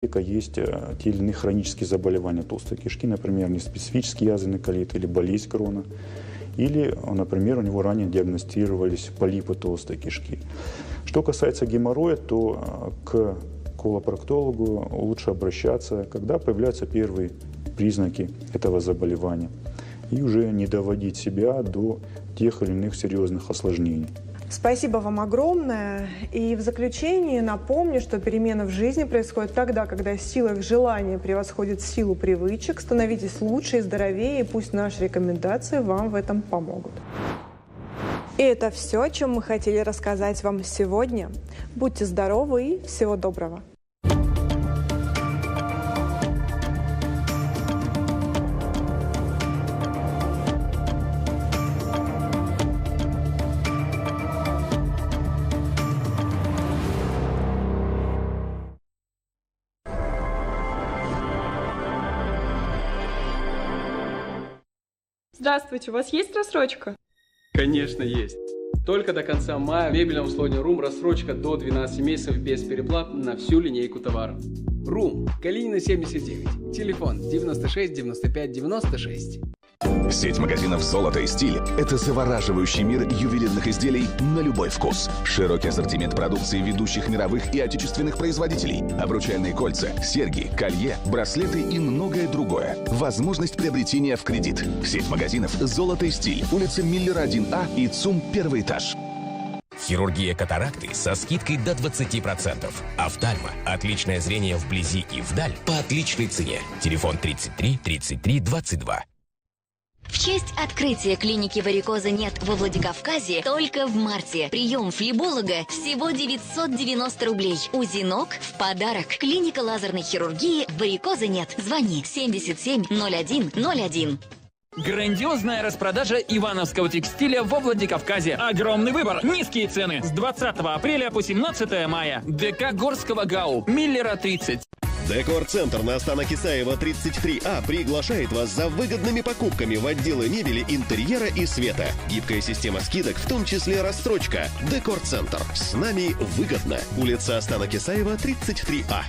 Есть те или иные хронические заболевания толстой кишки, например, неспецифический язвенный колит или болезнь Крона, или, например, у него ранее диагностировались полипы толстой кишки. Что касается геморроя, то к колопроктологу лучше обращаться, когда появляются первые признаки этого заболевания, и уже не доводить себя до тех или иных серьезных осложнений. Спасибо вам огромное. И в заключении напомню, что перемена в жизни происходит тогда, когда сила их желания превосходит силу привычек. Становитесь лучше и здоровее, и пусть наши рекомендации вам в этом помогут. И это все, о чем мы хотели рассказать вам сегодня. Будьте здоровы и всего доброго. Здравствуйте, у вас есть рассрочка? Конечно, есть. Только до конца мая в мебельном слоне Рум рассрочка до 12 месяцев без переплат на всю линейку товаров. Рум, Калинина 79, телефон 96 95 96. Сеть магазинов «Золото и стиль» – это завораживающий мир ювелирных изделий на любой вкус. Широкий ассортимент продукции ведущих мировых и отечественных производителей. Обручальные кольца, серьги, колье, браслеты и многое другое. Возможность приобретения в кредит. Сеть магазинов «Золото и стиль», улица Миллера 1А и ЦУМ, первый этаж. Хирургия катаракты со скидкой до 20%. Офтальма. Отличное зрение вблизи и вдаль по отличной цене. Телефон 33 33 22. В честь открытия клиники варикоза нет во Владикавказе только в марте. Прием флеболога всего 990 рублей. УЗИ ног в подарок. Клиника лазерной хирургии варикоза нет. Звони 77 01 01. Грандиозная распродажа ивановского текстиля во Владикавказе. Огромный выбор, низкие цены. С 20 апреля по 17 мая. ДК Горского ГАУ. Миллера 30. Декор-центр на Астана Кисаева 33А приглашает вас за выгодными покупками в отделы мебели, интерьера и света. Гибкая система скидок, в том числе рассрочка. Декор-центр. С нами выгодно. Улица Астана Кисаева 33А.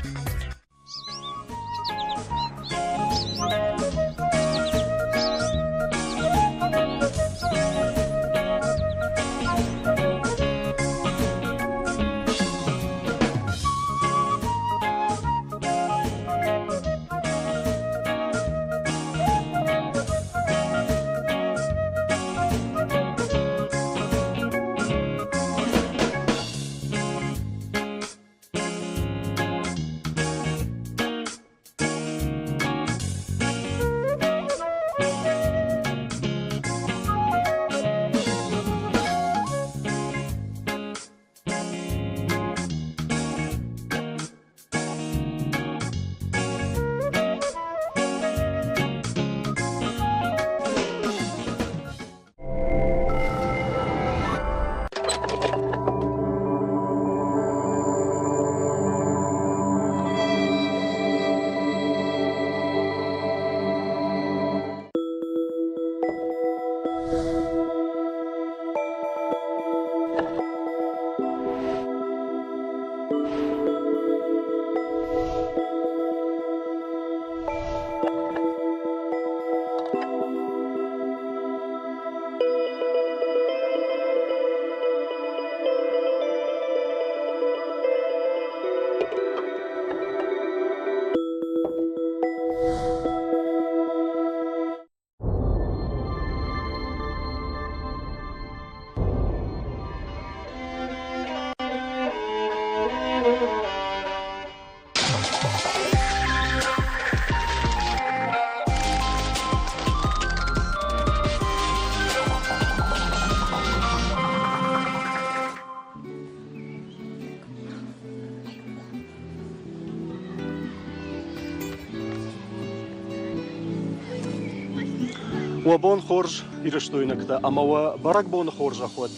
Уӕ бон хорз, ирыстойнӕгтӕ, ӕмӕ уӕ бӕрӕгбоны хорзӕх уӕд!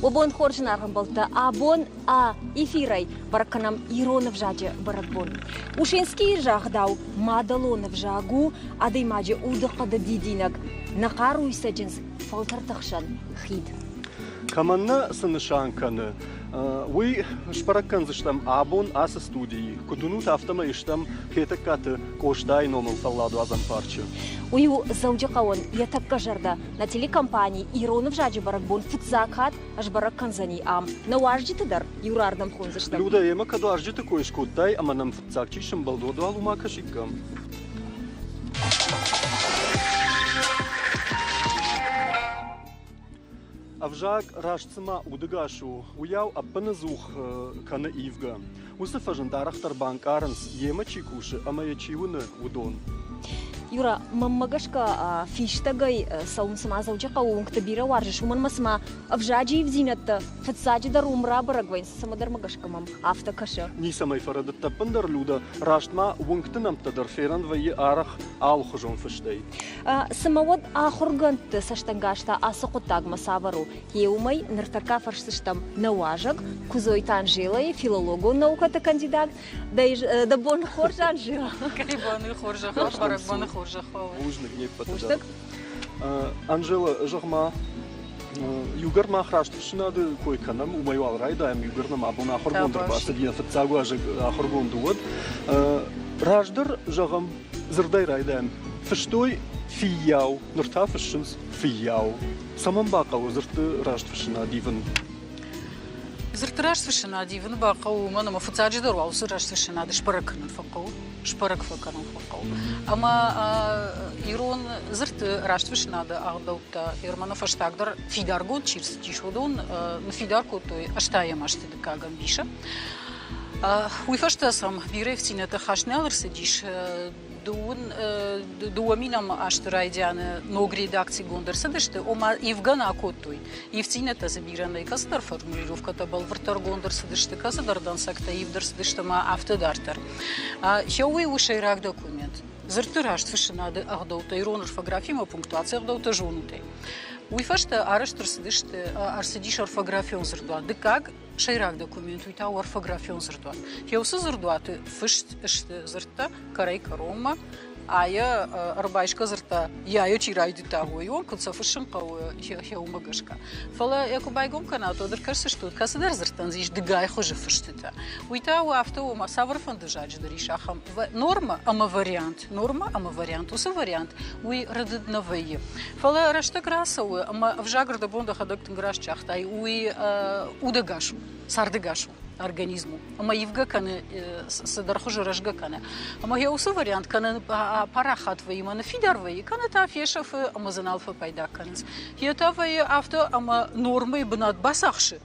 Уӕ бон хорз, зынаргъ ӕмбӕлттӕ! Абон а эфирӕй бӕрӕг кӕнӕм ирон ӕвзаджы бӕрӕгбон. Ушинскийы загъдау, мадӕлон ӕвзаг у адӕймаджы удыхъӕды дидинӕг, нӕ хъаруйы цӕджындз фӕлтӕрты хсӕн хид. Кӕмӕн нӕ цы нысан кӕны, Уый сбӕрӕг кӕндзыстӕм абон ацы студийы. Куыд уынут, афтӕмӕй стӕм Хетӕгкаты Къостайы номыл фӕлладуадзӕн парчы. Уый у Дзӕуджыхъӕуӕн йӕ тӕккӕ зӕрдӕ. Нӕ телекомпани Ирон ӕвзаджы бӕрӕгбон фыццаг хатт сбӕрӕг кӕндзӕни ам. Нӕ уазджыты дӕр иурардӕм хондзыстӕм. Людӕ, ӕмӕ кӕд уазджыты кой скодтай ӕмӕ нӕм фыццаг чи сӕмбӕлд, уӕд уал уымӕ кӕсиккам. Ӕвзаг раст цыма удыгас у, уыйау ӕппынӕдзух кӕны ивгӕ. Уыцы фӕзынд арӕхдӕр банкъарынц, йемӕ чи кусы ӕмӕ йӕ чи уыны, уыдон. Юра, мӕнмӕ гӕсгӕ фистӕгӕй цӕуын цыма Дзӕуджыхъӕуы уынгты бирӕ уарзыс, уымӕн ӕмӕ цыма ӕвзаджы ивдзинӕдтӕ фыццаджыдӕр уым рабӕрӕг вӕййынц, цӕмӕдӕр-мӕ гӕсгӕ мӕм афтӕ кӕсы. Ницӕмӕй фӕрӕдыдтӕ ӕппындӕр, Люда, раст ма уынгты нӕмттӕ дӕр ферӕн вӕййы арӕх алыхуызон фыстӕй. Цымӕ уӕд ахуыргӕндты цӕстӕнгас та ацы хъуыддагмӕ цавӕр у? Йе уымӕй ныртӕккӕ фӕрсдзыстӕм нӕ уазӕг Куыдзойты Анжелӕйы, филологон наукӕты кандидат. Дӕ бон хорз, Анжела! Кӕй боны хорзӕх, бӕрӕгбоны хорзӕх уӕ! Бузныг не ппӕты дӕр. Анжела, зӕгъ-ма, иугӕр мах растфыссынады кой кӕнӕм, уымӕй уал райдайӕм, иугӕр нӕм абон ахуыргонд ӕрбацыд, йӕ фыццаг уазӕг ахуыргонд у, уӕд. Раздӕр, зӕгъӕм, дзырдӕй райдайӕм. Фыстой фиййау, ныр та фыссынц фыййау. Цӕмӕн бахъӕуы дзырдты растфыссынад ивын? Дзырдты растфыссынад ивын бахъӕуы уымӕн, ӕмӕ фыццаджыдӕр уал уыцы растфыссынад сбӕрӕг кӕнын фӕхъӕуы, сбӕрӕг фӕкӕнын фӕхъӕуы. Ӕмӕ ирон дзырдты растфыссынады ӕгъдӕуттӕ Ерманы фӕстагдӕр фидаргонд чи рцыдис, уыдон ныффидар кодтой ӕстайӕм азты дыккаг ӕмбисы. Уый фӕстӕ сӕм бирӕ ивддзинӕдтӕ хаст нал ӕрцыдис. Дыууӕ минӕм азты райдианы ног редакцигонд ӕрцыдысты, ома ивгӕ нӕ кодтой. Ивддзинӕдтӕ дзы бирӕ нӕй, кӕцыдӕр формулировкӕтӕ бӕлвырддӕргонд ӕрцыдысты, кӕцыдӕр дӕнцӕгтӕ ивд ӕрцыдысты ӕмӕ афтӕ дарддӕр. Уый у сӕйраг документ. Дзырдты растфыссынады ӕгъдӕуттӕ ирон орфографимӕ пунктуацийы ӕгъдӕуттӕ зонутӕй. Уый фӕстӕ арӕзт ӕрцыдысты, ӕрцыдис орфографион дзырдуат. Дыккаг сӕйраг документ уый та у орфографион дзырдуат. Уыцы дзырдуаты фыст сты дзырдтӕ кӕрӕй-кӕронмӕ, айӕ ӕрбайсгӕ дзырдтӕ йӕ чи райдыдта, уый куыд сӕ фыссын хъӕуы, уымӕ гӕсгӕ. Фӕлӕ йӕ куы байгом кӕнат, уӕд ӕркӕсдзыстут, кӕцыдӕр дзырдтӕн дзы ис дыгай хуызы фыстытӕ. Уый та у афтӕ, ома цавӕрфӕнды взаджы дӕр ис ахӕм нормӕ ӕмӕ вариант. Нормӕ ӕмӕ вариант. Уыцы вариант уый рӕдыд нӕ вӕййы. Фӕлӕ рӕстӕг рацӕуы ӕмӕ ӕвзаг ӕрдӕбон дӕхӕдӕг тынг раст загътай, уый удӕгас у, цардӕгас у организм у. Ӕмӕ ивгӕ кӕны, цыдӕр хуызы рӕзгӕ кӕны. Ӕмӕ йӕ уыцы вариант кӕнӕ парахат вӕййы ӕмӕ ныффидар вӕййы, кӕнӕ та фесӕфы ӕмӕ дзы нал фӕпайда кӕнынц. Йе та вӕййы афтӕ, ӕмӕ нормӕйы бынат бацахсы,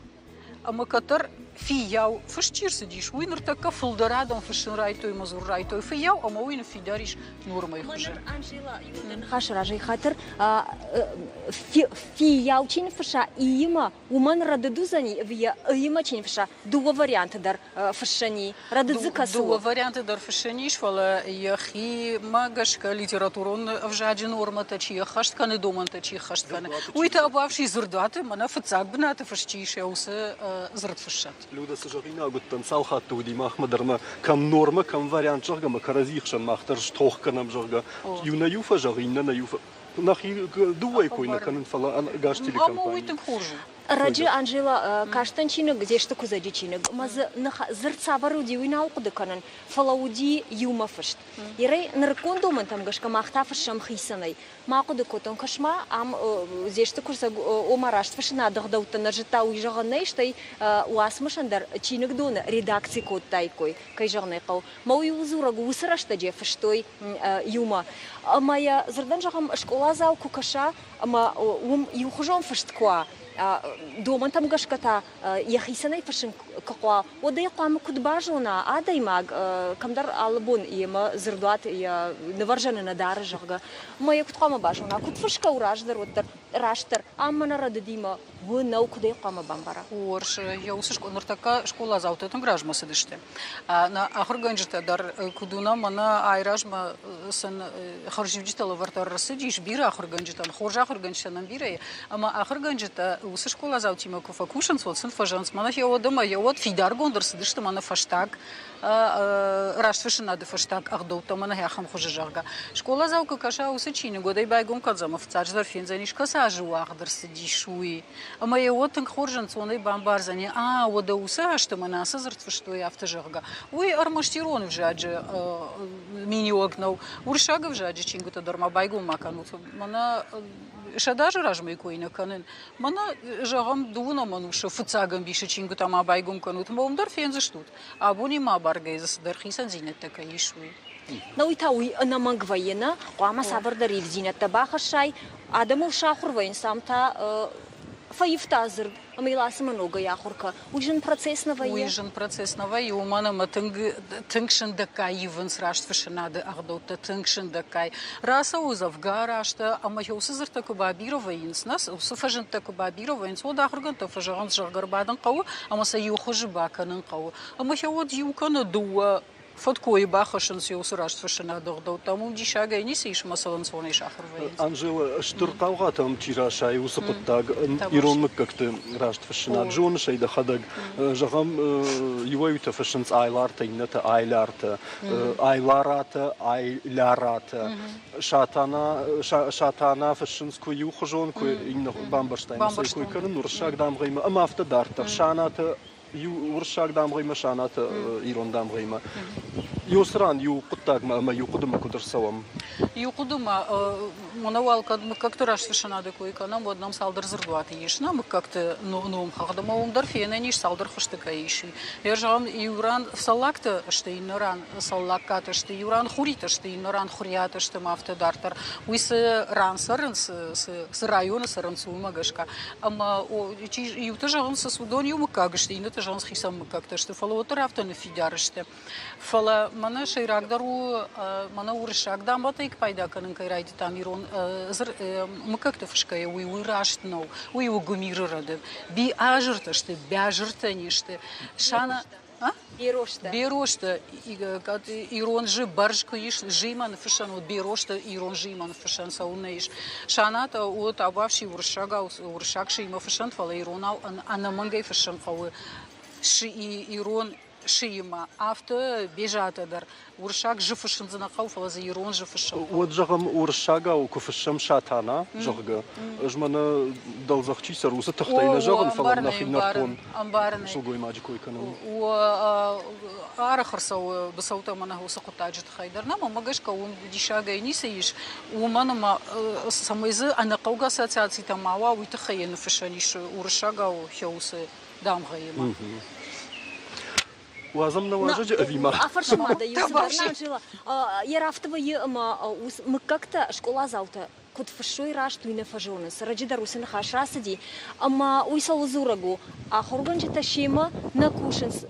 ӕмӕ кӕддӕр фиййау фыст чи рцыдис, уый ныртӕккӕ фылдӕр адӕм фыссын райдыдтой ӕмӕ дзурын райдыдтой фыййау, ӕмӕ уый ныффидар ис нормӕйы хуызы. Анжела, ныхасы разӕй хатыр, фиййау чи ныффысса иимӕ, уымӕн рӕдыд уыдзӕни ӕви йӕ ы-имӕ чи ныффысса, дыууӕ варианты дӕр фыссӕн и? Рӕдыд дзы кӕцы у? Дыууӕ варианты дӕр фыссӕн ис, фӕлӕ йӕхимӕ гӕсгӕ литературон ӕвзаджы нормӕтӕ чи ӕххӕст кӕны, домӕнтӕ чи ӕххӕст кӕны, уый та бафси дзырдуаты, мӕнӕ фыццаг бынаты фыст чи ис, уыцы дзырд фыссӕт. Люда, цы зӕгъинаг уыдтӕн, цал хатты уыди махмӕ дӕр ма кӕм нормӕ, кӕм вариант, зӕгъгӕ, ӕмӕ кӕрӕдзи хсӕн мах дӕр стох кӕнӕм, зӕгъгӕ. Иу нӕ иу фӕзӕгъы, иннӕ нӕ иу нӕхи дыууӕйы кой нӕ кӕнын, фӕлӕ ӕгас телекомпани. Уый тынг хорз у. Раджы Анжела кастӕн чиныг, Дзесты Куыдзӕджы чиныг, ӕмӕ дзы дзырд цавӕр уыди, уый нал хъуыды кӕнын, фӕлӕ уыди иумӕ фыст. Ерӕй нырыккон домӕнтӕм гӕсгӕ мах та фыссӕм хицӕнӕй. Ма хъуыды кодтон, кӕс-ма, ам Дзесты Куыдзӕг ома раст фыссынады ӕгъдӕуттӕ нӕ зыдта, уый зӕгъӕн нӕй, стӕй уацмысӕн дӕр чиныгдоны редакци кодтаиккой, кӕй зӕгъын ӕй хъӕуы. Мӕ уый у дзурӕг, уыцы рӕстӕджы фыстой иумӕ. Ӕмӕ йӕ дзырдӕн зӕгъӕм, скъоладзау куы кӕса, ӕмӕ уым иухуызон фыст куы уа, домӕнтӕм гӕсгӕ та йӕхицӕнӕй фыссын куы хъуа, уӕд ӕй хъуамӕ куыд базона адӕймаг, кӕмдӕр алы бон йемӕ дзырдуат йӕ нывӕрзӕны нӕ дары, зӕгъгӕ. Ӕмӕ йӕ куыд хъуамӕ базона, куыд фысгӕ у раздӕр, уӕддӕр растдӕр, ам мӕнӕ рӕдыдимӕ у, нӕу, куыд ӕй хъуамӕ бамбара? Хорз, йӕ уыцы ныртӕккӕ скъоладзаутӕ тынг размӕ цыдысты. Нӕ ахуыргӕнджытӕ дӕр куыд уынӕм, мӕнӕ айразмӕ сын хӕрзиуджытӕ лӕвӕрд ӕрцыдис бирӕ ахуыргӕнджытӕн, хорз ахуыргӕнджытӕ нӕм бирӕ и. Ӕмӕ ахуыргӕнджытӕ уыцы скъоладзаутимӕ куы фӕкусынц, уӕд сын фӕзӕгъынц, мӕнӕ йеуӕд ӕмӕ йеуӕд фидаргонд ӕрцыдысты мӕнӕ фӕстаг растфыссынады фӕстаг ӕгъдӕуттӕ мӕнӕ ахӕм хуызы, зӕгъгӕ. Скъоладзау куы кӕса уыцы чиныг, уӕд ӕй байгом кӕндзӕн ӕмӕ фыццаджыдӕр фендзӕнис, кӕцы азы уагъд ӕрцыдис, уый. Ӕмӕ йӕ уӕд тынг хорз ӕнцонӕй бамбардзӕни, а, уӕдӕ уыцы азты мӕнӕ ацы дзырд фыстой афтӕ, зӕгъгӕ. Уый ӕрмӕст ирон ӕвзаджы миниуӕг нӕу. Уырыссаг ӕвзаджы чингуытӕ дӕр ма байгом ма кӕнут. Мӕнӕ 100 азы размӕ кой нӕ кӕнын. Мӕнӕ, зӕгъӕм, дыууынӕм ӕнусы фыццаг ӕмбисы чингуытӕ ма байгом кӕнут, ӕмӕ уым дӕр фендзыстут, абонимӕ абаргӕйӕ дзы цыдӕр хицӕндзинӕдтӕ кӕй ис, уый. На уый та уый ӕнӕмӕнг вӕййы, нӕ? Хъуамӕ цавӕрдӕр ивддзинӕдтӕ бахӕссай, адӕмыл сахуыр вӕййынц, ам та фӕивта дзырд, ӕмӕ йыл ацымӕ ногӕй ахуыр кӕ. Уый зын процесс нӕ вӕййы? Уый зын процесс нӕ вӕййы, уымӕн ӕмӕ тынг, тынг сындӕггай ивынц растфыссынады ӕгъдӕуттӕ, тынг сындӕггай. Рацӕуы дзӕвгар азтӕ, ӕмӕ уыцы дзырдтӕ куы бабирӕ вӕййынц, нӕ, уыцы фӕзындтӕ куы бабирӕ вӕййынц, уӕд ахуыргӕндтӕ фӕзӕгъынц, зӕгъгӕ, ӕрбадын хъӕуы ӕмӕ сӕ иу хуызы бакӕнын хъӕуы. Ӕмӕ сӕ уӕд иу кӕнӕ дыууӕ фӕткойы бахӕссынц уыцы растфыссынады ӕгъдӕуттӕм, уым диссагӕй ницы ис ӕмӕ сыл ӕнцонӕй сахуыр вӕййынц. Анжела, стыр хъаугъатӕм чи расайы, уыцы хъуыддаг ирон мыггӕгты растфыссынад зоныс ӕй дӕхӕдӕг. Зӕгъӕм, иуӕй-иутӕ фыссынц айлартӕ, иннӕтӕ айлартӕ, айларатӕ, айларатӕ. Сатана, Сатана фыссынц куы иухуызон, куы иннӕ бамбӕрстай, кой кӕнын уырыссаг дамгъӕимӕ ӕмӕ афтӕ дарддӕр. Санаты иу уырыссаг дамгъӕимӕ, Санаты ирон дамгъӕимӕ. Иу ран иу хъуыддагмӕ ӕмӕ иу хъуыдымӕ куыд ӕрцӕуӕм? Иу хъуыдымӕ, мӕнӕ уал кӕд мыггӕгты растфыссынады кой кӕнӕм, уӕд нӕм цалдӕр дзырдуаты ис нӕ мыггӕгты номхыгъд, ӕмӕ уым дӕр фенӕн ис цалдӕр хуызты кӕй ис. Йӕ зӕгъӕм, иу ран цӕллагтӕ сты, иннӕ ран цӕллаггатӕ сты, иу ран хуритӕ сты, иннӕ ран хуриатӕ сты ӕмӕ афтӕ дарддӕр. Уый цы ран цӕрынц, цы районы цӕрынц, уымӕ гӕсгӕ. Ӕмӕ иутӕ зӕгъынц, уыдон иу мыггаг сты, иннӕтӕ зӕгъынц, хицӕн мыггӕгтӕ сты, фӕлӕ уӕддӕр афтӕ ныффидар сты. Фӕлӕ мӕнӕ сӕйрагдӕр у, мӕнӕ уырыссаг дамгъӕтӕй пайда кӕнын кӕй райдыдтам ирон мыггӕгты фысгӕйӕ, уый уый раст нӕу. Уый у гуымиры рӕдыд. Биазыртӕ сты, бязыртӕ не сты. Сана Берозтӕ. Берозтӕ, ирон жы бӕрз куы ис, жимӕ ныффыссӕн уыд Берозтӕ ирон жимӕ ныффыссӕн цӕуылнӕ ис. Санатӕ у табуафси уырыссагау, уырыссаг шимӕ фыссӕн, фӕлӕ иронау ӕнӕмӕнгӕй фыссын хъӕуы ирон шиимӕ. Афтӕ Безатӕ дӕр уырыссаг жы фыссын дзы нӕ хъӕуы, фӕлӕ дзы ирон жы фыссын хъӕуы. Уӕд, зӕгъӕм, уырыссагау куы фыссӕм Сатана, зӕгъгӕ, ӕз мӕнӕ дӕлдзӕх чи цӕры, уыцы тыхтӕй нӕ зӕгъын, фӕлӕ нӕхи нӕртон сылгоймаджы кой кӕнын. Арӕх ӕрцӕуы быцӕутӕ мӕнӕ уыцы хъуыддаджы тыххӕй дӕр. Нӕ, мӕнмӕ гӕсгӕ уым диссагӕй ницы ис, уымӕн ӕмӕ цӕмӕй дзы ӕнӕхъӕугӕ ассоциацитӕ ма уа, уый тыххӕй йӕ ныффыссӕн ис уырыссагау уыцы дамгъӕимӕ. Уадзӕм нӕ уазӕджы ӕви ма? Афӕрсӕм ма дӕ иу цыдӕр, Анжела. Йӕ рафты вӕййы ӕмӕ мыггӕгтӕ скъоладзаутӕ куыд фыссой раст, уый нӕ фӕзонынц. Ӕрӕджы дӕр уыцы ныхас рацыди, ӕмӕ уый цӕуыл дзурӕг у? Ахуыргӕнджытӕ семӕ нӕ кусынц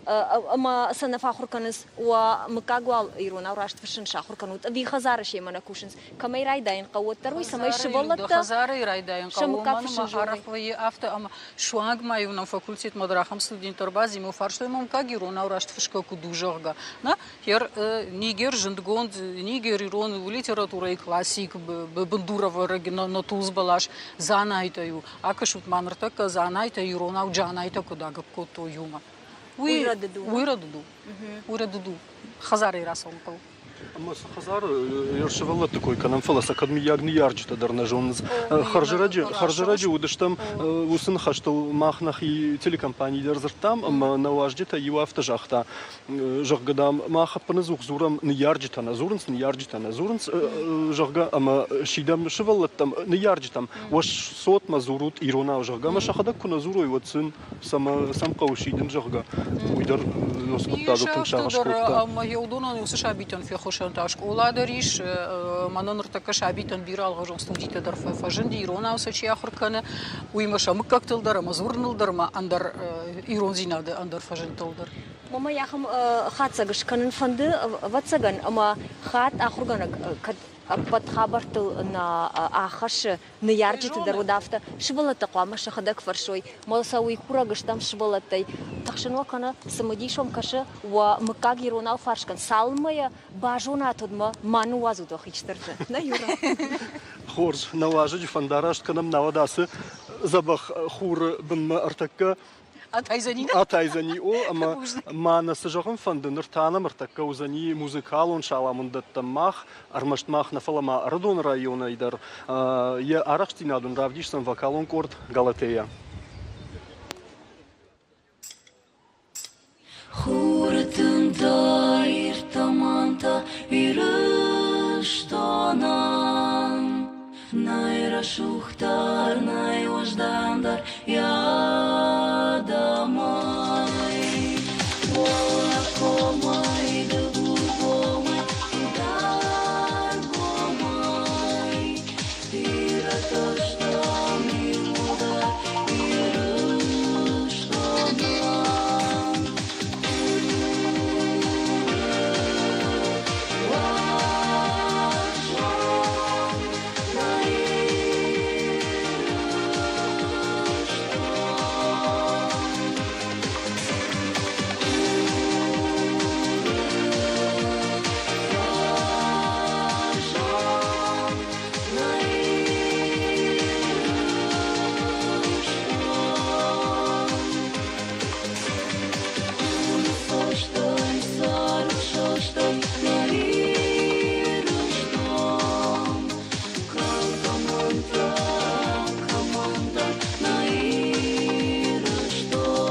ӕмӕ сӕ нӕ фӕахуыр кӕнынц, уӕ мыггаг уал иронау раст фыссын сахуыр кӕнут, ӕви хӕдзары семӕ нӕ кусынц? Кӕмӕй райдайын хъӕуы, уӕддӕр уый, цӕмӕй сывӕллӕттӕ хӕдзарӕй райдайын сӕ хъӕуы, мыггаг уымӕн фыссын ӕмӕ зоной. арӕх вӕййы афтӕ, ӕмӕ суанг ма-иу нӕм факультетмӕ дӕр ахӕм студенттӕ ӕрбадзимӕ фарстой, мыггаг иронау раст фысгӕ куыд у, зӕгъгӕ. Нӕ, Нигер зындгонд Нигер ирон литературӕйы классик, бындурӕвӕрӕг на тулдз бӕлас Дзанайтӕй у. Акӕсут ма ныртӕккӕ Дзанайтӕ иронау Джанайтӕ куыд агӕпп кодтой иумӕ. Уый рӕдыд у. Уый рӕдыд у. Уый рӕдыд у. Хӕдзарӕй рацӕуын хъӕуы. Ӕмӕ цы хӕдзары йӕ сывӕллӕтты кой кӕнӕм, фӕлӕ сӕ кӕд мыййаг ныййарджытӕ дӕр нӕ зонынц. Хӕрзӕрӕджы, хӕрзӕрӕджы уыдыстӕм уыцы ныхӕстыл мах нӕхи телекомпанийы дӕр дзырдтам, ӕмӕ нӕ уазджытӕй иу афтӕ загъта, зӕгъгӕ, дам, мах ӕппынӕдзух дзурӕм ныййарджытӕ нӕ дзурынц, ныййарджытӕ нӕ дзурынц, зӕгъгӕ, ӕмӕ сидӕм сывӕллӕттӕм, ныййарджытӕм, уӕ цотмӕ дзурут иронау, зӕгъгӕ, ӕмӕ сӕхӕдӕг куы нӕ дзурой, уӕд сын цӕмӕ сӕм хъӕуы сидын, зӕгъгӕ, уый дӕр хъуыддагыл тынг сагъӕс кодта. Ӕмӕ уыдонӕн уыцы сабитӕн феххуысӕн та скъола дӕр ис. Мӕнӕ ныртӕккӕ сабитӕн бирӕ алыгъуызон студитӕ дӕр фӕзынди, иронау сӕ чи ахуыр кӕны, уыимӕ сӕ мыггӕгтыл дӕр ӕмӕ дзурыныл дӕр ӕмӕ ӕндӕр ирондзинады ӕндӕр фӕзындтыл дӕр. Мамӕ ахӕм хатдзӕг скӕнын фӕнды, ӕвӕццӕгӕн, ӕмӕ хатт ахуыргӕнӕг кӕд ӕппӕт хабӕрттыл нӕ ӕххӕссы, ныййарджыты дӕр уыд афтӕ, сывӕллӕттӕ хъуамӕ сӕхӕдӕг фӕрсой, мӕ сӕ уый курӕг стӕм сывӕллӕттӕй, тыхсын уӕ кӕны, цымыдис уӕм кӕсы, уӕ мыггаг иронау фарс кӕн, цалынмӕ йӕ базонат, уӕдмӕ ма ныууадзут уӕ хистӕрты. Нӕ, Юра? Хорз, нӕ уазӕджы фӕндараст кӕнӕм, науӕд ацы дзӕбӕх хуры бынмӕ ӕртӕккӕ Атайдзӕни? Атайдзӕни, о, ӕмӕ ма нӕ цы зӕгъын фӕнды, ныр та нӕм ӕртӕккӕ уыдзӕни музыкалон саламондӕттӕм мах, ӕрмӕст мах нӕ, фӕлӕ ма Ӕрыдоны районӕй дӕр йӕ арӕхстдзинад ын равдисдзӕн вокалон къорд «Галатея». Ирыстонӕн. Нӕй рӕсугъддӕр, нӕй уӕздандӕр йӕ адӕмӕй. Уӕллӕ комӕй, Дыгургомӕй, Къуыдаргомӕй, бирӕтӕ стӕм иууылдӕр Ирыстонӕн. Уарзон нӕ Ирыстон. Уарзон нӕ Ирыстон. Состой, состой, нӕ Ирыстон. Команда, команда, нӕ Ирыстон.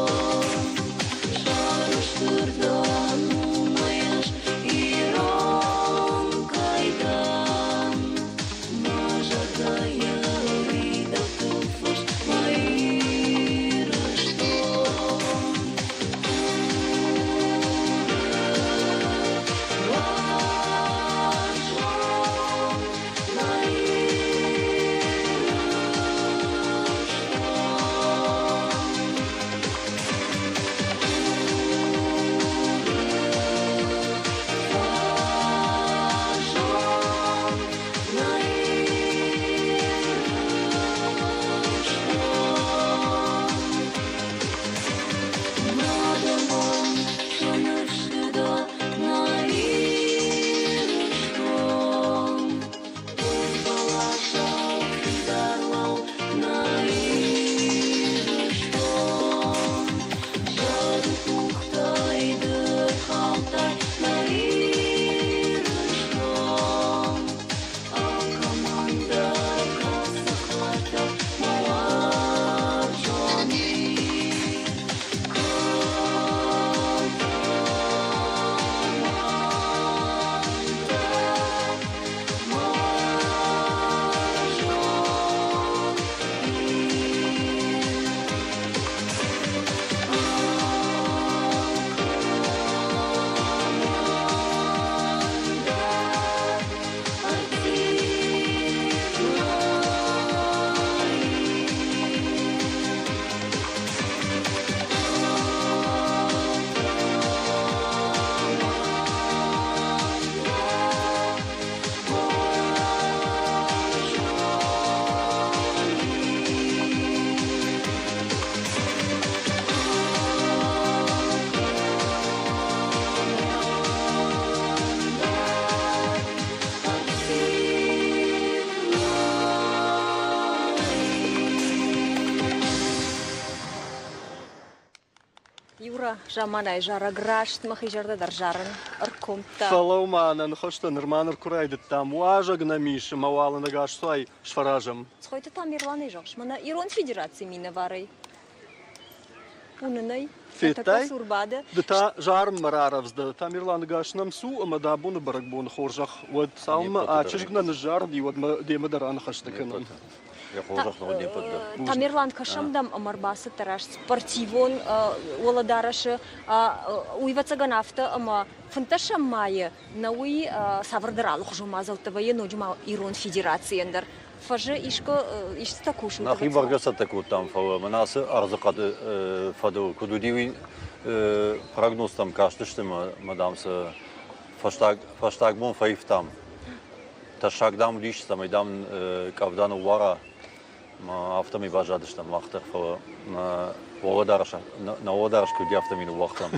Сӕрыстыр дӕн уымӕй ӕз, ирон кӕй дӕн. Мӕ зӕрдӕйы уидӕгтыл фыст мӕ Ирыстон. Уарзон нӕ Ирыстон. Уарзон нӕ Ирыстон. Мадӕмон сӕ ныфсты дӕ нӕ Ирыстон. Бӕласау фидар лӕуу нӕ Ирыстон. Зӕды къухтӕй ды рхаудтай нӕ Ирыстон. Алкӕмӕн дӕр кӕцы хатыр мӕ уарзон Ир. Мӕ уарзон Ир. Юра, заманайы зарӕг раст мӕхи зӕрдӕ дӕр зарын ӕркомдта. Фӕлӕуу-ма, нӕ ныхӕстӕ нырма ныр куы райдыдтам, уазӕг нӕм ис ӕмӕ уал ын ӕгасцуай сфӕразӕм. Цхойты Тамерланӕй зӕгъыс, мӕнӕ Ирон Федерацийы минӕварӕй. Уынын ӕй. Федтай? Цур бады. Ды та зарынмӕ рарӕвдз дӕ. Тамерланы гас нӕм цу ӕмӕ дӕ абоны бӕрӕгбоны хорзӕх уӕд. Цалынмӕ а чызг нӕ ныззарыди, уӕдмӕ демӕ дӕр аныхӕстӕ кӕнӕм. Тамерлан, кӕсӕм дӕм ӕмӕ ӕрбацыдтӕ раст спортивон уӕлӕдарӕсы. Уый ӕвӕццӕгӕн афтӕ, ӕмӕ фынддӕсӕм майы нӕ уый цавӕрдӕр алыхуызон мадзӕлттӕ вӕййы ноджы ма Ирон Федерацийӕн дӕр. Фӕзы искуы истытӕ кусут? Нӕхи бӕргӕ цӕттӕ кодтам, фӕлӕ мӕнӕ ацы ӕрдзыхъӕды фӕдыл куыд уыди, уый прогнозтӕм кастысты ӕмӕ, дам, сӕ фӕстаг, фӕстаг бон фӕивтам. Тӕссаг, дам, уыдис, цӕмӕй, дам, къӕвда ныууара. Афтӕмӕй баззадыстӕм мах дӕр, фӕлӕ нӕ уӕлӕдарӕс куыд уыди, афтӕмӕй ныууагътам.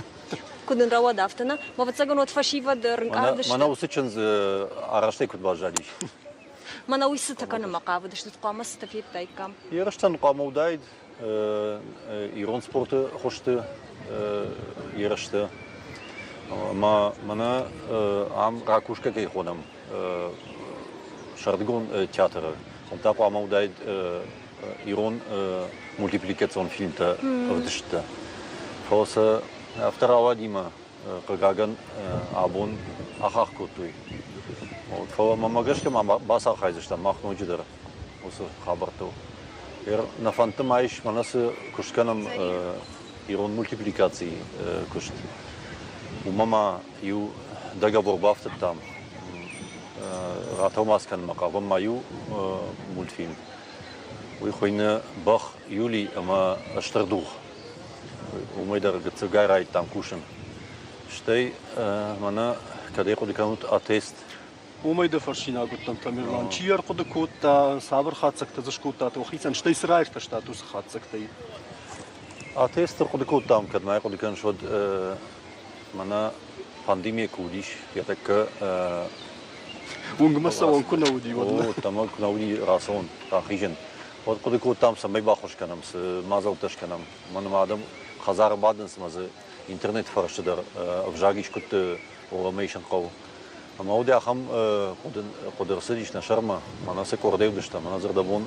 Куыд нын рауад афтӕ, нӕ? Ӕвӕццӕгӕн, уӕд фӕсивӕд ӕрынкъард сты. Мӕнӕ уыцы чындз арӕзтӕй куыд баззадис? Мӕнӕ уый цытӕ кӕнынмӕ хъавыдысты, хъуамӕ цытӕ федтаиккам? Ерыстӕн хъуамӕ уыдаид ирон спорты хуызты ерысты. Ӕмӕ мӕнӕ ам ракушкӕ кӕй хонӕм, сӕрдыгон театры, уым та хъуамӕ уыдаид ирон мультипликацион фильмтӕ ӕвдысттӕ. Фӕлӕ сӕ афтӕ рауадимӕ. хъыгагӕн, абон ахахх кодтой. Фӕлӕ мӕнмӕ гӕсгӕ ма бацархайдзыстӕм мах ноджыдӕр уыцы хабӕрттыл. Нӕ фӕндты ма ис, мӕнӕ цы куыст кӕнӕм ирон мультипликацийы куыст, уымӕ ма иу договор бафтыдтам, ратӕлмац кӕнынмӕ хъавӕм ма иу мультфильм. Уый хуыйны Бӕх Юли ӕмӕ Стыр дугъ. Уымӕй дӕр гыццылгай райдыдтам кусын. Стӕй мӕнӕ кӕд ӕй хъуыды кӕнут, атест. Уымӕй дӕ фӕрсинаг уыдтӕн, Тамерлан. Чи ӕрхъуыды кодта, цавӕр хатдзӕгтӕ дзы скодтат уӕхицӕн, стӕй цы раиртӕстат уыцы хатдзӕгтӕй? Атест ӕрхъуыды кодтам, кӕд ма хъуыды кӕныс, уӕд мӕнӕ пандемия куы уыдис, йӕ тӕккӕ Уынгмӕ цӕуӕн куы нӕ уыди, уӕд. О, ӕмӕ куы нӕ уыди рацӕуӕн, рахизӕн. Уӕд хъуыды кодтам, цӕмӕй баххуыс кӕнӕм, цы мадзӕлттӕ скӕнӕм. Мӕн ӕмӕ адӕм хӕдзары бадынц ӕмӕ дзы интернеты фӕрсты дӕр ӕвзаг искуыдты уӕлӕмӕ исын хъӕуы. Ӕмӕ уыди ахӕм хъуыды ӕрцыдис нӕ сӕрмӕ, мӕнӕ цы къордӕй уыдыстӕм, мӕнӕ дзырдӕбон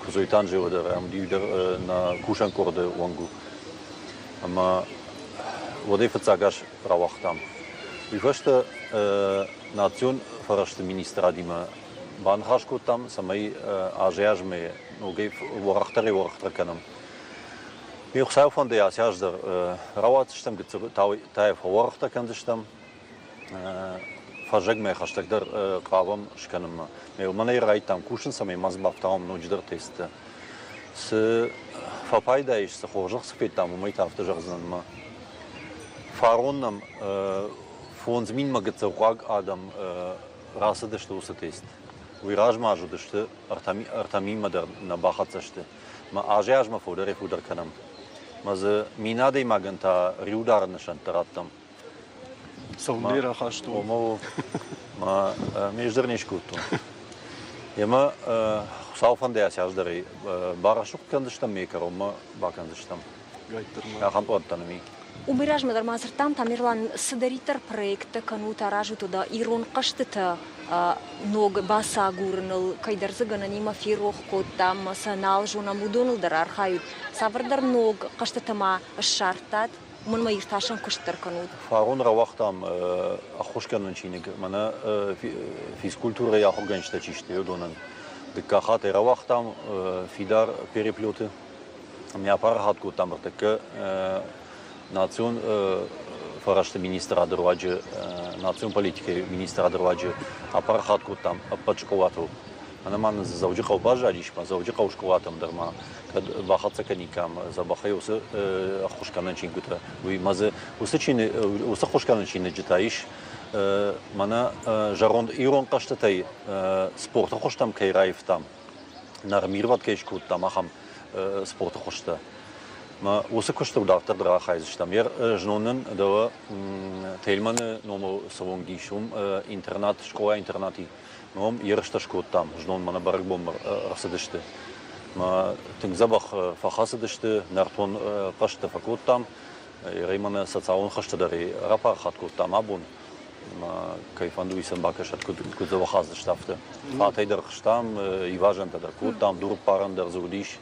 Куыдзойты Анжелӕ дӕр ӕм уыди дӕр нӕ кусӕн къорды уӕнг у. Ӕмӕ уӕдӕй фыццаг аз рауагътам. Уый фӕстӕ национ фӕрӕзты министрадимӕ баныхас кодтам, цӕмӕй азӕй-азмӕ ногӕй уӕрӕхдӕрӕй-уӕрӕхдӕр кӕнӕм. Ме Хуыцауы фӕндӕй ацы аз дӕр рауадздзыстӕм, гыццыл та фӕуӕрӕхдӕр кӕндзыстӕм. Фӕззӕгмӕ хӕстӕгдӕр хъавӕм скӕнынмӕ. Уымӕн ӕй райдтам кусын, цӕмӕй ма дзы бафтауӕм ноджыдӕр тесттӕ. Цы фӕпайда ис, цы хорзӕх цы федтам, уымӕй та афтӕ зӕгъдзынӕн ӕмӕ фарон нӕм 5000-мӕ гыццыл хъуаг адӕм рацыдысты уыцы тест. Уый размӕ аз уыдысты 3000-мӕ дӕр нӕ бахӕццӕ сты. Мӕ азӕй-азмӕ фылдӕрӕй-фылдӕр кӕнӕм. Мӕ дзы 1000 адӕймагӕн та риударӕн нысӕнттӕ радтам. Цӕуылнӕ рахастон? Ома, ма ме ӕз дӕр не скодтон. Емӕ Хуыцау фӕндӕй ацы аз дӕр барӕсугъд кӕндзыстӕм, ме кӕронмӕ бакӕндзыстӕм. Ахӕм пълӕнттӕ нӕм и. Уымӕй размӕ дӕр ма дзырдтам, Тамерлан, цыдӕриддӕр проекттӕ кӕнут, аразут, уӕдӕ ирон хъӕзтытӕ ног бацагурыныл, кӕйдӕр дзы гӕнӕнимӕ ферох кодтам, сӕ нал зонӕм, уыдоныл дӕр архайут. Цавӕрдӕр ног хъӕзтытӕ ма ссардтат? Уымӕн ма иртасӕн куыст дӕр кӕнут. Фарон рауагътам ӕххуысгӕнӕн чиныг, мӕнӕ физкультурӕйы ахуыргӕнджытӕ чи сты, уыдонӕн. Дыккаг хатт ӕй рауагътам фидар переплеты. Ӕмӕ апарахат кодтам ӕртӕккӕ национ фӕрӕзты министрады руаджы, национ политикӕйы министрады руаджы апарахат кодтам ӕппӕт скъолатыл. Мӕнӕ ма нын дзы Дзӕуджыхъӕу баззадис, ма Дзӕуджыхъӕуы скъолатӕм дӕр ма кӕд бахӕццӕ кӕниккам дзӕбӕхӕй уыцы ӕххуысгӕнӕн чингуытӕ, уый ма дзы уыцы чиныг, уыцы ӕххуысгӕнӕн чиныджы та ис мӕнӕ зӕронд ирон хъӕзтытӕй спорты хуызтӕм кӕй раивтам, нормировать кӕй скодтам, ахӕм спорты хуызтӕ. Мӕ уыцы куыстыл дарддӕр дӕр архайдзыстӕм. Знон нын дӕуӕ Тельманы номыл цы уынг ис, уым интернат, скъола-интернат и. Ном ерыстӕ скодтам, знон мӕнӕ бӕрӕгбонмӕ ӕрцыдысты. Мӕ тынг дзӕбӕх фӕхӕцыдысты, нӕртон хъӕзтытӕ фӕкодтам. Ерӕй мӕнӕ социалон хӕстӕ дӕр рапарахат кодтам абон. Мӕ кӕй фӕнды, уый сӕм бакӕсӕд, куыд дзӕбӕх ацыдысты, афтӕ. Фатӕй дӕр хызтам, ивазӕнтӕ дӕр кодтам, дурыппарӕн дӕр дзы уыдис.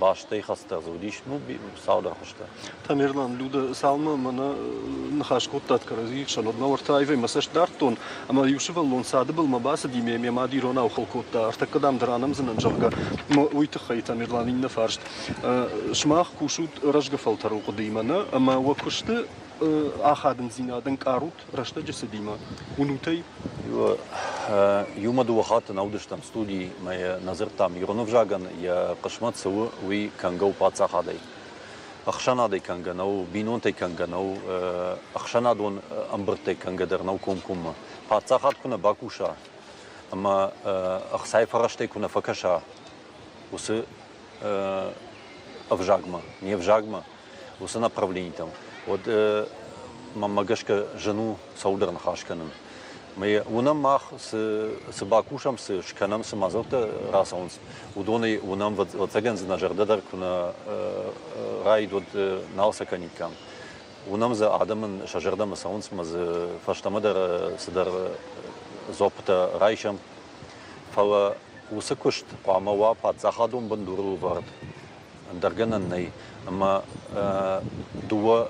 Бастӕй хӕцдӕр дзы уыдис, ну, цалдӕр хуызтӕ. Тамерлан, Люда, цалынмӕ мӕнӕ ныхас кодтат кӕрӕдзийы хсӕн, уӕдмӕ уӕртӕ аивӕй мӕ цӕст дардтон, ӕмӕ иу сывӕллон цады былмӕ бацыди, ме мад иронау хыл кодта, ӕртӕккӕ дам дӕр анӕмдзынӕн, зӕгъгӕ. Уый тыххӕй, Тамерлан, иннӕ фарст. Сымах кусут рӕзгӕ фӕлтӕрыл хъуыдыимӕ, нӕ? Ӕмӕ уӕ куысты ахадындзинад ӕнкъарут рӕстӕджы цыдимӕ? Уынут ӕй? Иумӕ дыууӕ хатты нӕ уыдыстӕм студийы, мӕ нӕ дзырдтам ирон ӕвзагӕн йӕ хъысмӕт цы у, уый кӕнгӕ у паддзахадӕй. Ӕхсӕнадӕй кӕнгӕ нӕу, бинонтӕй кӕнгӕ нӕу, ӕхсӕнадон ӕмбырдтӕй кӕнгӕ дӕр нӕу комкоммӕ. Паддзахад куы нӕ бакуса ӕмӕ ӕхцайы фӕрӕзтӕй куы нӕ фӕкӕса уыцы ӕвзагмӕ, не взагмӕ, уыцы направленитӕм, уӕд мӕнмӕ гӕсгӕ зын у цӕуылдӕр ныхас кӕнын. Мӕ уынӕм мах, цы бакусӕм, цы скӕнӕм, цы мадзӕлттӕ рацӕуынц, уыдонӕй уынӕм, ӕвӕццӕгӕн дзы нӕ зӕрдӕ дӕр куы нӕ раид, уӕд нал сӕ кӕниккам. Уынӕм дзы адӕмӕн сӕ зӕрдӕмӕ цӕуынц ӕмӕ дзы фӕстӕмӕ дӕр цыдӕр дзуаппытӕ райсӕм. Фӕлӕ уыцы куыст хъуамӕ уа паддзахадон бындурыл ӕвӕрд. Ӕндӕр гӕнӕн нӕй. Ӕмӕ дыууӕ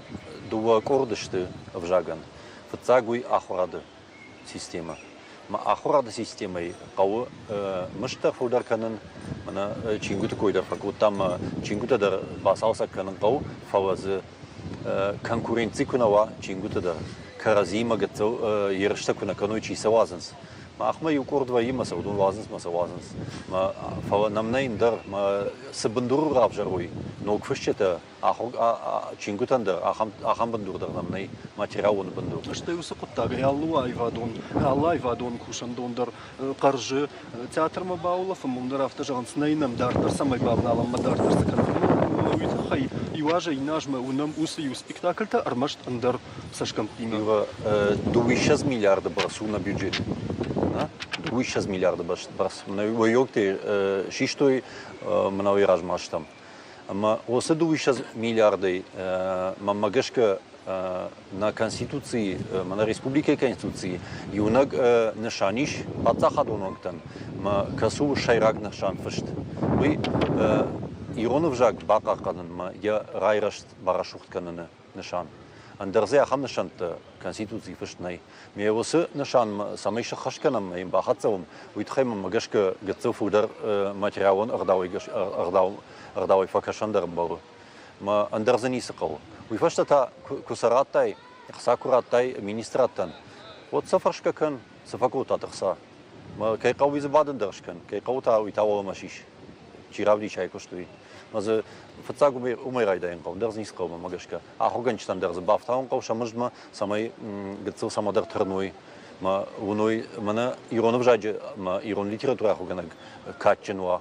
Дыууӕ къорды сты ӕвзагӕн. Фыццаг уый ахуырады системӕ. Мӕ ахуырады системӕйы хъӕуы мызд дӕр фылдӕр кӕнын, мӕнӕ чингуыты кой дӕр фӕкодтам, мӕ чингуытӕ дӕр бацалцӕг кӕнын хъӕуы, фӕлӕ дзы конкуренци куы нӕ уа чингуыты дӕр, кӕрӕдзиимӕ гыццыл ерыстӕ куы нӕ кӕной, чи сӕ уадзынц. Махмӕ иу къорд вӕййы, мӕ сӕ уыдон уадзынц, мӕ сӕ уадзынц. Мӕ, фӕлӕ нӕм нӕй ӕндӕр, мӕ цы бындурыл равзӕрой ног фысджытӕ, чингуытӕн дӕр ахӕм бындур дӕр нӕм нӕй, материалон бындур. Стӕй уыцы хъуыддагӕй алы аивадон, алы аивадон кусӕндон дӕр хъӕрзы. Театрмӕ баулӕфын уым дӕр афтӕ зӕгъынц, нӕй нӕм дарддӕр цӕмӕй бавналӕм ӕмӕ дарддӕр цы кӕнӕм. Уый тыххӕй иу азӕй иннӕ азмӕ уынӕм уыцы иу спектакльтӕ ӕрмӕст ӕндӕр цӕсгӕмттимӕ. Дыууиссӕдз миллиарды бӕрц у нӕ бюджет. Дыууиссӕдз миллиарды бӕрц. Уӕййогтӕ систой мӕнӕуый размӕ азтӕм. Ӕмӕ уыцы дыууиссӕдз миллиардӕй мӕнмӕ гӕсгӕ нӕ Конституцийы, мӕнӕ республикӕйы Конституцийы иунӕг нысан ис паддзахадон уӕнгтӕн, ӕмӕ кӕцы у сӕйраг нысан фыст, уый ирон ӕвзаг бахъахъхъӕнынмӕ йӕ райрӕзт барӕсугъд кӕныны нысан. Ӕндӕр дзы ахӕм нысӕнттӕ Конституцийы фыст нӕй. Ме уыцы нысанмӕ цӕмӕй сӕххӕст кӕнӕм ӕмӕ йын бахӕццӕ уӕм, уый тыххӕй мӕм гӕсгӕ гыццыл фылдӕр материалон ӕгъдауӕй фӕкӕсӕн дӕр ӕмбӕлы. Мӕ ӕндӕр дзы ницы хъӕуы. Уый фӕстӕ та куы сӕ радтай, ӕхца куы радтай министрадтӕн, уӕд сӕ фӕрсгӕ кӕн, цы фӕкодтат ӕхца. Мӕ кӕй хъӕуы, уый дзы бадын дӕр скӕн, кӕй хъӕуы та, уый та уӕлӕмӕ сис. Чи равдисай куыст, уый. Мӕ дзы фыццаг уымӕй райдайын хъӕуы, ӕндӕр дзы ницы хъӕуы мӕнмӕ гӕсгӕ. Ахуыргӕнджытӕн дӕр дзы бафтауын хъӕуы сӕ мыздмӕ, цӕмӕй гыццыл цӕмӕдӕр тырной, мӕ уыной, мӕнӕ ирон ӕвзаджы ӕмӕ ирон литературӕ ахуыргӕнӕг кадджын уа,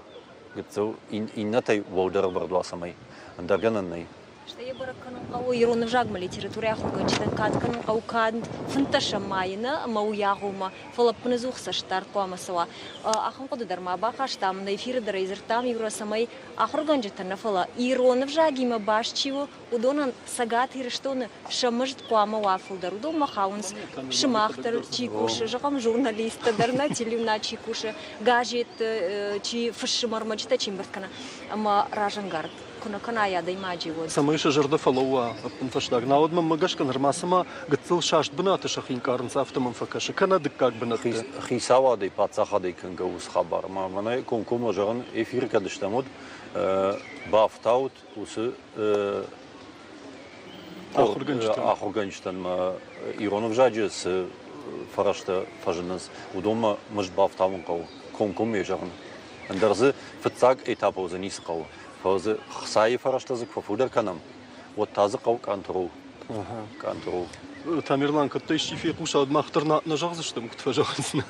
гыццыл иннӕтӕй уӕлдӕр ӕвӕрд уа, цӕмӕй. Ӕндӕр гӕнӕн нӕй. Стӕй йӕ бӕрӕг кӕнын хъӕуы, ирон ӕвзагмӕ литературӕйы ахуыргӕнджытӕн кад кӕнын хъӕуы канд фынддӕсӕм майы нӕ ӕмӕ уый агъоммӕ, фӕлӕ ӕппынӕдзух цӕстдард хъуамӕ цӕуа. Ахӕм хъуыды дӕр ма бахастам, нӕ эфиры дӕр ӕй дзырдтам, Юра, цӕмӕй ахуыргӕнджытӕ нӕ, фӕлӕ ирон ӕвзагимӕ баст чи у, уыдонӕн Цӕгат Ирыстоны сӕ мызд хъуамӕ уа фылдӕр. Уыдонмӕ хауынц сымах дӕр чи кусы, зӕгъӕм, журналисттӕ дӕр, нӕ телеуынад чи кусы, газетты чи фыссы, ӕрмӕджытӕ чи ӕмбырд кӕны ӕмӕ разӕнгард куы нӕ кӕнай адӕймаджы, уӕд. Цӕмӕй сӕ зӕрдӕ фӕлӕууа ӕппынфӕстаг. Науӕд мӕнмӕ гӕсгӕ нырма цыма гыццыл саст бынаты сӕхи нкъарынц, афтӕ мӕм фӕкӕсы, кӕнӕ дыккаг бынӕтты. Хицауадӕй, паддзахадӕй кӕнгӕ уыцы хабар. Мӕнӕ комкоммӕ зӕгъын, эфиры кӕд стӕм, уӕд бафтаут уыцы ахуыргӕнджытӕн ма ирон ӕвзаджы цы фӕрӕзтӕ фӕзынынц, уыдонмӕ мызд бафтауын хъӕуы, комкоммӕ зӕгъын. Ӕндӕр дзы фыццаг этапыл дзы ницы хъӕуы. Фӕлӕ дзы хцайы фӕрӕзтӕ дзы куы фӕфылдӕр кӕнӕм, уӕд та дзы хъӕуы къантрол. Къантрол. Тамерлан, кӕддӕ исчи фехъуса, уӕд мах дӕр нӕ зӕгъдзыстӕм, куыд фӕзӕгъынц нӕ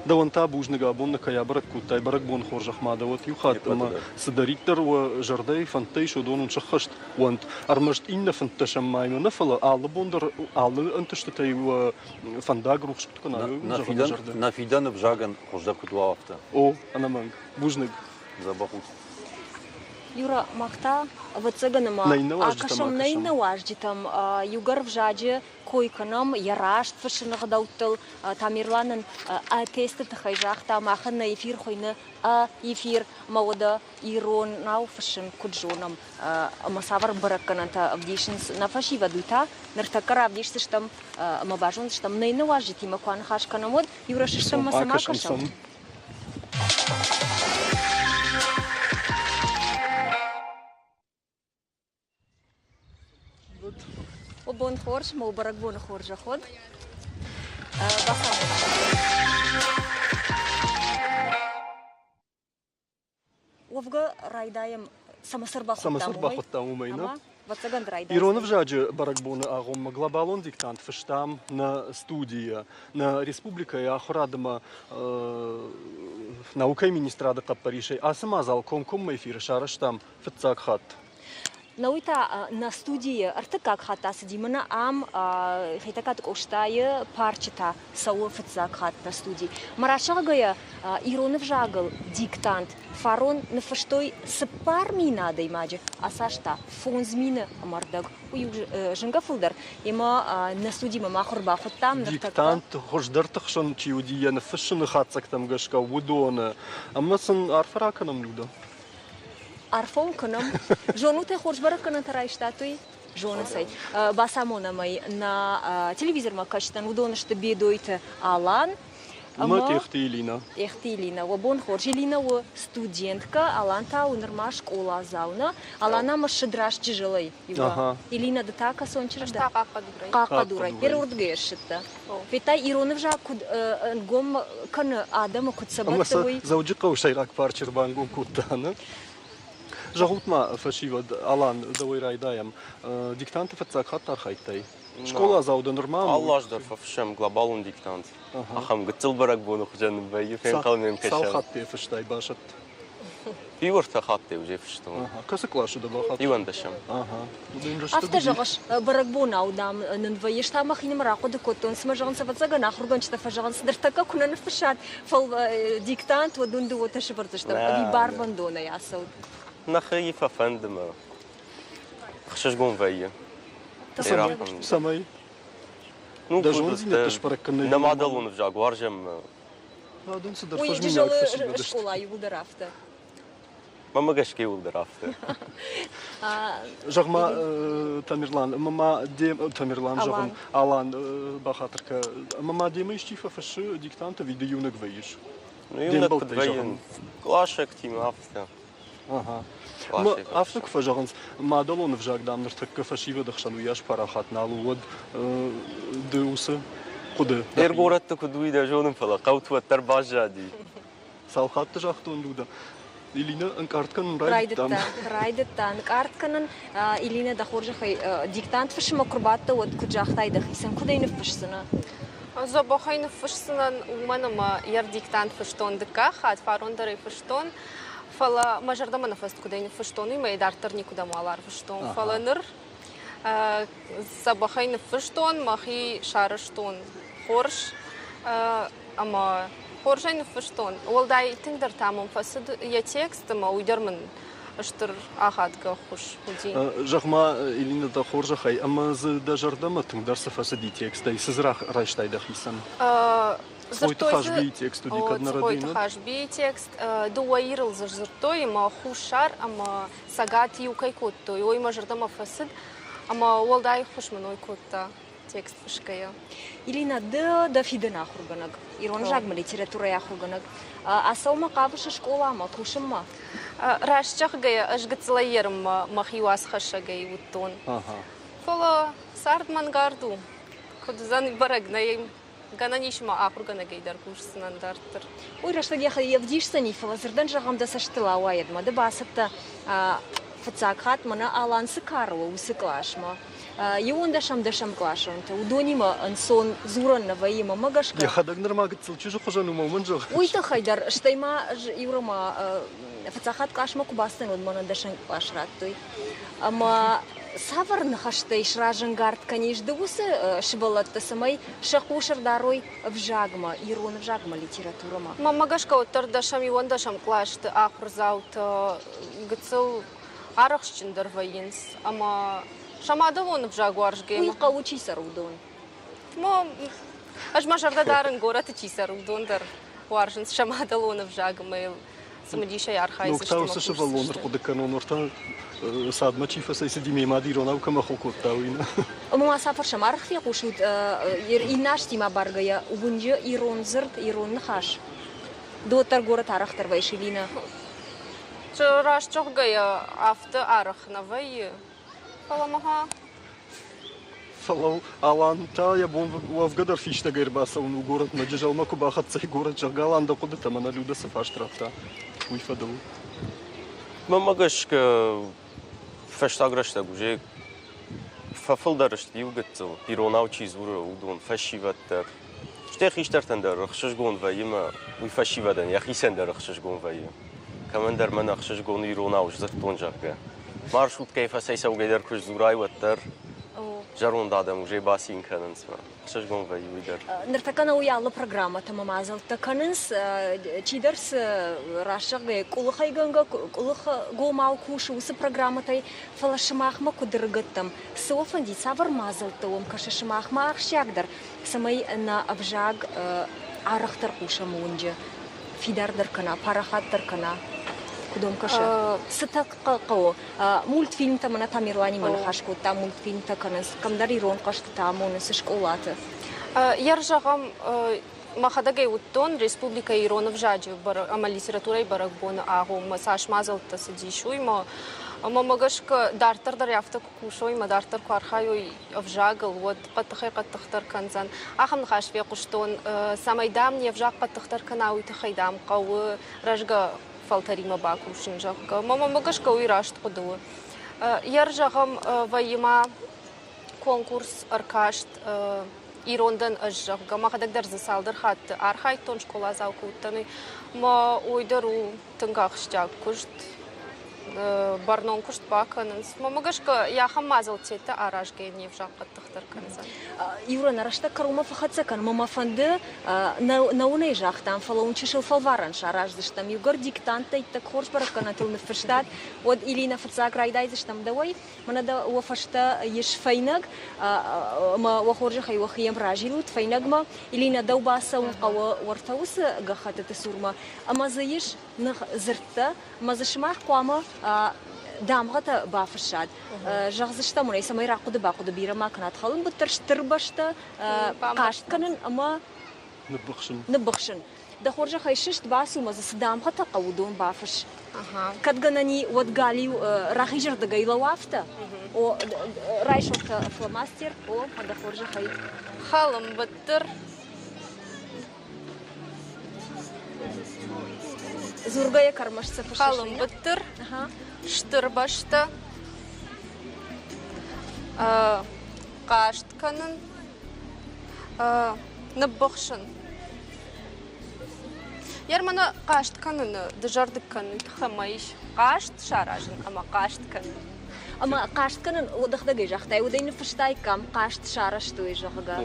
Дӕуӕн та бузныг, абон нӕ кӕй абӕрӕг кодтай, бӕрӕгбон хорзӕх ма дӕ уӕд иу хатт ӕмӕ цыдӕриддӕр уӕ зӕрдӕйы фӕндтӕ ис, уыдон уын сӕххӕст уӕнт. Ӕрмӕст иннӕ фынддӕсӕм маймӕ нӕ, фӕлӕ алы бон дӕр алы ӕнтыстытӕй уӕ фӕндаг рухс куыд кӕна, уый зӕрдӕ. Нӕ фидӕны ӕвзагӕн хуыздӕр куыд уа, афтӕ. О, ӕнӕмӕнг. Бузныг. Дзӕбӕх ут. Юра, мах та, ӕвӕццӕгӕн, ӕмӕ акӕсӕм нӕ иннӕ уазджытӕм. Иугӕр ӕвзаджы кой кӕнӕм, йӕ раст фыссыны гъдӕуттыл. Тамерланӕн ӕ тесты тыххӕй загъта, махӕн нӕ эфир хуыйны ӕ эфир, ӕмӕ уӕдӕ иронау фыссын куыд зонӕм ӕмӕ цавӕр бӕрӕггӕнӕнтӕ ӕвдисынц нӕ фӕсивӕд, уый та ныртӕккӕ равдисдзыстӕм ӕмӕ базондзыстӕм, нӕ иннӕ уазджытимӕ куы аныхас кӕнӕм, уӕд иу рӕсыстӕм ӕмӕ цӕмӕ кӕсӕм. Бон хорз, мӕ бӕрӕгбоны хорзӕх уӕд. Уӕвгӕ райдайӕм, цӕмӕ цы Цӕмӕ цы ӕрбахуыдтам, уымӕй, нӕ? Ирон ӕвзаджы бӕрӕгбоны агъоммӕ глобалон диктант фыстам нӕ студийы. Нӕ республикӕйы ахуырад ӕмӕ наукӕйы министрады хъӕппӕрисӕй ацы мадзал комкоммӕ эфиры сарӕзтам фыццаг хатт. Науи та нӕ студийы ӕртыккаг хатт ацыди. Мӕнӕ ам Хетӕгкаты Къостайы парчы та цӕуы фыццаг хатт нӕ студи. Мӕ расӕгъгӕйӕ ирон ӕвзагыл диктант фарон ныффыстой 4000 адӕймаджы, ацас та 5000 ӕмӕ ӕрдӕг. Уый у зынгӕ фылдӕр. Ӕмӕ нӕ студимӕ мах ӕрбахуыдтам. Диктант хуыздӕрты хсӕн чи уыди йӕ ныффыссыны хатдзӕгтӕм гӕсгӕ, уыдоны. Ӕмӕ сын арфӕ ракӕнӕм, Люда. Арфӕ уын кӕнӕм. Зонут ӕй, хорз бӕрӕггӕнӕнтӕ райстат, уый? Зонынц ӕй. Бацамонӕм ӕй нӕ телевизормӕ кӕсджытӕн, уыдон сты Бедойты Алан ӕмӕ Тъехты Элинӕ. Тъехты Элинӕ. Уӕ бон хорз. Элинӕ у студенткӕ, Алан та у нырма скъоладзау, нӕ? Алан ӕм ссыд раст чызджылӕй. Элинӕ, ды та кӕцон чызг дӕ? Хъахъхъӕдурӕй. Хъахъхъӕдурӕй. Йе рдыгӕй ссыдтӕ. Федтай, ирон ӕвзаг куыд ӕнгом кӕны адӕмы, куыд сӕ бӕтты, уый? Дзӕуджыхъӕуы сӕйраг парчы ӕрбангом кодта, нӕ? Зӕгъут-ма, фӕсивӕд, Алан, дӕуӕй райдайӕм. Диктанты фыццаг хатт архайдтай? Скъоладзау дӕ нырма? Алы аз дӕр фӕфыссӕм глобалон диктант. Ахӕм гыццыл бӕрӕгбоны хуызӕн вӕййы, фенхъӕлмӕ йӕм кӕсӕм. Цал хатты фыстай, басӕтт? Иу-ӕртӕ хатты уже фыстон. Кӕцы къласы дӕ бахатт? Иуӕндӕсӕм. Афтӕ зӕгъыс, бӕрӕгбонау, дам, нын вӕййы, та мӕхинымӕр ахъуыды кодтон, цымӕ зӕгъын, ӕвӕццӕгӕн, ахуыргӕнджытӕ фӕзӕгъынц, ныртӕккӕ куы нӕ ныффыссат, фӕлӕ диктант, уӕд уын дыууӕтӕ сӕвӕрдзыстӕм, ӕви барвӕндонӕй ацӕут? Нӕхи фӕфӕнды мӕ. Ӕхсызгон вӕййы. Цӕмӕй? Ну, Дӕ зонддзинӕдтӕ сбӕрӕг кӕнын. Нӕ мадӕлон ӕвзаг уарзӕм. Адӕм цыдӕр Уый фӕзминаг Джызӕлы фӕсивӕд сты. скъола иууылдӕр афтӕ. Мӕнмӕ гӕсгӕ иууылдӕр афтӕ. Зӕгъ-ма, Тамерлан, ӕмӕ ма де Тамерлан зӕгъын, Алан, бахатыр кӕ, ӕмӕ ма демӕ исчи фӕфыссы диктант ӕви ды иунӕг вӕййыс? Ну, иунӕг куыд вӕййын, къласӕгтимӕ афтӕ. Ага. Афтӕ куы фӕзӕгъынц, мадӕлон ӕвзаг, дам, ныртӕккӕ фӕсивӕды хсӕн уыйас парахат нал у, уӕд ды уыцы хъуыды. Дер горӕтты куыд уый дӕ зонын, фӕлӕ хъӕуты уӕддӕр баззади. Цал хатты загътон, Люда? Элина ӕнкъард кӕнын райдыдта. Райдыдта, райдыдта ӕнкъард кӕнын. Элина, дӕ хорзӕхӕй, диктант фысымӕ куы рбадтӕ, уӕд куыд загътай дӕхицӕн, куыд ӕй ныффысдзынӕ? Дзӕбӕхӕй ныффысдзынӕн, уымӕн ӕмӕ йӕ диктант фыстон дыккаг хатт, фарон дӕр ӕй фыстон. Фӕлӕ мӕ зӕрдӕмӕ нӕ фӕцыд, куыд ӕй ныффыстон, уый мӕ дарддӕр никуыдӕм уал арвыстон. Фӕлӕ ныр дзӕбӕхӕй ныффыстон, мӕхи сарӕзтон хорз ӕмӕ хорзӕй ныффыстон. Уӕлдай тынгдӕр та мӕм фӕцыд йӕ текст ӕмӕ уый дӕр мын стыр ахадгӕ ӕххуыс уыди. Зӕгъ-ма, Элина, дӕ хорзӕхӕй, ӕмӕ дзы дӕ зӕрдӕмӕ тынгдӕр цы фӕцыди текстӕй, цы дзы райстай дӕхицӕн? Цгъойты Хазбийы текст уыди, кӕд нӕ Цгъойты Хазбийы текст. Дыууӕ ирыл дзы сдзырдтой, ӕмӕ Хуссар ӕмӕ Цӕгат иу кӕй кодтой, уый мӕ зӕрдӕмӕ фӕцыд, ӕмӕ уӕлдай ӕххуыс мын уый кодта текст фысгӕйӕ. Ирина, ды дӕ фидӕны ахуыргӕнӕг, ирон ӕвзагмӕ литературӕйы ахуыргӕнӕг. Ацӕуынмӕ хъавыс скъоламӕ, кусынмӕ? Раст зӕгъгӕйӕ, ӕз гыццылӕй ерынмӕ мӕхи уацхӕссӕгӕй уыдтон. Фӕлӕ цард мӕнгард у. Куыд уыдзӕн, бӕрӕг нӕй. Гӕнӕн ис ма ахуыргӕнӕгӕй дӕр кусдзынӕн дарддӕр. Уый рӕстӕг йӕхи ӕвдисдзӕни, фӕлӕ дзырдӕн зӕгъӕм, дӕ цӕстытыл ауайӕд ма ды бацыдтӕ фыццаг хатт мӕнӕ Алан цы кары у, уыцы къласмӕ. Иуӕндӕсӕм-дӕсӕм къласонтӕ, уыдонимӕ ӕнцон дзурӕн нӕ вӕййы, мӕнмӕ гӕсгӕ. Йӕхӕдӕг нырма гыццыл чызджы хуызӕн у, уымӕн зӕгъ. Уый тыххӕй дӕр, стӕй ма иу ма фыццаг хатт къласмӕ куы бацыдтӕн, уӕд мӕнӕн дӕсӕм кълас радтой. Ӕмӕ цавӕр ныхӕстӕй сразӕнгард кӕнис ды уыцы сывӕллӕтты, цӕмӕй сӕ хъус ӕрдарой ӕвзагмӕ, ирон ӕвзагмӕ, литературӕмӕ? Мӕнмӕ гӕсгӕ, уӕддӕр дӕсӕм-иуӕндӕсӕм кълӕсты ахуырдзаутӕ гыццыл арӕхстджындӕр вӕййынц ӕмӕ сӕ мадӕлон ӕвзаг уарзгӕ. Уый хъӕуы чи цӕры, уыдон? Ӕз мӕ зӕрдӕ дарын, горӕты чи цӕры, уыдон дӕр уарзынц сӕ мадӕлон ӕвзаг ӕмӕ йыл цымыдисӕй архайдзысты. Ног та уыцы сывӕллон ӕрхъуыды кӕнон, уӕртӕ цадмӕ чи фӕцӕйцыди, ме мад иронау кӕм ахуыр кодта, уый нӕ. Ӕмӕ ма цафӕрсӕм арӕх фехъусут иннӕ азтимӕ баргӕйӕ уынджы ирон дзырд, ирон ныхас? Ды уӕддӕр горӕт арӕхдӕр вӕййыс, Элинӕ? Раст зӕгъгӕйӕ, афтӕ арӕх нӕ вӕййы, фӕлӕ мӕ Фӕлӕ Алан та йӕ бон уӕвгӕ дӕр фистӕгӕй ӕрбацӕуын у горӕтмӕ. Джызӕлмӕ куы бахӕццӕ и горӕт, зӕгъгӕ, Алан дӕ хъуыдытӕ мӕнӕ Людӕ цы фарст радта, уый фӕдыл. Мӕнмӕ гӕсгӕ, фӕстаг рӕстӕг уже фӕфылдӕр сты иу гыццыл, иронау чи дзуры, уыдон, фӕсивӕд дӕр. Стӕй хистӕртӕн дӕр ӕхсызгон вӕййы мӕ уый фӕсивӕдӕн йӕхицӕн дӕр ӕхсызгон вӕййы. Кӕмӕндӕр мӕн ӕхсызгон иронау сдзырдтон, зӕгъгӕ. Маршруткӕйы фӕцӕйцӕугӕ дӕр куы сдзурай, уӕддӕр зӕронд адӕм уже бацин кӕнынц мӕ. Ӕхсызгон вӕййы уый дӕр. Ныртӕккӕ нӕ уый алы программӕтӕ ӕмӕ мадзӕлттӕ кӕнынц. Чидӕр цы раст зӕгъгӕйӕ, къуылыхӕйгӕнгӕ, къуылыхгомау кусы уыцы программӕтӕй, фӕлӕ сымахмӕ куыд ӕрыгӕттӕм, цы уӕ фӕндид, цавӕр мадзӕлттӕ уӕм кӕсы сымахмӕ ахсджиагдӕр, цӕмӕй нӕ ӕвзаг арӕхдӕр хъусӕм уынджы, фидардӕр кӕна, парахатдӕр кӕна? Куыд уӕм кӕсы? Цытӕ хъӕуы? Мультфильмтӕ мӕнӕ Тамерланимӕ ныхас кодта, мультфильмтӕ кӕнынц, кӕмдӕр ирон хъӕзтытӕ амонынц скъолаты. Йӕ зӕгъӕм, мӕхӕдӕг ӕй уыдтон, республикӕйы ирон ӕвзаджы ӕмӕ литературӕйы бӕрӕгбоны агъоммӕ цас мадзӕлттӕ цыдис, уый ма ӕмӕ гӕсгӕ дарддӕр дӕр афтӕ куы кусой ӕмӕ дарддӕр куы архайой ӕвзагыл, уӕд хъӕддыхӕй-хъӕддыхдӕр кӕндзӕн. Ахӕм ныхас фехъуыстон, цӕмӕй, дам, не взаг хъӕддыхдӕр кӕна, уый тыххӕй, дам, хъӕуы рӕзгӕ фӕлтӕримӕ бакусын, зӕгъгӕ. Мӕнмӕ гӕсгӕ уый раст хъуыды у. Йӕ зӕгъӕм, вӕййы ма конкурс, ӕркаст ирон дӕн ӕз, зӕгъгӕ. Мӕхӕдӕг дӕр дзы цалдӕр хатты архайдтон, скъоладзау куы уыдтӕн, уый. Мӕ уый дӕр у тынг ахсджиаг куыст, бӕрнон куыст бакӕнынц. Мӕнмӕ гӕсгӕ, йӕ ахӕм мадзӕлттӕ аразгӕ не взаг хъӕддыхдӕр кӕндзӕн. Юра, нӕ рӕстӕг кӕронмӕ фӕхӕццӕ кӕн, мӕ фӕнды, нӕ уын ӕй загътам, фӕлӕ уын чысыл фӕлварӕн сараздзыстӕм. Иугӕр диктанттӕ иттӕг хорз бӕрӕггӕнӕнтыл ныффыстат, уӕд Илинӕ фыццаг райдайдзыстӕм дӕуӕй. Мӕнӕ дӕ уӕ фӕстӕ ис фӕйнӕг, ӕмӕ уӕ хорзӕхӕй уӕхи разилут фӕйнӕгмӕ. Илинӕ, дӕу бацӕуын хъӕуы уӕртӕ уыцы гӕххӕттыты цурмӕ, ӕмӕ дзы ис дзырдтӕ, ӕмӕ дзы сымах хъуамӕ дамгъӕтӕ бафыссат. Зӕгъдзыстӕм уын ӕй, цӕмӕй рахъуыды-бахъуыды бирӕ ма кӕнат. Хӕлынбыттыр стыр бӕстӕ хъаст кӕнын ӕмӕ ныббыхсын. Ныббыхсын. Дӕ хорзӕхӕй сыст, бацу мӕ дзы цы дамгъӕтӕ хъӕуы, уыдон бафысс. Кӕд гӕнӕн и, уӕд галиу рахизырдыгӕй лӕуу афтӕ. О, райсомтӕ фломастер, о, дӕ хорзӕхӕй. Хӕлынбыттыр. Дзургӕйӕ кӕрмӕст цы фыссыс? Хӕлынбыттыр, стыр бӕстӕ, хъаст кӕнын, ныббыхсын. Ерманы хъаст кӕныны дызӕрдыг кӕнын тыххӕй ма ис хъаст саразын ӕмӕ хъаст кӕнын. Ӕмӕ хъаст кӕнын дӕхӕдӕгӕй загътай, уӕд ӕй ныффыстаиккам, хъаст сарӕзтой, зӕгъгӕ.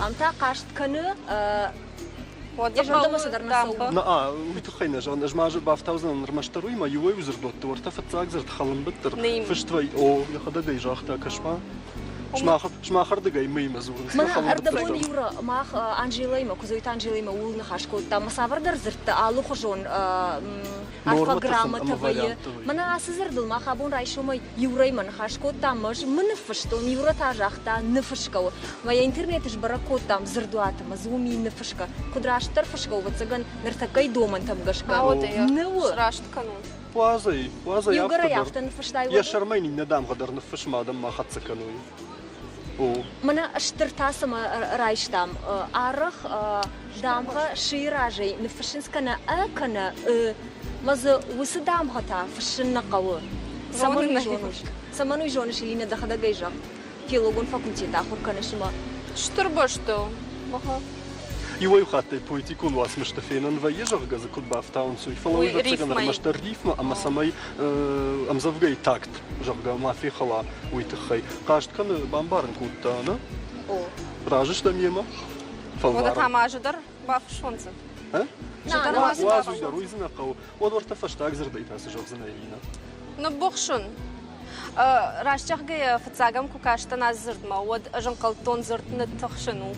Ам та хъаст кӕны йӕ зӕрдӕмӕ цыдӕр нӕ цӕуы. Нӕ, уый тыххӕй нӕ зӕгъын. Ӕз ма бафтаудзынӕн ӕрмӕстдӕр уый, ӕмӕ иуӕй-иу дзырдуӕтты уӕртӕ фыццаг дзырд хӕлынбыттыр фыст вӕййы. О, йӕхӕдӕг ӕй загъта, кӕс-ма. Сымахӕрдыгӕй мыимӕ дзурынц. Мӕнӕ ӕрдӕбон Юра, мах Анжелӕимӕ, Куыдзойты Анжелӕимӕ ууыл ныхас кодтам, ӕмӕ цавӕрдӕр дзырдтӕ алыхуызон орфограммӕтӕ вӕййы. Мӕнӕ ацы дзырдыл мах абон райсомӕй Юрӕимӕ ныхас кодтам, ӕз мын ныффыстон, Юра та загъта ныфысгӕ у. Мӕ йӕ интернеты сбӕрӕг кодтам дзырдуаты, ӕмӕ дзы уым и ныфысгӕ. Куыд растдӕр фысгӕ у, ӕвӕццӕгӕн, ныртӕккӕйы домӕнтӕм гӕсгӕ. Ны у. Сраст кӕнон. Уадзӕй, уадзӕй Иугӕрӕй афтӕ ныффыстай, Йӕ сӕрмӕ йын иннӕ дамгъӕ дӕр ныффысмӕ адӕм ма хӕццӕ кӕной. О. Мӕнӕ стыр та цӕмӕ райстам. Арӕх дамгъӕ ш-йы разӕй ныффыссынц кӕнӕ ӕ кӕнӕ ы. Мӕ дзы уыцы дамгъӕтӕ фыссын нӕ хъӕуы. Цӕмӕн уый зоныс? Цӕмӕн уый зоныс, Элинӕ, дӕхӕдӕг ӕй зӕгъ. Филологон факультеты ахуыр кӕныс ӕмӕ. Стыр бӕстӕ у. Иуӕй-иу хаттӕй поэтикон уацмыстӕ фенӕн вӕййы, зӕгъгӕ дзы куыд бафтауынц, уый, фӕлӕ уый ӕвӕццӕгӕн ӕрмӕстдӕр рифмӕ ӕмӕ цӕмӕй ӕмдзӕвгӕйы такт, зӕгъгӕ, ма фехӕла, уый тыххӕй. Хъаст кӕны, бамбарын кодта, нӕ? Разы стӕм йемӕ? Фӕлварӕн. Уӕдӕ та ма азы дӕр бафыссон дзы. Уадз уый дӕр, уый дзы нӕ хъӕуы. Уӕд уӕртӕ фӕстаг дзырдӕй та цы зӕгъдзынӕ, Элинӕ? Ныббыхсын. Раст зӕгъгӕйӕ, фыццагӕм куы кастӕн ацы дзырдмӕ, уӕд ӕз ӕнхъӕлдтон дзырд ныттыхсын у.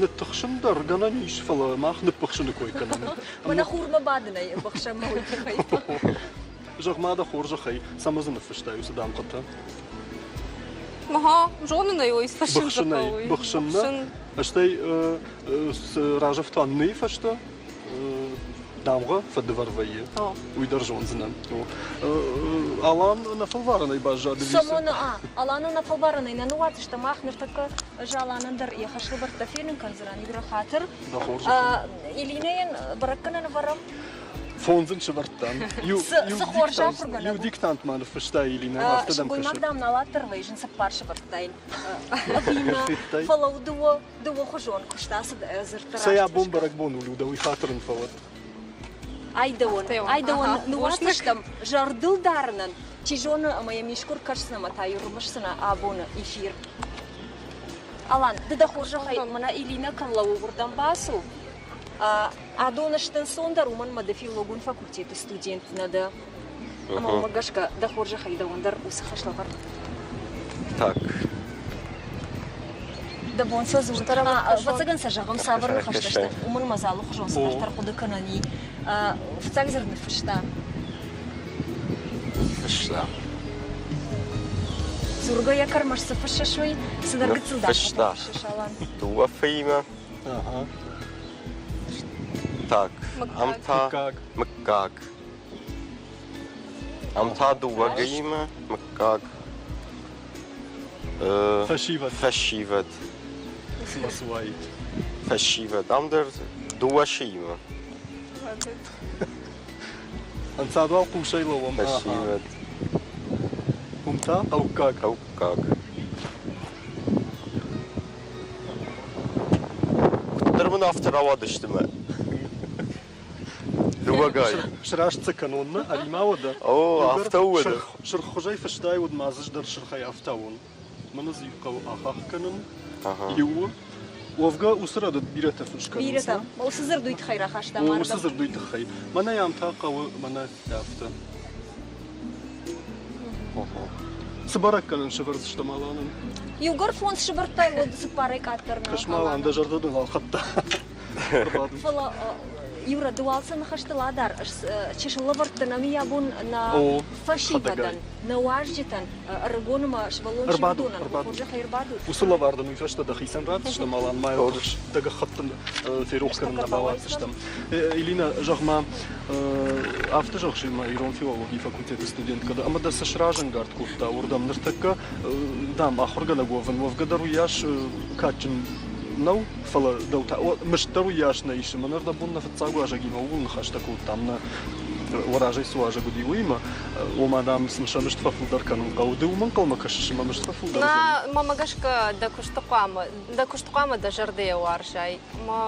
Ныттыхсын дӕр гӕнӕн ис, фӕлӕ мах ныббыхсыны кой кӕнӕм. Мӕнӕ хурмӕ бадынӕй быхсӕм ма уый тыххӕй. Зӕгъ-ма дӕ хорзӕхӕй, цӕмӕ дзы ныффыстай уыцы дамгъӕтӕ? Мӕ зонын ӕй, уый фыссын Быхсынӕй, быхсын нӕ. Стӕй разӕфтуан ны фӕстӕ дамгъӕ фӕдывӕр вӕййы. Уый дӕр зондзынӕн. Алан нӕ фӕлварӕнӕй баззад. Сомон, Аланы нӕ фӕлварӕнӕй нӕ ныууадздзыстӕм. Мах ныртӕккӕ ӕз Аланӕн дӕр йӕ хӕслӕвӕрдтӕ фенын кӕндзынӕн. Игоры хатыр. Элинӕйӕн бӕрӕггӕнӕн ӕвӕрӕм. Фондз ын сӕвӕрдтам. Цы хорз ахуыргӕнӕг Иу диктант ма ныффыста Элинӕ, афтӕ дӕм кӕсы. Сылгоймаг, дам, налатдӕр вӕййы, цыппар сӕвӕрдтаин. Ӕви нӕ, фӕлӕ дыууӕхуызон куыст ацыд дзырдты Цӕй абон бӕрӕгбон у, Людӕ, уый хатыр ын фӕуӕд. Айдӕуон, айдӕуон ныууадздзыстӕм зӕрдыл дарынӕн. Чи зоны, ӕмӕ йӕм искуы ркӕсдзынӕ ӕмӕ та-иу рымысдзынӕ абоны эфир. Алан, ды дӕ хорзӕхӕй мӕнӕ Элинӕ кӕм лӕууы, уырдӕм бацу. Адон сты ӕнцондӕр, уымӕн ӕмӕ ды филологон факультеты студент нӕ дӕ. Ӕмӕ уымӕ гӕсгӕ дӕ хорзӕхӕй дӕуӕн дӕр уыцы хӕслӕвӕрд. Так. Дӕ бон сӕ дзурын. Ӕвӕццӕгӕн сӕ зӕгъӕм, цавӕр ныхӕстӕ сты, уымӕн ӕмӕ дзы алыхуызон цыдӕртӕ ӕрхъуыды кӕнӕн и. Фыццаг дзырд ныффыста. Ныффыста. Дзургӕйӕ кӕрмӕст цы фыссыс, уый цыдӕр гыццыл Ныффыста. фыссыс, Алан. Дыууӕ фыимӕ. Так, ам та мыггаг. Ам та дыууӕ г-имӕ мыггаг. Фӕсивӕд. Фӕсивӕд. Цымӕ цы уаид? Фӕсивӕд. Ам дӕр дыууӕ сыимӕ. Ӕнцад уал хъусӕй лӕууӕм. Фӕсивӕд. Уым та хъӕуккаг. Хъӕуккаг. Куыддӕр мын афтӕ рауадысты мӕ. Дыууӕгай. Сраст сӕ кӕнон нӕ, ӕви ма уӕдӕ? О, афтӕ уӕдӕ. Сырххуызӕй фыстай уӕд ма дзы дӕр сырхӕй ӕфтауон. Мӕнӕ дзы иу хъӕуы ахахх кӕнын. Иу. Уӕвгӕ уыцы рӕдыд бирӕтӕ фыс кӕнынц. Бирӕтӕ. Уыцы дзырд уый тыххӕй рахаста мардӕм. Уыцы дзырд уый тыххӕй. Мӕнӕ ам та хъӕуы, мӕнӕ афтӕ. Цы бӕрӕг кӕнын сӕвӕрдзыстӕм Аланӕн? Иугӕр фондз сывӕрдтай, уӕд цыппарӕй къаддӕр нӕ. Кӕс-ма, Алан, дӕ зӕрдӕ дын ӕлхӕдта. Фӕлӕ Юра, ды уал сӕ ныхӕстыл адар, чысыл лӕвӕрттӕ нӕм йӕ бон нӕ фӕсивӕдӕн, нӕ уазджытӕн, ӕрыгон ӕмӕ сывӕллон чи уыдонӕн, хорзӕхӕй ӕрбадут. Уыцы лӕвар дын уый фӕстӕ дӕхицӕн ратдзыстӕм, Алан, ма йыл дӕ гӕххӕттын ферох кӕнын нӕ бауадздзыстӕм. Элина, зӕгъ-ма, афтӕ зӕгъыс, ӕмӕ ирон филологийы факультеты студенткӕ дӕ, ӕмӕ дӕ цы сразӕнгард кодта уырдӕм? Ныртӕккӕ, дам, ахуыргӕнӕг уӕвын, уӕвгӕ дӕр уыйас кадджын нӕу, фӕлӕ дӕу та мызд дӕр уыйас нӕ исы. Мӕн ӕрдӕбон нӕ фыццаг уазӕгимӕ ууыл ныхӕстӕ кодтам, нӕ уӕ разӕй цы уазӕг уыди, уыимӕ. Ома, дам, сын сӕ мызд фӕфылдӕр кӕнын хъӕуы. Ды уымӕ ӕнхъӕлмӕ кӕсыс, ӕмӕ мызд фӕфылдӕр уыдзӕн? Мӕ гӕсгӕ, дӕ куысты хъуамӕ, дӕ куыст хъуамӕ дӕ зӕрдӕйӕ уарзай. Мӕ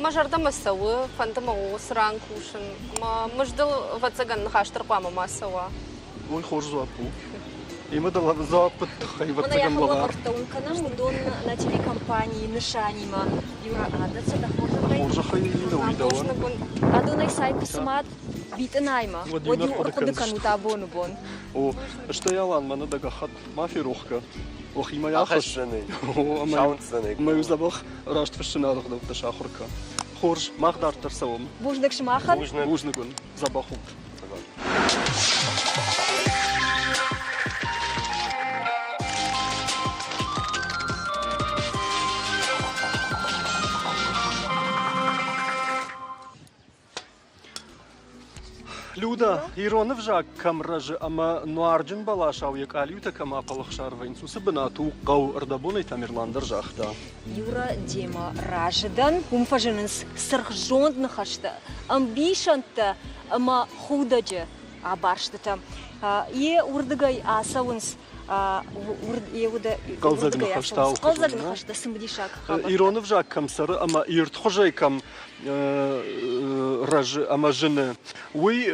мӕ зӕрдӕмӕ цӕуы, фӕнды мӕ уыцы ран кусын. Мӕ мыздыл, ӕвӕццӕгӕн, ныхас дӕр хъуамӕ ма цӕуа. Уый хорз дзуапп у. Имӕ дӕ дзуаппы тыххӕй ӕвӕццӕгӕн лӕвар. Лӕвӕрттӕ уын кӕнӕм, уыдон нӕ телекомпанийы нысанимӕ. Юра, адӕттӕ дӕ хорзӕхӕй. Хорзӕхӕй Ирина, уый дӕуӕн. Адонӕй цай куы цымат битъынаймӕ, уӕд-иу ӕрхъуыды кӕнут абоны бон. О, стӕй Алан, мӕнӕ дӕ гӕххӕтт ма ферох кӕ. Охимӕ ахӕсс. Ахӕсдзӕнӕй. Саунддзӕнӕй. Ӕмӕ-иу дзӕбӕх раст фыссын ӕгъдӕуттӕ сахуыр кӕ. Хорз, мах дарддӕр цӕуӕм. Бузныг сымахӕн. Бузныг. Бузныг уын. Дзӕбӕх ут. Люда, ирон ӕвзаг кӕм рӕзы ӕмӕ нуарджын бӕласау йӕ къалиутӕ кӕм ахъӕлӕхсар вӕййынц, уыцы бынат у хъӕу, ӕрдӕбонӕй Тамерлан дӕр загъта. Юра демӕ разы дӕн, уым фӕзынынц цыргъзонд ныхӕстӕ, ӕмбисӕндтӕ ӕмӕ худӕджы абарстытӕ. Йе уырдыгӕй ацӕуынц Хъӕлдзӕг ныхӕстӕ хъӕлдзӕг ныхӕстӕ цымыдисаг хабӕрттӕ. Ирон ӕвзаг кӕм цӕры ӕмӕ ирдхуызӕй кӕм рӕзы ӕмӕ зыны, уый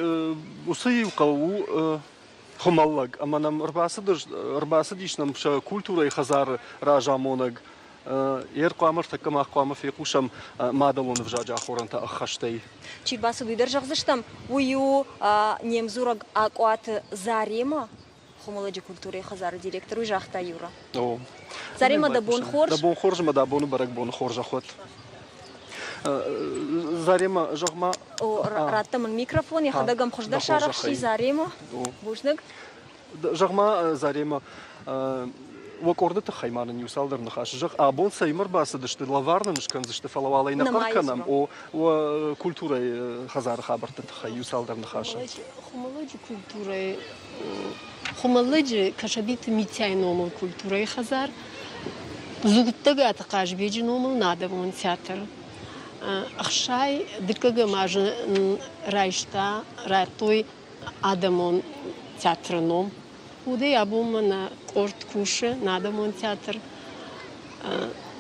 уыцы иу хъӕу у Хуымӕллӕг. Ӕмӕ нӕм ӕрбацыдис нӕм сӕ культурӕйы хӕдзары разамонӕг Ер хъуамӕ ӕртӕккӕ мах хъуамӕ фехъусӕм мадӕлон ӕвзаджы ахорӕнтӕ ӕххӕстӕй. Чи рбацыд, уый дӕр зӕгъдзыстӕм, уый у не мдзурӕг Акъуаты Заремӕ, Хуымӕллӕджы культурӕйы хӕдзары директор, уый загъта Юра. О. Заремӕ, дӕ бон хорз. Дӕ бон хорз ӕмӕ дӕ абоны бӕрӕгбоны хорзӕх уӕд. Заремӕ, зӕгъ-ма. О, радта мын микрофон, йӕхӕдӕг ӕм хуыздӕр сарӕхсти Заремӕ. Бузныг. Зӕгъ-ма, Заремӕ, уӕ къорды тыххӕй ма нын иу цалдӕр ныхасы зӕгъ. Абон цӕимӕ ӕрбацыдысты, лӕвар нын скӕндзысты, фӕлӕ уал ӕй нӕ хъӕр кӕнӕм. О, уӕ культурӕйы хӕдзары хабӕртты тыххӕй иу цалдӕр ныхасы. Хуымӕллӕджы культурӕйы Хуымӕллӕджы Кӕсӕбиты Митяйы номыл культурӕйы хӕдзар, Дзугтӕгаты Хъазбеджы номыл нӕ театр. Ӕхсай дыккӕгӕм азы райста, радтой адӕмон театры ном. Уыдӕй абонмӕ нӕ къорд кусы, нӕ адӕмон театр.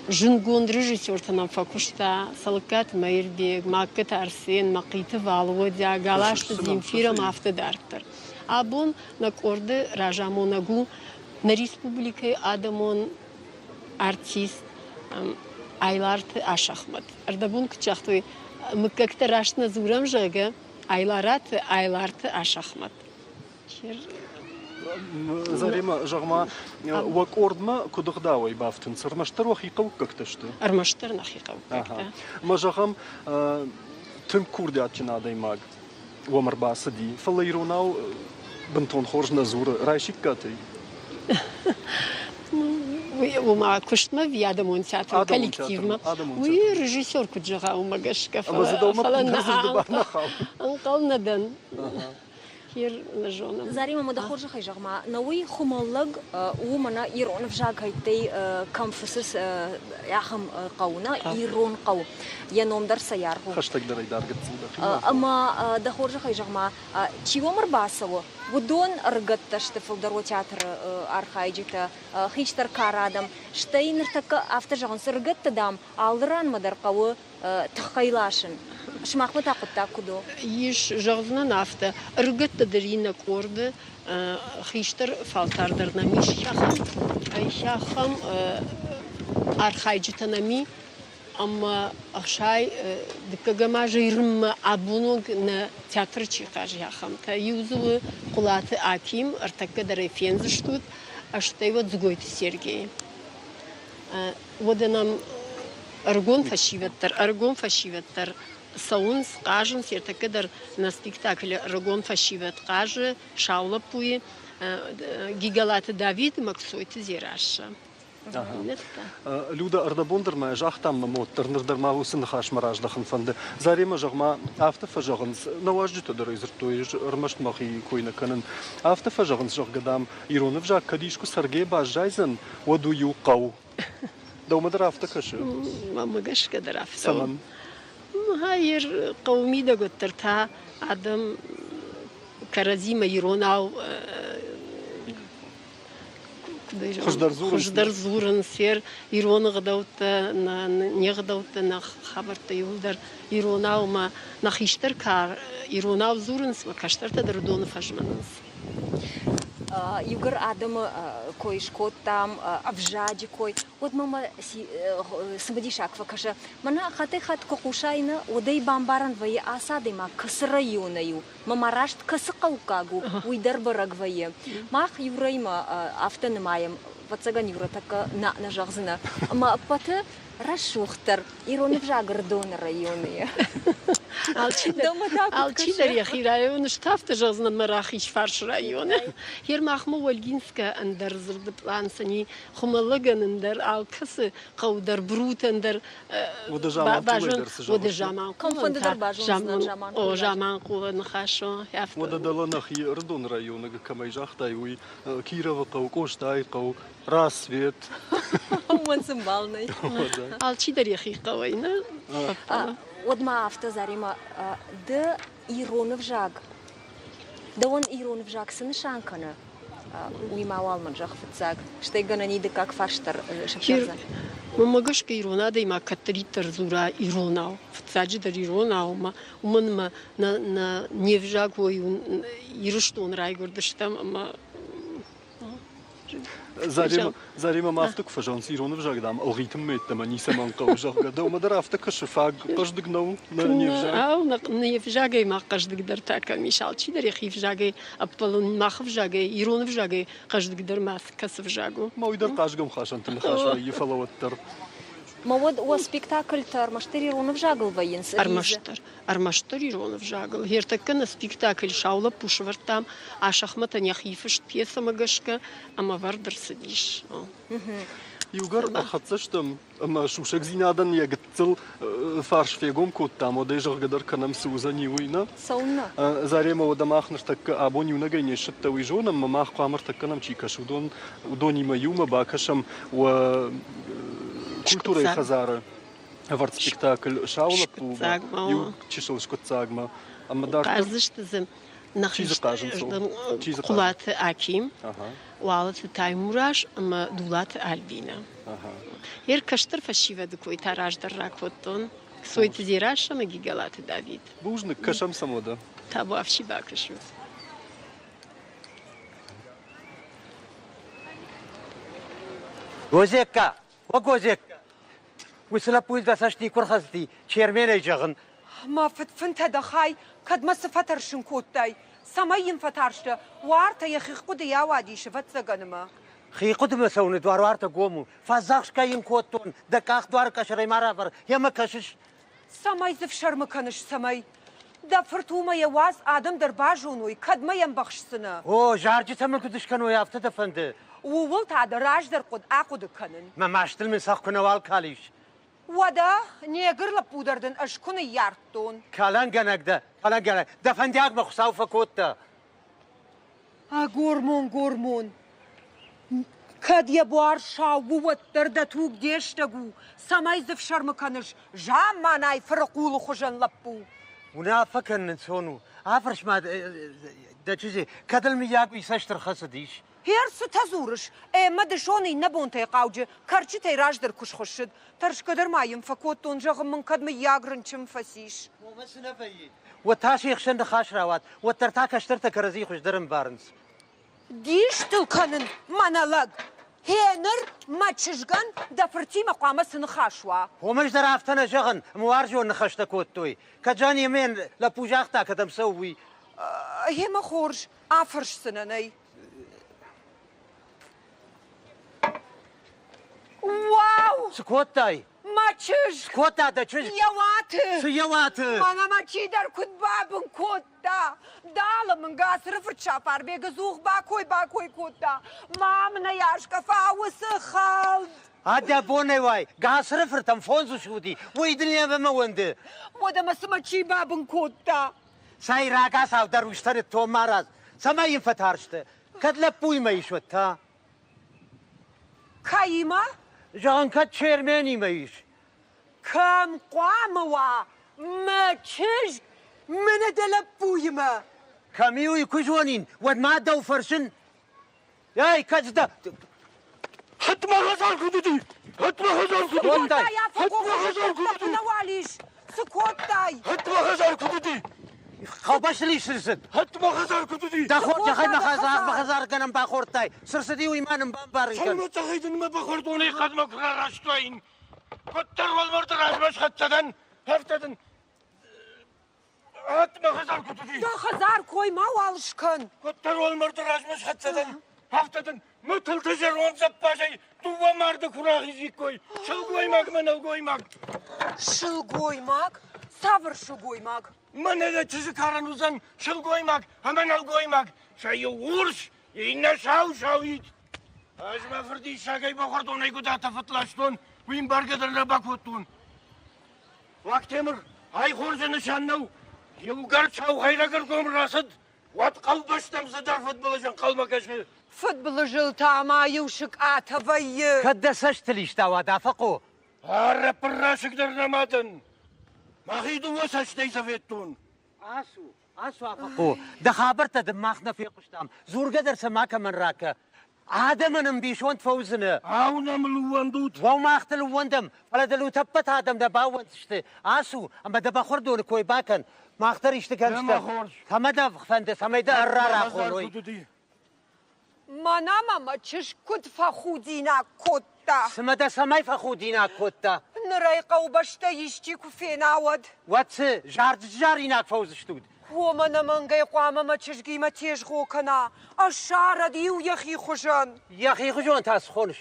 Зындгонд режиссертӕ нӕм фӕкуыста Цӕлыккаты Мӕирбег, Магкӕты Арсен, Мӕхъиты Валодя, Галазты Земфирӕ ӕмӕ афтӕ дарддӕр. Абон нӕ къорды разамонӕг у нӕ республикӕйы адӕмон артист Айларты Асӕхмӕт. Ӕрдӕбон куыд загътой, мыггӕгтӕ раст нӕ дзурӕм, зӕгъгӕ, Айлараты Айларты Асӕхмӕт. Заремӕ, зӕгъ-ма, уӕ къордмӕ куыд ӕгъдауӕй бафтынц? Ӕрмӕстдӕр уӕхи хъӕуккӕгтӕ сты? Ӕрмӕстдӕр нӕхи хъӕуккӕгтӕ. Мӕ зӕгъӕм, тынг курдиатджын адӕймаг уӕм ӕрбацыди, фӕлӕ иронау бынтон хорз нӕ дзуры. Райсиккат ӕй? Уымӕ куыстмӕ ӕви адӕмон театры коллективмӕ? Уый режиссер куыд зӕгъа, уымӕ гӕсгӕ. Фӕлӕ ӕнхъӕл нӕ дӕн. Хир нӕ зонӕм. Зарима, ма дӕ хорзӕхӕй зӕгъ-ма, нӕ уый хуымӕллӕг у мӕнӕ ирон ӕвзагӕйттӕй кӕм фысыс, ахӕм хъӕу, нӕ ирон хъӕу. Йӕ ном дӕр цӕйаргъ у. Хӕстӕгдӕрӕй дӕр гыццыл дӕр. Ӕмӕ дӕ хорзӕхӕй зӕгъ-ма, чи уӕм ӕрбацӕуы, уыдон ӕрыгӕттӕ сты фылдӕр уӕ театры архайджытӕ, хистӕр кары адӕм. Стӕй ныртӕккӕ афтӕ зӕгъынц, ӕрыгӕтты, дам, алы ранмӕ дӕр хъӕуы тыххӕй ласын. Сымахмӕ та хъуыддаг куыд у? Ис, зӕгъдзынӕн афтӕ, ӕрыгӕттӕ дӕр иннӕ къорды хистӕр фӕлтӕр дӕр нӕм ис ахӕм архайджытӕ нӕм и, ӕмӕ ӕхсай дыккӕгӕм азы Ирмӕ абон онг нӕ театры чи хъазы, ахӕмтӕ. Иу дзы у Хъуылаты Аким, ӕртӕккӕ дӕр ӕй фендзыстут, стӕй уӕд Дзгойты Сергей. Уӕдӕ нӕм ӕрыгон фӕсивӕд дӕр, ӕрыгон фӕсивӕд дӕр цӕуынц, хъазынц. Ӕртӕккӕ дӕр нӕ спектаклы ӕрыгон фӕсивӕд хъазы сау лӕппуйы Гигалаты Давид ӕмӕ Кцойты Дзерассӕ. Люда, ӕрдӕбон дӕр ма загътам мӕ мод дӕр, ныр дӕр ма уыцы ныхасмӕ раздӕхын фӕнды. Заремӕ, зӕгъ-ма, афтӕ фӕзӕгъынц, нӕ уазджытӕ дӕр ӕй дзырдтой, ӕрмӕст мӕхи кой нӕ кӕнын. Афтӕ фӕзӕгъынц, зӕгъгӕ, дам, ирон ӕвзаг кӕд искуы цӕргӕ баззайдзӕн, уӕд уый у хъӕу. Дӕумӕ дӕр афтӕ кӕсы? Мӕнмӕ гӕсгӕ дӕр афтӕ. Цӕмӕн? Хайыр хъӕуы мидӕг уӕддӕр та адӕм кӕрӕдзимӕ иронау хуыздӕр дзурынц, ирон ӕгъдӕуттӕ, не гъдӕуттӕ, нӕ хабӕрттӕ иууылдӕр иронау ӕмӕ нӕ хистӕр кар иронау дзурынц, мӕ кӕстӕртӕ дӕр уыдоны фӕзмынынц. Иугӕр адӕмы кой скодтам, ӕвзаджы кой, уӕд мӕм цымыдисаг фӕкӕсы. Мӕнӕ хаттӕй-хатт куы хъусай, нӕ, уӕд ӕй бамбарӕн вӕййы, ацы адӕймаг кӕцы районӕй у, мӕ ма раст кӕцы хъӕуккаг у, уый дӕр бӕрӕг вӕййы. Мах Юрӕимӕ афтӕ нымайӕм, ӕвӕццӕгӕн Юрӕ тӕккӕ нӕ нӕ зӕгъдзынӕ. Ӕмӕ ӕппӕты рӕсугъддӕр ирон ӕвзаг Ӕрыдоны районы. Алчидӕр йӕхи районы стафты зӕгъдзынӕн мӕ рахизфарсы районы. Ер махмӕ Ольгинская ӕндӕр дзырды пълан цӕни Хуымӕллӕгӕн ӕндӕр алкӕцы хъӕу дӕр Брутӕн дӕр Уӕдӕ Заманхъулы ныхас у. Уӕдӕ дӕлӕ нӕхи Ӕрыдоны районы кӕмӕй загътай, уый Кировы хъӕу, Къостайы хъӕу, Рассвет. Уымӕн цы мбал нӕй. Алчидӕр йӕхи хъӕуӕй, нӕ? Уӕд ма афтӕ, Заремӕ, ды ирон ӕвзаг, дӕуӕн ирон ӕвзаг цы нысан кӕны? Уый мауал мын зӕгъ фыццаг, стӕй гӕнӕн и дыккаг фарст дӕр сӕвзӕрдзӕн. Мӕнмӕ гӕсгӕ ирон адӕймаг кӕддӕриддӕр дзура иронау, фыццаджыдӕр иронау, ӕмӕ уымӕн ӕмӕ нӕ не взаг уой Ирыстон райгуырдыстӕм ӕмӕ Заремӕ ма афтӕ куы фӕзӕгъынц, ирон ӕвзаг, дам, ӕлгъитынмӕ йеддӕмӕ ницӕмӕн хъӕуы, зӕгъгӕ, дӕумӕ дӕр афтӕ кӕсы, фаг хъӕздыг нӕу не взаг? Ау, не взагӕй ма хъӕздыгдӕр та кӕм ис, алчидӕр йӕхи взагӕй ӕппӕлын, мах ӕвзагӕй, ирон ӕвзагӕй хъӕздыгдӕр ма кӕцы взаг у? Ма уый дӕр хъазгӕмхасӕнты ныхас вӕййы, фӕлӕ уӕддӕр. Ма уӕд уӕ спектакльтӕ ӕрмӕстдӕр ирон ӕвзагыл вӕййынц? Ӕрмӕстдӕр. Ӕрмӕстдӕр ирон ӕвзагыл. Ӕртӕккӕ нӕ спектакль «Сау лӕппу» сӕвӕрдтам Асӕхмӕтӕн йӕхи фыст пьесӕмӕ гӕсгӕ ӕмӕ ӕвӕрд ӕрцыдис. Иугӕр ӕрхӕццӕ стӕм ӕмӕ сусӕгдзинадӕн йӕ гыццыл фарс фегом кодтам, уӕд ӕй зӕгъгӕ дӕр кӕнӕм, цы уыдзӕни, уый, нӕ? Цӕуылнӕ? Заремӕ, уӕдӕ мах ныртӕккӕ абон иунӕгӕй не ссыдтӕ, уый зонӕм, ӕмӕ мах хъуамӕ ӕртӕккӕ нӕм чи кӕсы, уыдон, уыдонимӕ иумӕ бакӕсӕм уӕ культурӕйы хӕдзары ӕвӕрд спектакль «Сау лӕппу» иу чысыл скъуыддзагмӕ. Ӕмӕ дарддӕр Хъаздзысты дзы Хъуылаты Аким, Уалыты Таймураз ӕмӕ Дулаты Альбинӕ. Йе ркӕстӕр фӕсивӕды кой та раздӕр ракодтон. Ксойты Дзерассӕ ӕмӕ Гигалаты Давид. Бузныг, кӕсӕм сӕм уӕдӕ. Табуафси бакӕсут. Гозекка, О, Гозекка, уыцы лӕппуйыл дӕ цӕст никуы рхӕцыди, Черменӕй зӕгъын. Мӕ фыдфынтӕ дӕ хай, кӕд мӕ цы фӕтӕрсын кодтай? Цӕмӕй йын фӕтарстӕ? Уартӕ йӕхи хъуыдыйы ауадис, ӕвӕццӕгӕн ӕмӕ. Хи хъуыдымӕ цӕуыны дуар уартӕ гом у. Фӕдзӕхсгӕ йын кодтон, дӕ къах дуары къӕсӕрӕй ма равӕр, йемӕ кӕсыс. Цӕмӕй дзы фсӕрмы кӕныс, цӕмӕй? Дӕ фырт у мӕ йӕ уадз, адӕм дӕр базоной, кӕдмӕ йӕ ӕмбӕхсдзынӕ. О, зарджытӕ мын куыд скӕной, афтӕ дӕ фӕнды? Ууыл та дӕ раздӕр хъуыд ахъуыды кӕнын. Мӕ мастыл мын цӕхх куы нӕуал калис. Уӕдӕ негр лӕппу дӕр дын ӕз куы ныййардтон. Кӕлӕнгӕнӕг дӕ, кӕлӕнгӕнӕг. Дӕ фӕндиаг мӕ Хуыцау фӕкодта. А гормон, гормон. Кӕд йӕ буар сау у, уӕддӕр дӕ туг де стӕг у. Цӕмӕй дзы фсӕрмы кӕныс, замманай фырыхъулы хуызӕн лӕппу. Уынаффӕ кӕнын ӕнцон у. Афӕрс ма дӕ чызджы, кӕд ыл мыййаг уый цӕст ӕрхӕцыдис. Гьер цытӕ дзурыс? Ӕмӕ дысон иннӕ бонтӕй хъауджы кӕрчытӕй раздӕр куы схуыссыд. Тӕрсгӕ дӕр ма йын фӕкодтон, зӕгъын мын, кӕд мыййаг рынчын фӕцис. Уомӕ цы нӕ вӕййы? Уӕд та се хсӕн ныхас рауад, уӕддӕр та кӕстӕртӕ кӕрӕдзи хуыздӕр ӕмбарынц. Дис дыл кӕнын, мӕнӕ лӕг! Гьеныр мӕ чызгӕн дӕ фыртимӕ хъуамӕ цы ныхас уа? Уымӕ дӕр афтӕ нӕ зӕгъын, ӕмӕ уарзон ныхӕстӕ кодтой. Кӕд Жанемӕн лӕппу загъта, кӕдӕм цӕуы, уый. Гъемӕ хорз, афӕрсдзынӕн ӕй. Уау! Цы кодтай? Мӕ чызг! Цы кодта дӕ чызг? Йӕ уаты! Цы йӕ уаты? Мӕнӕ мӕ чидӕр куыд бабын кодта! Дӕлӕ мын Гацыры фырт Сафарбегы дзух бакой-бакой кодта. Ма мын ӕй аскъӕфа уыцы хӕлд! А дӕ бонӕй уай, Гацыры фыртӕн фондз усы уыди, уый дын йемӕ уӕнды. Уӕдӕ мӕ цымӕ чи бабын кодта? Цӕй рагацау дӕр устӕ ныттон марадз, цӕмӕй йын фӕтарсты? Кӕд лӕппуимӕ ис, уӕд та? Кӕимӕ? Зӕгъын, кӕд Черменимӕ ис. Кӕм хъуамӕ уа мӕ чызг мӕнӕ дӕ лӕппуимӕ? Кӕм-иу ӕй куы зонин, уӕд ма дӕу фӕрсын. Эй, кӕд дӕ... Хӕтмӕ хӕдзар куыд уыди? Хӕтмӕ хӕдзар куыд уыди? Хӕтмӕ хӕдзар куыд уыди? Нӕуал ис. Цы кодтай? Хӕтмӕ хӕдзар куыд уыди? Хъӕубӕсты ис сырсыд. Хӕтмӕ хӕдзар куыд уыди? Дӕ хорзӕхӕй мӕ хӕдзар мӕ хӕдзаргӕнӕн бахордтай. Сырсыди уый ма нын бамбарын кӕн. Сӕумӕцъӕхӕй дын мӕ бахордонӕй хъӕдмӕ куы рараст уаин. Куыддӕр уӕлмӕрды размӕ схӕццӕ дӕн, афтӕ дын Мӕ хӕдзар куыд уыди? Дӕ хӕдзар кой мауал скӕн. Куыддӕр уӕлмӕрды размӕ схӕццӕ дӕн, афтӕ дын мытылты зӕронд дзӕппазӕй дыууӕ марды куы рахизиккой, сылгоймаг мӕ нӕлгоймаг. Сылгоймаг? Цавӕр сылгоймаг? Мӕнӕ дӕ чызджы карӕн уыдзӕн сылгоймаг ӕмӕ нӕлгоймаг. Сӕ иу урс, иннӕ сау-сауид. Ӕз мӕ фырдиссагӕй бӕхуӕрдонӕй гуыдатӕ фӕтластон, уый ӕмбаргӕ дӕр нӕ бакодтон. Уактемыр, ай хорзы нысан нӕу. Иугӕр сау хӕйрӕг ӕргом рацыд, уӕд хъӕубӕстӕм цыдӕр фыдбылыз ӕнхъӕлмӕ кӕсы. Фыдбылызыл та ма иу сыкъатӕ вӕййы. Кӕд дӕ цӕстыл истӕуа, Афӕхъо? Ӕрӕппыррасыг дӕр нӕма дӕн. Мӕхи дыууӕ цӕстӕй сӕ федтон. Ацу, ацу, Афӕхъо. Дӕ хабӕрттӕ дын мах нӕ фехъуыстам. Дзургӕ дӕр сӕ макӕмӕн ракӕ. Адӕмӕн ӕмбисонд фӕуыдзынӕ. Ау, нӕм ӕууӕндут? Уӕу, мах дыл ӕууӕндӕм, фӕлӕ дыл утӕппӕт адӕм дӕ баууӕнддзысты. Ацу ӕмӕ дӕ бӕхуӕрдоны кой бакӕн. Мах дӕр исты кӕндзыстӕм. Цӕмӕ дӕ фӕнды, цӕмӕй дӕ ӕрра рахоной. Мӕнӕ ма мӕ чызг куыд фӕхудинаг кодта. Цымӕ дӕ цӕмӕй фӕхудинаг кодта? Ныр ӕй хъӕубӕстӕ исчи куы фена, уӕд. Уӕд цы, зарджы-заринаг фӕуыдзыстут? Уомӕн ӕнӕмӕнгӕй хъуамӕ мӕ чызгимӕ тезгъо кӕна, ӕссарӕд-иу йӕхи хуызӕн. Йӕхи хуызон та цы хоныс?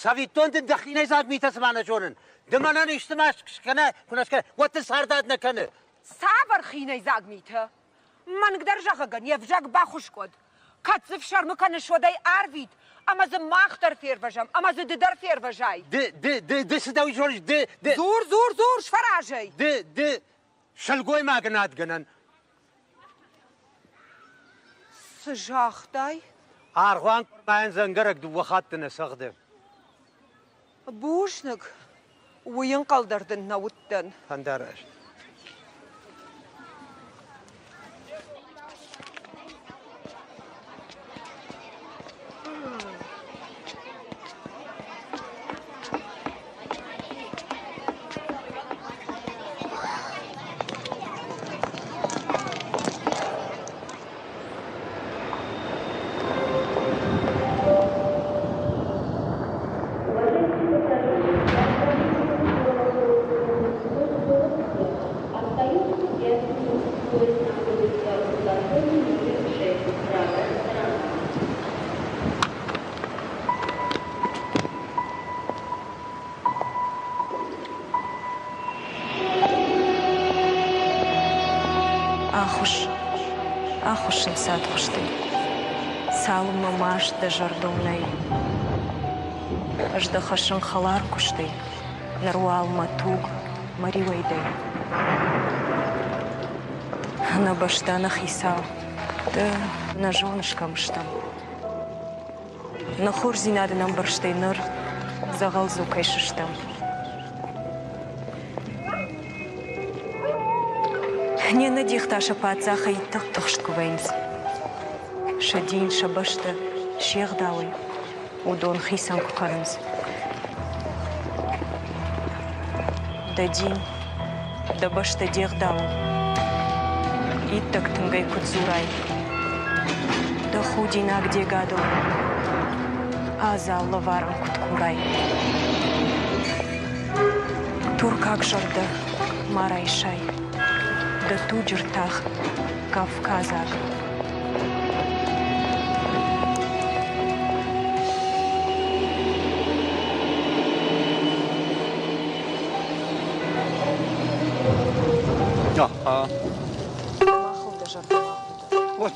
Цӕвиттон дын дӕ хинӕйдзаг митӕ цыма нӕ зонын. Ды мӕнӕн исты маст скӕна, куы нӕ скӕна, уӕд дын цардад нӕ кӕны. Цавӕр хинӕйдзаг митӕ? Мӕнгдӕр зӕгъӕгӕн йе взаг бахуыскъ уӕд. Кӕд дзы фсӕрмы кӕныс, уӕд ӕй арвит, ӕмӕ дзы мах дӕр фервӕзӕм, ӕмӕ дзы ды дӕр фервӕзай. Ды, ды, ды, ды цы дӕу зоныс, ды, ды. Дзур, дзур, дзур, сфӕразай. Ды, ды, Сылгоймагӕн адгӕнӕн. Цы загътай? Аргъуан къуырмайӕн дзӕнгӕрӕг дыууӕ хатты нӕ цӕгъды. Бузныг. Уый ӕнхъӕл дӕр дын нӕ уыдтӕн. Фӕндараст. Ахуысс, ахуысс ӕнцад хуыстӕй, Цалынмӕ маст дӕ зӕрдыл нӕй. Ӕз дӕ хӕссын хӕлар куыстӕй, Ныр уал мӕ туг мӕ риуӕй дӕй. Нӕ бӕстӕ, нӕ хицау, ды нӕ зоныс, кӕм стӕм. Нӕ хорздзинады нӕ ӕмбӕрстӕй ныр дзӕгъӕлдзу кӕй сыстӕм. Не нӕдихтӕ сӕ паддзахӕй тыхст куы вӕййынц. Сӕ дин, сӕ бӕстӕ, се гъдауӕй уыдон хицӕн куы кӕнынц. Дӕ дин, дӕ бӕстӕ де гъдауыл иттӕг тынгӕй куы дзурай, дӕ худинаг де гадыл адзал лӕварӕн куыд курай. Туркаг зӕрдӕ ма райсай, дӕ туджы ртах кавказаг. Аха. Уӕд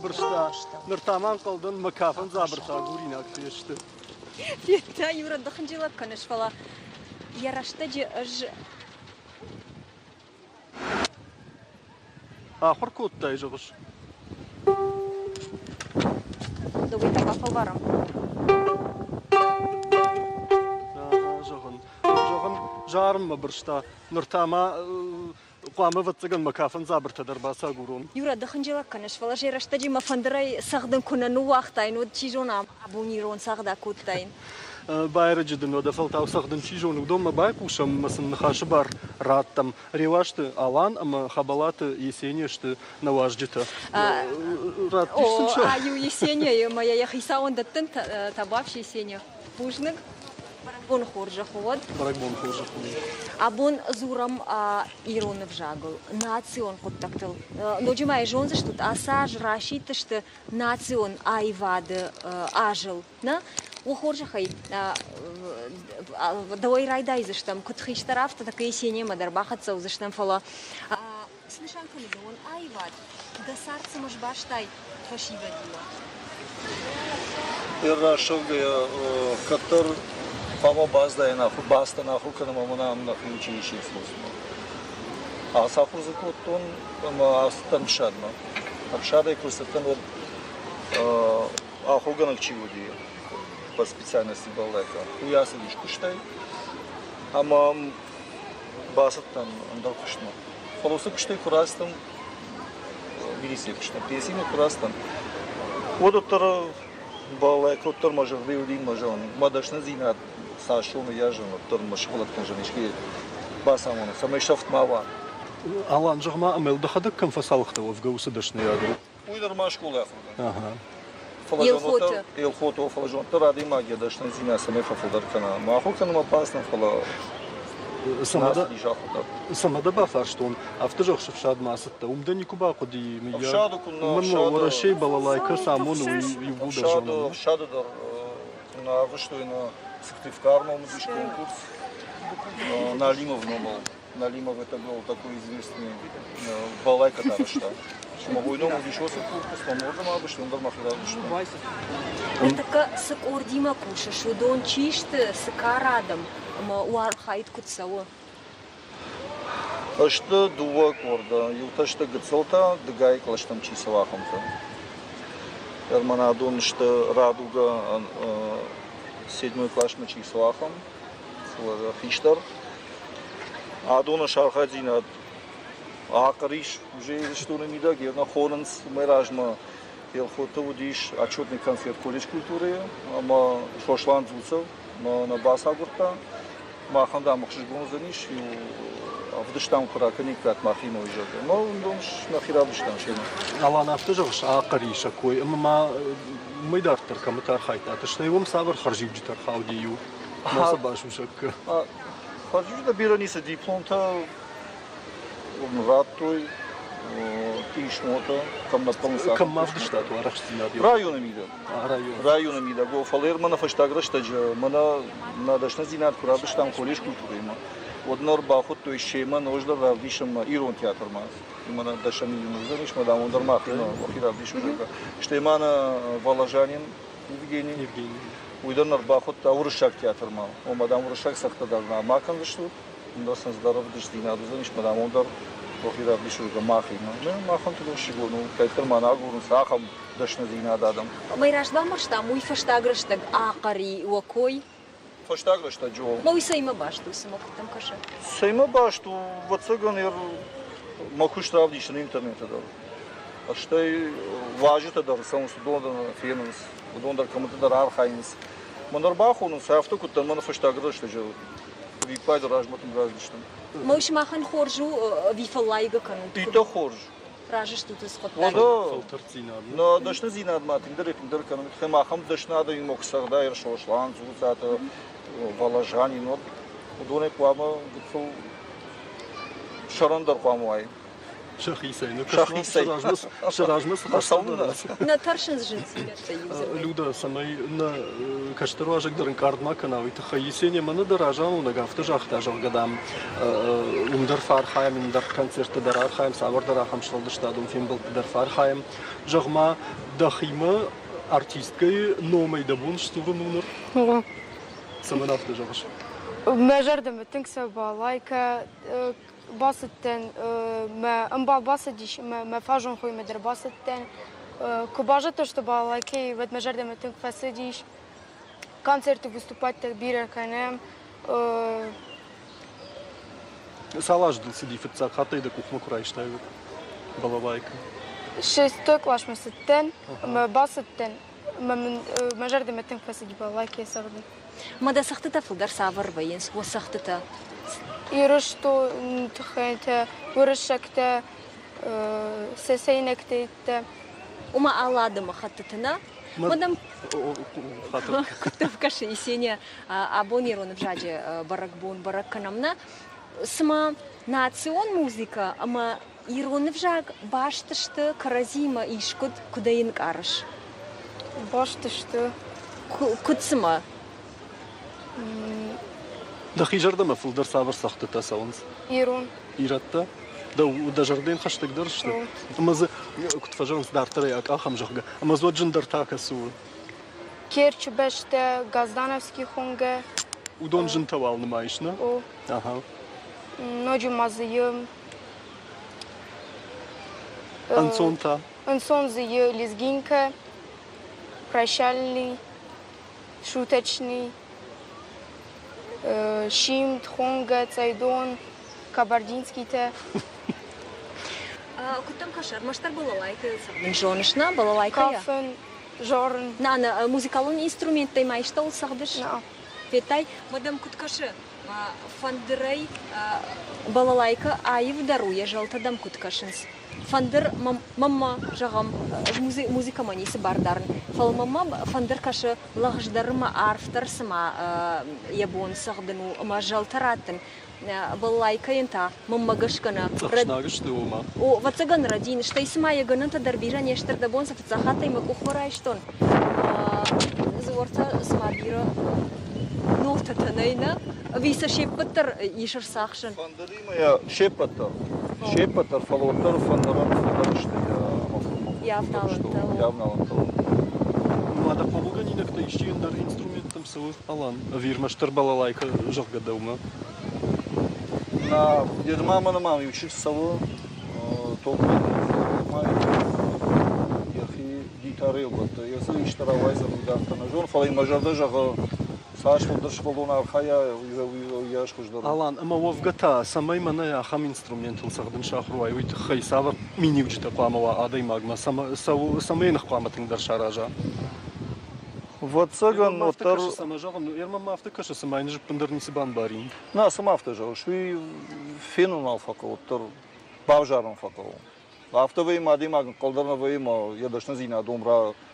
бырста. Ныр та ма ӕнхъӕлдӕн мӕ кафӕн дзабыртӕ агуринаг фесты. Федта, иу ран хынджылӕг кӕныс, фӕлӕ йӕ рӕстӕджы ӕз Ахуыр кодтай, зӕгъыс? Дӕуӕй та бафӕлварӕм. Зӕгъын, зӕгъын, зарынмӕ бырста. Ныр та ма хъуамӕ, ӕвӕццӕгӕн, мӕ кафӕн дзабыртӕ дӕр бацагурон. Юра, ды хынджылӕг кӕныс, фӕлӕ сӕ рӕстӕджы мӕ фӕндырӕй цӕгъдын куы нӕ ныууагътаин, уӕд чи зоны, абон ирон цагъд акодтаин. Байрӕджы дын уӕдӕ фӕлтау цӕгъдын чи зоны, уыдонмӕ байхъусӕм ӕмӕ сын ныхасы бар раттӕм. Реуазты Алан ӕмӕ Хӕбӕлаты Есения сты нӕ уазджытӕ. Раттис сын сӕ. Аю Есенияйы ӕмӕ йӕ хицауӕн дӕттын табуафс Есения. Бузныг. Бӕрӕгбоны хорзӕх уӕд. Бӕрӕгбоны хорзӕх уӕд. Абон дзурӕм ирон ӕвзагыл, национ хъуыддӕгтыл. Ноджы ма йӕ зондзыстут, ацы аз расидтысты национ аивады азыл. Нӕ? Уӕ хорзӕхӕй, дӕуӕй райдайдзыстӕм, куыд хистӕр, афтӕ тӕккӕ Есениямӕ дӕр бахӕццӕ уыдзыстӕм, фӕлӕ цы нысан кӕны дӕуӕн аивад? Дӕ цард цӕмӕ сбастай фӕсивӕдимӕ? Рӕсугъдӕй кӕддӕр хъуамӕ баздаин бацыдтӕн ахуыр кӕнынмӕ мӕнӕ ам нӕхи училищейы службӕмӕ. Ацахуыр дзы кодтон ӕмӕ ацыдтӕн ӕфсадмӕ. Ӕфсадӕй куы рцыдтӕн, уӕд ахуыргӕнӕг чи уыди по специальности балалайка, уый ацыдис куыстӕй ӕмӕ бацыдтӕн ӕндӕр куыстмӕ. Фӕлӕ уыцы куыстӕй куы рацыдтӕн, милицийы куыстмӕ, пенсимӕ куы рацыдтӕн, уӕд уӕддӕр балалайка уӕддӕр мӕ зӕрдӕ уыди мӕ зӕгъын, мӕ дӕсныдзинад цас зоны, йӕ зоны, уӕддӕр мӕ сывӕллӕттӕн зын искӕй бацамонын, цӕмӕй сӕфт ма уа. Алан, зӕгъ-ма, ӕмӕ йыл дӕхӕдӕг кӕм фӕцалхтӕ уӕвгӕ уыцы дӕсныйадыл? Уый нырма скъолайы ахуыргӕнӕг. Фӕлӕ Елхоты. Елхоты, фӕлӕ зонддӕр адӕймаг йӕ дӕсныдзинад цӕмӕй фӕфылдӕр кӕна. Ма ахуыр кӕнынмӕ бацыдтӕн, фӕлӕ Цӕмӕ дӕ бафарстон, афтӕ зӕгъыс, ӕфсадмӕ ацыдтӕ, уым дӕ никуы бахъуыди, мыййаг? Уымӕн Уӕрӕсейы балалайкӕ цы амоны, уый иууылдӕр зонын. Ӕфсады дӕр куы нӕ арвыстой нӕ Сыктывкармӕ уыдис конкурс Налимов номыл. Налимов это был такой известный балалайка арӕзта. Мой ном уыдис уыцы конкурс, мӕ уырдӕм уым дӕр мӕхи равдыстон. Ныртӕккӕ цы къордимӕ кусыс, уыдон чи сты, цы кары адӕм ӕмӕ уӕ архайд куыд цӕуы? Сты дыууӕ къорды. Иутӕ сты гыццылтӕ, дыгай кълӕстӕм чи цӕуы, ахӕмтӕ. Ӕрмӕнадон сты Радуга, седьмой классмӕ чи цӕуы, ахӕм. Хистӕр. Адоны сархайддзинад ахъыр ис уже Ирыстоны мидӕг, йӕ нӕ хонынц. Уымӕй размӕ Елхоты уыдис отчетный концерт колледж культурӕйы ӕмӕ Сослан Дзуцев мӕ нӕ бацагуырдта. Махӕн, дам, ӕхсызгон уыдзӕнис, иу ӕвдыстам куы ракӕниккат махимӕ, уый зӕгъгӕ. Ӕмӕ уыдон нӕхи равдыстам семӕ. Алан, афтӕ зӕгъыс, ахъыр ис сӕ кой ӕмӕ ма уымӕй дарддӕр кӕмыты архайдтат, стӕй уым цавӕр хӕрзиуджытӕ ӕрхауди иу? Ма сӕ басусӕг кӕ. Хӕрзиуджытӕ бирӕ ницы дипломтӕ радтой, писмотӕ, кӕм нӕ хъӕуынц. Кӕм ма ӕвдыстат уӕ арӕхстдзинад? Районы мидӕг. Районы мидӕг. О, фӕлӕ мӕнӕ фӕстаг рӕстӕджы мӕнӕ нӕ дӕсныдзинад куы равдыстам колледж культурӕимӕ, Уӕд нӕ ӕрбахуыдтой семӕ ноджыдӕр равдисынмӕ ирон театрмӕ. Уымӕн дӕсӕм июны уыдзӕнис, мӕ дам, уым дӕр махимӕ уӕхи равдисут, зӕгъгӕ. Стӕй ма нӕ Воложанин Евгений, уый дӕр нӕ ӕрбахуыдта уырыссаг театрмӕ. Ома, дам, уырыссаг цӕхтӕ дӕр нӕ ма кӕндзыстут, уым дӕр сын цыдӕр ӕвдыстдзинад уыдзӕнис, мӕ дам, уым дӕр уӕхи равдисут, зӕгъгӕ, махимӕ. Махӕн тынг ӕхсызгон у, кӕддӕр ма нӕ агурынц ахӕм дӕсныдзинад адӕм. Мӕ раст бамбӕрстам, уый фӕстаг рӕстӕг ахъӕр и уӕ кой. Фӕстаг рӕстӕджы у. Мӕ уый цӕимӕ баст у, цымӕ куыдтӕм кӕсы? Цӕимӕ баст у, ӕвӕццӕгӕн, мӕ куыст равдисын интернеты дӕр. Стӕй уазджытӕ дӕр цӕуынц, уыдон дӕр фенынц, уыдон дӕр кӕмыты дӕр архайынц. Мӕн ӕрбахонынц, афтӕ куыддӕр мӕн фӕстаг рӕстӕджы виппайды размӕ тынг райдыдтон. Мӕ уый сымахӕн хорз у ӕви фӕллайгӕ кӕнут? Иттӕг хорз. Разы стут уыцы хъуыддаг? Фӕлтӕрддзинад. Нӕ дӕсныдзинадмӕ тынгдӕр тынгдӕр кӕнын. Тыххӕй ахӕм дӕсны адӕмимӕ куы цӕгъдай Сослан, Дзуццаты, Воложанин, уӕд уыдонӕй хъуамӕ гыццыл сӕрӕндӕр хъуамӕ уай. Сӕхицӕй. Сӕхицӕй. Сӕ размӕ цы хӕс Нӕ тӕрсынц зындзинӕдтӕ иудзырдӕй. Люда, цӕмӕй нӕ кӕстӕр уазӕг дӕр ӕнкъард ма кӕна, уый тыххӕй Есения мӕнӕ дӕ разамонӕг афтӕ загъта, зӕгъгӕ, дам, уым дӕр фӕархайӕм, ӕндӕр концертты дӕр архайӕм, цавӕрдӕр ахӕм сфӕлдыстадон фембӕлдты дӕр фӕархайӕм. Зӕгъ-ма, дӕхимӕ артисткӕйы номӕй дӕ бон сдзурын у ныр? Цӕмӕн афтӕ зӕгъыс? Мӕ зӕрдӕмӕ тынг цӕуы балалайкӕ. Бацыдтӕн, мӕ ӕмбал бацыдис ӕмӕ мӕ фазон хоймӕ дӕр бацыдтӕн. Куы базыдтон, что балалайкӕйы, уӕд мӕ зӕрдӕмӕ тынг фӕцыдис. Концерты выступать бирӕ кӕнӕм. Цал азы дыл цыди фыццаг хаттӕй дӕ къухмӕ куы райстай, уӕд балалайкӕ? Шестой къласмӕ цыдтӕн ӕмӕ бацыдтӕн ӕмӕ мын мӕ зӕрдӕмӕ тынг фӕцыди балалайкӕйы цӕгъдын. Ма дӕ цӕгъдтытӕ фылдӕр цавӕр вӕййынц, уӕ цӕгъдтытӕ? Ирыстоны тыххӕйтӕ, уырыссӕгтӕ, цӕцӕйнӕгтӕ. Ома алы адӕмыхӕттыты нӕ? Мадам, куыд кӕсы Есения, абон ирон ӕвзаджы бӕрӕгбон бӕрӕг кӕнӕм нӕ? Цыма национ музыкӕ ӕмӕ ирон ӕвзаг баст сты кӕрӕдзимӕ искуыд, куыд ӕй ӕнкъарыс? Баст сты. Куыд цымӕ? Дӕхи зӕрдӕмӕ фылдӕр цавӕр цӕгъдтытӕ цӕуынц? Ирон. Ирӕттӕ? Дӕ зӕрдӕйӕн хӕстӕгдӕр сты? Ӕмӕ дзы, куыд фӕзӕгъынц, дарддӕр ӕй акъахӕм, зӕгъгӕ. Ӕмӕ дзы уӕд зындӕр та кӕцы у? Керчы бӕстӕ, Газдановский хонгӕ. Уыдон зынтӕ уал нымайыс, нӕ? О. Ага. Ноджы ма дзы Ӕнцон та? Ӕнцон дзы и лезгинкӕ, прощальный, шуточный, симд, хонгӕ, цайдон, кабардинскийтӕ. Куыд дӕм кӕсы, ӕрмӕстдӕр балалайкӕйыл цӕгъдын зоныс, нӕ? Балалайкӕйӕ? Кафын, зарын. Нӕ, нӕ, музыкалон инструменттӕй ма истӕуыл цӕгъдыс? Нӕ. Федтай, уӕд ӕм куыд кӕсы, фӕндырӕй балалайкӕ аивдӕр у, йӕ зӕлтӕ дӕм куыд кӕсынц? Фӕндыр мӕммӕ, зӕгъӕм, ӕз музыкӕмӕ ницы бар дарын, фӕлӕ мӕммӕ фӕндыр кӕсы лӕгъздӕр ӕмӕ арфдӕр цыма йӕ бон цӕгъдын у ӕмӕ зӕлтӕ раттын. Балалайкӕйӕн та мӕнмӕ гӕсгӕ нӕ. Цъӕхснаг сты ома? О, ӕвӕццӕгӕн рӕдийын, стӕй цыма йӕ гӕнӕнтӕ дӕр бирӕ не сты, дӕ бон сӕ фыццаг хаттӕй мӕ къухмӕ райстон. Дзы уӕртӕ цыма бирӕ нотӕтӕ нӕй, нӕ? Ӕви сӕ се ппӕт дӕр ис ӕрцахсын? Фӕндыримӕ йӕ се ппӕт дӕр. Се ппӕт дӕр, фӕлӕ уӕддӕр фӕндырӕн фылдӕр сты йӕ авналӕнтӕ. Йӕ авналӕнтӕ. Уӕдӕ хъомылгӕнинӕгтӕ исчи ӕндӕр инструменттӕм цӕуы, Алан? Ӕви ӕрмӕстдӕр балалайкӕ, зӕгъгӕ, дӕумӕ? Нӕ, йедмӕ мӕнӕ ма иу чызг цӕуы, топпӕй йӕхи гитарӕйыл бӕтты. Йӕ дзы исты рауайдзӕн, уый дарддӕр нӕ зоны, фӕлӕ йын мӕ зӕрдӕ зӕгъы, цас фылдӕр сывӕллон архайа, уыйас хуыздӕр. Алан, ӕмӕ уӕвгӕ та, цӕмӕй мӕнӕ ахӕм инструментыл цӕгъдын сахуыр уай, уый тыххӕй цавӕр миниуджытӕ хъуамӕ уа адӕймагмӕ, цӕмӕй йын хъуамӕ тынгдӕр сараза? Ӕвӕццӕгӕн, уӕддӕр... Цӕмӕ зӕгъын, ӕрмӕ афтӕ кӕсы, цыма йын ӕппындӕр ницы бамбарин. Нӕ, цыма афтӕ зӕгъыс, уый фенын нал фӕхъӕуы, уӕддӕр бавзарын фӕхъӕуы. Афтӕ вӕййы ӕмӕ адӕймаг ӕнхъӕл дӕр нӕ вӕййы ӕмӕ йӕ дӕсныдзинад уым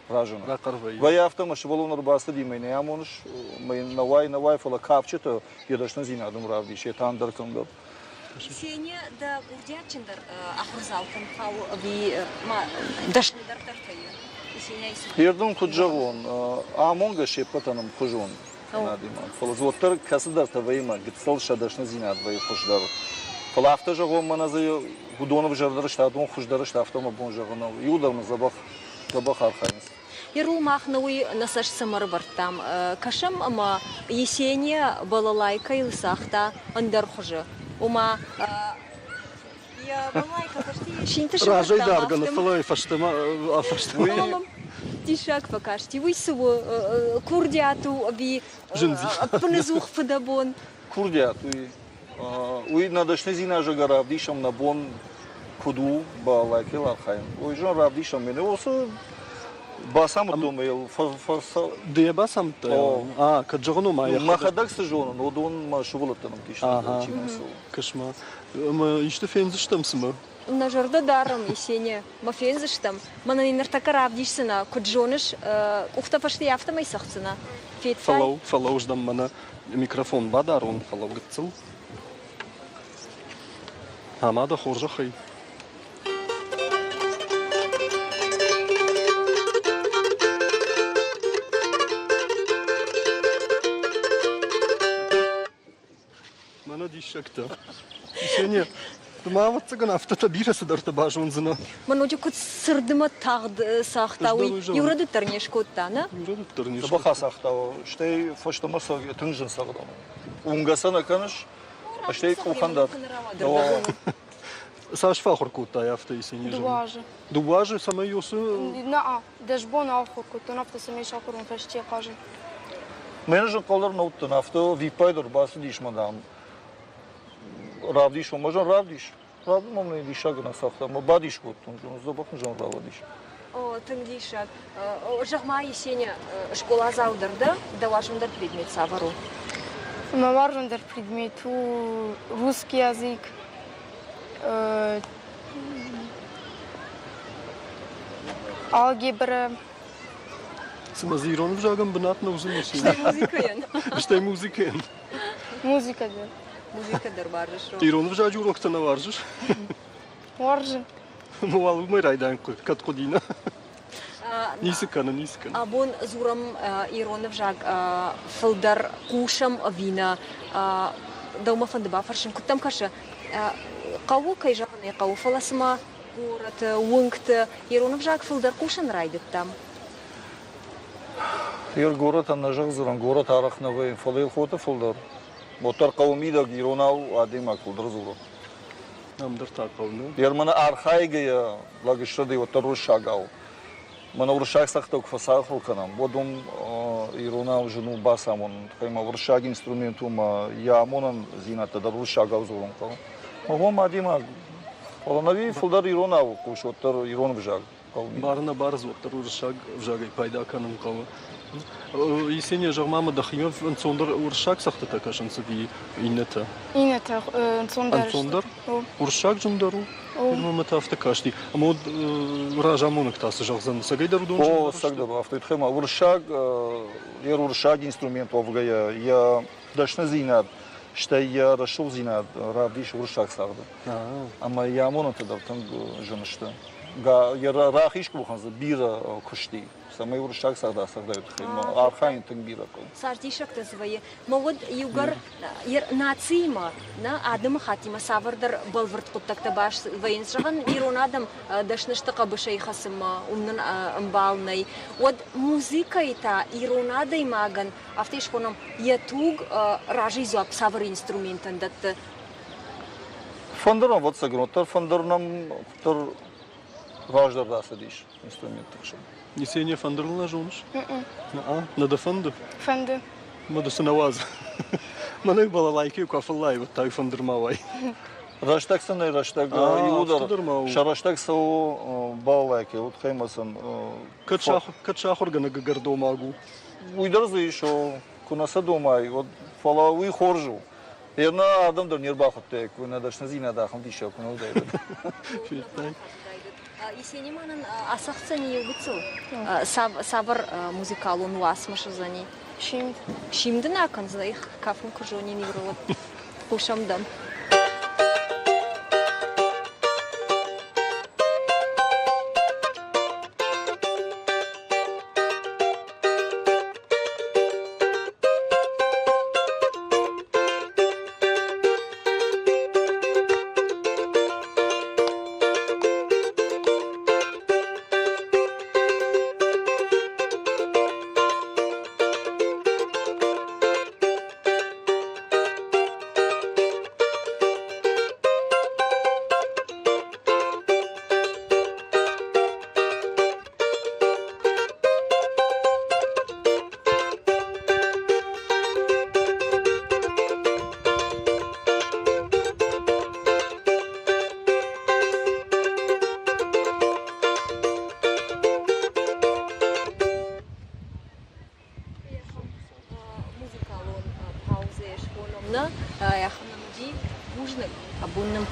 разыны. Рахъӕр вӕййы. Вӕййы афтӕ, ӕмӕ сывӕллон ӕрбацыди ӕмӕ йын ӕй амоныс, ӕмӕ йын нӕ уай, нӕ уай, фӕлӕ кафджыты йӕ дӕсныдзинад уым равдис, йе та ӕндӕр кӕмдӕр. Ксения, дӕ курдиатджындӕр ахуырдзаутӕм хауы ӕви ма дӕсныдӕртӕй? Ердон куыд зӕгъон, амонгӕ се ппӕтӕн ӕмхуызон. кӕны адӕймаг. Фӕлӕ дзы уӕддӕр кӕцыдӕртӕ вӕййы мӕ гыццыл сӕ дӕсныдзинад вӕййы хуыздӕр. Фӕлӕ афтӕ зӕгъон, мӕнӕ дзы уыдон ӕвзӕрдӕр сты, адон хуыздӕр сты, афтӕ мӕ бон зӕгъын нӕу. Иуылдӕр мын дзӕбӕх, дзӕбӕх архайынц. Ерул мах нӕ уый нӕ цӕст цӕмӕ ӕрӕвӕрдтам. Кӕсӕм ӕмӕ Есения балалайкӕйыл цагъта ӕндӕр хуызы. Ома йӕ балалайкӕ фӕстейы синты Разӕй даргӕ нӕ, фӕлӕ фӕстӕмӕ фӕстӕмӕ. Диссаг фӕкасти. Уый цы у? Курдиат у ӕви ӕппынӕдзух фыдӕбон? Курдиат уый. Уый нӕ дӕсныдзинад зӕгъгӕ равдисӕм нӕ бон куыд у балалайкӕйыл архайын. Уый зон равдисӕм. Мӕнӕ уыцы бацамыдтон ма йыл. Ды йӕ бацамыдтай? А, кӕд зӕгъын, ома йӕхӕдӕг. Мӕхӕдӕг цы зонын, уыдон мӕ сывӕллӕттӕн ӕвдисынц, чи мӕм цӕуы. Кӕс-ма, ӕмӕ исты фендзыстӕм цымӕ? Нӕ зӕрдӕ дарӕм, Есения, мӕ фендзыстӕм. Мӕнӕн ын ныртӕккӕ равдисдзынӕ, куыд зоныс, къухтӕ фӕстейӕ афтӕмӕй цӕгъддзынӕ. Федтай? Фӕлӕуу, фӕлӕуу, ӕз дӕм мӕнӕ микрофон бадарон, фӕлӕуу гыццыл. Ӕмӕ дӕ хорзӕхӕй. Мӕнӕ диссӕгтӕ. Ксения, ды ма, ӕвӕццӕгӕн, афтӕтӕ бирӕ цыдӕртӕ базондзынӕ. Мӕ ноджы куыд цырдмӕ тагъд цагъта, уый иу рӕдыд дӕр не скодта, нӕ? Иу рӕдыд дӕр не скодта. Дзӕбӕх ацагъта, стӕй фӕстӕмӕ тынг зын цӕгъдӕн у. Уынгӕ сӕ нӕ кӕныс, стӕй къухӕн дӕр. Цас фӕахуыр кодтай афтӕ, Есения? Дыууӕ азы. Дыууӕ азы цӕмӕй уыцы... Нӕ, 10 боны ахуыр кодтон, афтӕ цӕмӕй сахуыр уон фӕсте хъазын. Мӕн зынхъӕлдӕр нӕ уыдтӕн, афтӕ виппайды ӕрбацыдис мӕ, дам, равдисон. Мӕ зын равдис. Радымӕ мын диссаг нӕ цагъта, мӕ бадис кодтон, дзӕбӕх зын рауадис. О, тынг диссаг. Зӕгъ-ма, Есения, скъоладзау дӕр дӕ, дӕ уарзондӕр предмет цавӕр у? Мӕ уарзондӕр предмет у русский язык, алгебра. Цымӕ дзы ирон ӕвзагӕн бынат нӕ уыдзӕн? Стӕй музыкӕйӕн. Стӕй музыкӕйӕн. Музыкӕ дӕр. Музыкӕ дӕр уарзыс? Ирон ӕвзаджы уроктӕ нӕ уарзыс? Уарзын. Ну, уал уымӕй райдайын кӕд хъуыди, нӕ? Ницы кӕны, ницы кӕны. Абон дзурӕм ирон ӕвзаг фылдӕр хъусӕм ӕви нӕ? Дӕумӕ фӕнды бафӕрсын, куыд дӕм кӕсы, хъӕуы, кӕй зӕгъын ӕй хъӕуы, фӕлӕ цыма горӕты, уынгты ирон ӕвзаг фылдӕр хъусын райдыдтам? Ир горӕтӕн нӕ зӕгъдзынӕн, горӕт арӕх нӕ вӕййы, фӕлӕ Елхоты фылдӕр. Уӕддӕр хъӕуы мидӕг иронау адӕймаг фылдӕр дзуры. Ам дӕр та хъӕуы, нӕ? Ерманы архайгӕйӕ лӕг ссыди уӕддӕр уырыссагау. Мӕнӕ уырыссаг цӕгъдтӕ куы фӕцахуыр кӕнӕм, уӕд уым иронау зын у бацамонын. Тыххӕй ма уырыссаг инструмент у ӕмӕ йӕ амонӕндзинӕдтӕ дӕр уырыссагау дзурын хъӕуы. Уым адӕймаг, фӕлӕ нӕ фылдӕр иронау хъус, уӕддӕр ирон ӕвзаг хъӕуы. Бар нӕ бар уӕддӕр уырыссаг ӕвзагӕй пайда кӕнын хъӕуы. Есения, зӕгъ-ма, ӕмӕ дӕхимӕ ӕнцондӕр уырыссаг цӕгъдтытӕ кӕсынц ӕви иннӕтӕ? Иннӕтӕ ӕнцондӕр. Ӕнцондӕр? Уырыссаг зындӕр у? Мӕнмӕ та афтӕ касти. Ӕмӕ уӕд разамонӕг та цы зӕгъдзӕн? Цӕгӕйдӕр уыдон О, цӕгдӕр афтӕ тыххӕй уырыссаг, йӕ уырыссаг инструмент уӕвгӕйӕ, йӕ дӕсныдзинад, стӕй йӕ рӕсугъддзинад равдисы уырыссаг цагъды. Ӕмӕ йӕ амонӕнтӕ дӕр тынг зын сты. Йӕ рахиз къухӕн дзы бирӕ куыст и. Цӕмӕй уырыссаг цагъд ацӕгъдайы тыххӕй архайын тынг бирӕ хъӕуы. Цас диссӕгтӕ дзы вӕййы. Мӕ уӕд иугӕр нациимӕ, нӕ адӕмыхаттимӕ цавӕрдӕр бӕлвырд хъуыддӕгтӕ баст вӕййынц. Зӕгъӕн, ирон адӕм дӕсны сты хъӕбысӕй хӕцынмӕ, уым нын ӕмбал нӕй. Уӕд музыкӕйы та ирон адӕймагӕн, афтӕ схонӕм, йӕ туг разыйы дзуапп цавӕр инструментӕн дӕтты? Фӕндыр, ӕвӕццӕгӕн, уӕддӕр фӕндыр нӕм куыддӕр раздӕр рацыдис инструментты хсӕн. Есения фӕндырыл нӕ зоныс? Нӕ дӕ фӕнды? Фӕнды. Мӕ дӕ цы нӕ уадзы? Мӕнӕ балалайкӕ куы афӕллайы, уӕд та фӕндыр ма уай. Рӕстӕг сын нӕй рӕстӕг иуылдӕр сӕ рӕстӕг цӕуы балалайкӕ, уыд хӕмӕ сын. Кӕд сахуыргӕнӕг ӕгӕр домаг у? Уый дӕр дзы ис, куы нӕ сӕ домай, уӕд, фӕлӕ уый хорз у. Ерна адӕм дӕр не рбахуыдтаиккой, нӕ дӕсныдзинад ахӕм диссаг куы нӕ уыдаид. Федтай? Есени ма нын ацӕгъддзӕни иу гыццыл. Цавӕр музыкалон уацмыс уыдзӕни? Симд. Симд ын акӕндзӕн, их кафын куы зонин иурод. Хъусӕм дӕм.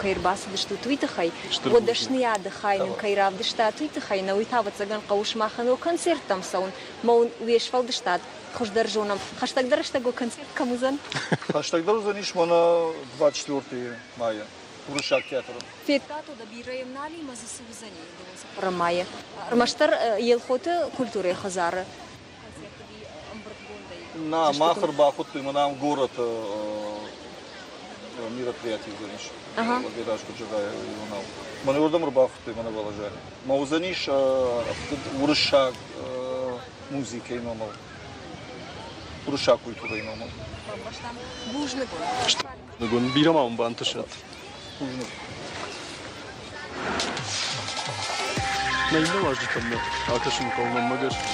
кӕй ӕрбацыдыстут, уый тыххӕй. Уӕ дӕсныйады хай нын кӕй равдыстат, уый тыххӕй. Нӕ уый та, ӕвӕццӕгӕн, хъӕуы сымахӕн уӕ концерттӕм цӕуын мӕ уын уе сфӕлдыстад хуыздӕр зонӕм. Хӕстӕгдӕр рӕстӕг уӕ концерт кӕм уыдзӕн? Хӕстӕгдӕр уыдзӕнис мӕнӕ 24 майы Уырыссаг театры. Федтат, уӕдӕ бирӕ йӕм нал и мӕ дзы цы уыдзӕни дыууын цыппӕрӕм майы? Ӕрмӕстдӕр Елхоты культурӕйы хӕдзары На, мах ӕрбахуыдтой мӕнӕ ам горӕты мероприятие уыдзӕнис. Лагераж куыд зӕгъай, иронау. Мӕнӕ уырдӕм ӕрбахуыдтой мӕнӕ Воложане. Мӕ уыдзӕнис уырыссаг музыкӕйы номыл, уырыссаг культурӕйы номыл. Бузныг. Бузныг. Бирӕ ма уын бантысӕд. Бузныг. Нӕ иннӕ уазджытӕм нӕ акӕсын хъӕуы мӕнмӕ гӕсгӕ.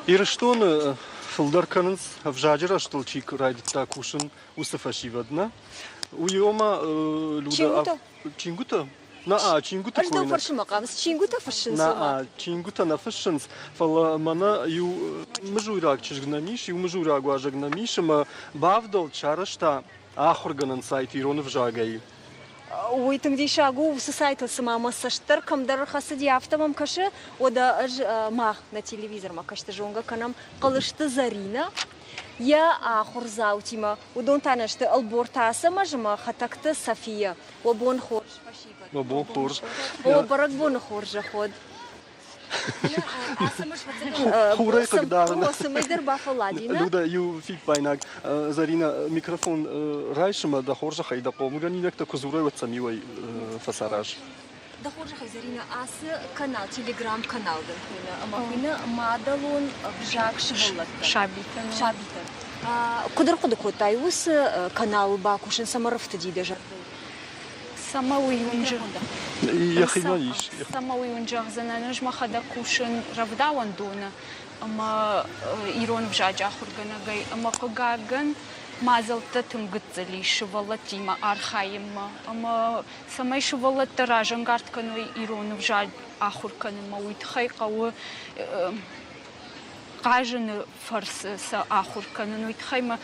Ирыстоны фылдӕр кӕнынц, ӕвзаджы рӕзтыл чи райдыдта кусын, уыцы фӕсивӕд, нӕ? Уый ома Люда чингуытӕ? На, чингуыты Ӕз дӕу фӕрсынмӕ хъавынц, чингуытӕ фыссынц? На, чингуытӕ нӕ фыссынц, фӕлӕ мӕнӕ иу мызуйраг чызг нӕм ис, иу мызуйраг уазӕг нӕм ис, ӕмӕ бавдӕлд, сарӕзта ахуыргӕнӕн сайт ирон ӕвзагӕй. Уый тынг диссаг у, уыцы сайтыл цыма мӕ цӕст дӕр кӕмдӕр ӕрхӕцыди, афтӕ мӕм кӕсы. Уӕдӕ ӕз мах нӕ телевизормӕ кӕсты зонгӕ кӕнӕм Хъылысты Зӕринӕ йӕ ахуырдзаутимӕ. Уыдон та нӕ сты Ӕлборты Ацӕмӕз ӕмӕ Хӕтӕгты София. Уӕ бон хорз, фӕсивӕд! Уӕ бон хорз! О, бӕрӕгбоны хорзӕх уӕд! Хурӕй хъыгдарыны. Цӕмӕйдӕр бафӕллади, нӕ? Люда, иу фиппаинаг. Зӕринӕ, микрофон райсы мӕ дӕ хорзӕхӕй дӕ хъомылгӕнинӕгтӕ куы дзурай, уӕд сӕм иуӕй фӕцараз. Дӕ хорзӕхӕй, Зӕринӕ, ацы канал, телеграм-канал дын хуыйны, ӕмӕ хуыйны мадӕлон ӕвзаг сывӕллӕттӕн. Сабитӕн. Сабитӕн. Куыд ӕрхъуыды кодтай уыцы каналыл бакусын, цӕмӕ рӕфтыди дӕ зӕрдыл? Цӕмӕ уый Йӕхимӕ ис. Цӕмӕ уый уын зӕгъдзынӕн, ӕз мӕхӕдӕг кусын рӕвдауӕндоны ӕмӕ ирон ӕвзаджы ахуыргӕнӕгӕй ӕмӕ, хъыгагӕн, мадзӕлттӕ тынг гыццыл ис сывӕллӕттимӕ архайынмӕ ӕмӕ цӕмӕй сывӕллӕттӕ разӕнгард кӕной ирон ӕвзаг ахуыр кӕнынмӕ, уый тыххӕй хъӕуы хъазыны фӕрцы сӕ ахуыр кӕнын. Уый тыххӕй ма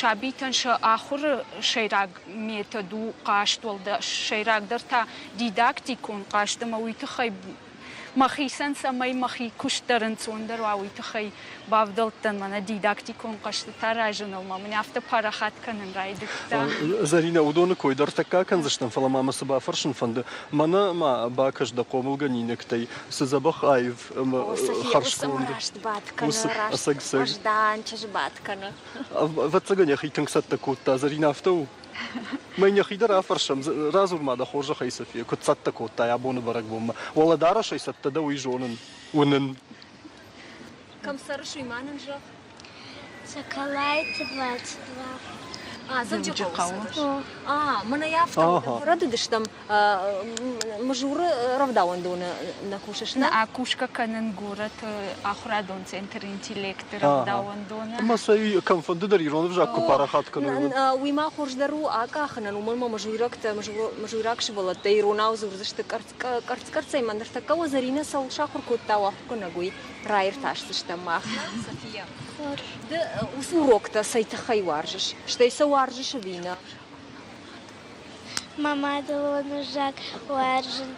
сабитӕн сӕ ахуыры сӕйраг метод у хъазт, уӕлдай сӕйрагдӕр та дидактикон хъазт ӕмӕ уый тыххӕй мӕхицӕн цӕмӕй мӕхи куыст дӕр ӕнцондӕр уа, уый тыххӕй бавдӕлдтӕн мӕнӕ дидактикон хъӕзтытӕ аразыныл ма мын афтӕ парахат кӕнын райдыдта. Зӕринӕ, уыдоны кой дӕр тӕккӕ кӕндзыстӕм, фӕлӕ ма мӕ цы бафӕрсын фӕнды, мӕнӕ ма бакӕс дӕ хъомылгӕнинӕгтӕй, цы дзӕбӕх аив ӕмӕ хӕрзконд. Раст бадт кӕны, раст уӕздан чызджы бадт кӕны. Ӕвӕццӕгӕн йӕхи тынг цӕттӕ кодта, Зӕринӕ афтӕ у? Мӕ йӕхи дӕр афӕрсӕм, радзур ма дӕ хорзӕхӕй, София, куыд цӕттӕ кодтай абоны бӕрӕгбонмӕ? Уӕлӕдарӕсӕй цӕттӕ дӕ, уый зонын, уынын. Кӕм цӕрыс, уый ма нын зӕгъ. Соколайты 22. А, Дзӕуджыхъӕуы. А, мӕнӕ афтӕ рӕдыдыстӕм. Мызуры рӕвдауӕндоны нӕ кусыс, нӕ? Нӕ, кусгӕ кӕнын горӕты ахуырадон центр «Интеллект»-ы рӕвдауӕндоны. Ӕмӕ сӕ кӕмфӕнды дӕр ирон ӕвзаг куы парахат кӕной. Уый ма хорз дӕр у акъахынӕн, уымӕн ӕмӕ мызуйрӕгтӕ, мызуйраг сывӕллӕттӕ иронау дзурдзысты къӕрцц-къӕрццӕй. Мӕ ныртӕккӕ уӕ Зӕринӕ цӕуыл сахуыр кодта, уӕ ахуыргӕнӕг, уый раиртасдзыстӕм мах. София, ды уыцы уроктӕ цӕй тыххӕй уарзыс? Стӕй сӕ уарзыс ӕви нӕ? Мӕ мадӕлон ӕвзаг уарзын.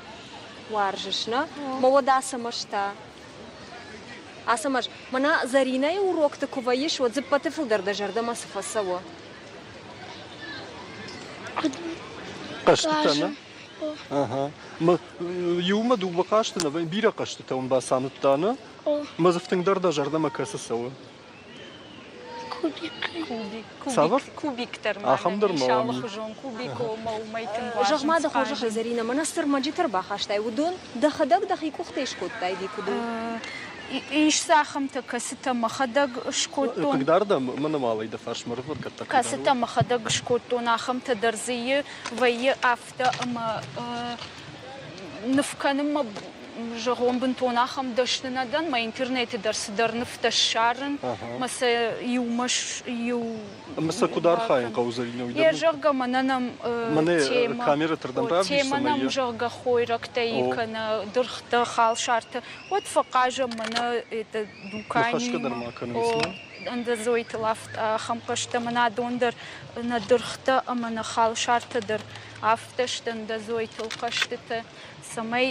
Уарзыс, нӕ? Мӕ уӕд Ацӕмӕз та? Ацӕмӕз, мӕнӕ Зӕринӕйы урокты куы вӕййыс, уӕд дзы ппӕты фылдӕр дӕ зӕрдӕмӕ цы фӕцӕуы? Хъӕзтытӕ, нӕ? Ага. Иумӕ дыууӕ хъазты нӕ вӕййы, бирӕ хъӕзтытӕ уын бацамыдта, нӕ? Мӕ дзы тынгдӕр дӕ зӕрдӕмӕ кӕцы цӕуы? Кубик. Кубик. Цавӕр? Кубик дӕр ма Ахӕм дӕр ма ис алыхуызон кубик, ома уымӕй тынг Зӕгъ ма дӕ уарзынц хорзӕхӕй, хъазын. Зӕринӕ, мӕнӕ цы ӕрмӕджытӕ ӕрбахастай, уыдон дӕхӕдӕг дӕхи къухтӕй скодтай ӕви куыд у? Ис дзы ахӕмтӕ, кӕцытӕ мӕхӕдӕг скодтон. Хъыгдард ӕм мӕнӕмалӕй дӕ фарсмӕ ӕрвӕркӕттӕ Кӕцытӕ мӕхӕдӕг скодтон, ахӕмтӕ дӕр дзы вӕййы афтӕ, ӕмӕ ныв кӕнынмӕ Зӕгъон, бынтон ахӕм дӕсны нӕ дӕн, мӕ интернеты дӕр цыдӕр нывтӕ ссарын, мӕ сӕ иумӕ иу Ӕмӕ сӕ куыд архайын хъӕуы, Зӕринӕ, уый Йе, зӕгъгӕ, мӕнӕ нӕм темӕ, камерӕты рдӕм темӕ нӕм, зӕгъгӕ, хойрӕгтӕ кӕнӕ дыргътӕ, халсартӕ, уӕд фӕхъазӕм мӕнӕ это Ныхӕсгӕ дӕр ма кӕнынц, нӕ? Ӕндӕзойтыл ахӕм хъазтӕ мӕнӕ адон дӕр нӕ дыргътӕ ӕмӕ нӕ халсартӕ дӕр афтӕ сты ӕндӕзойтыл хъӕзтытӕ, цӕмӕй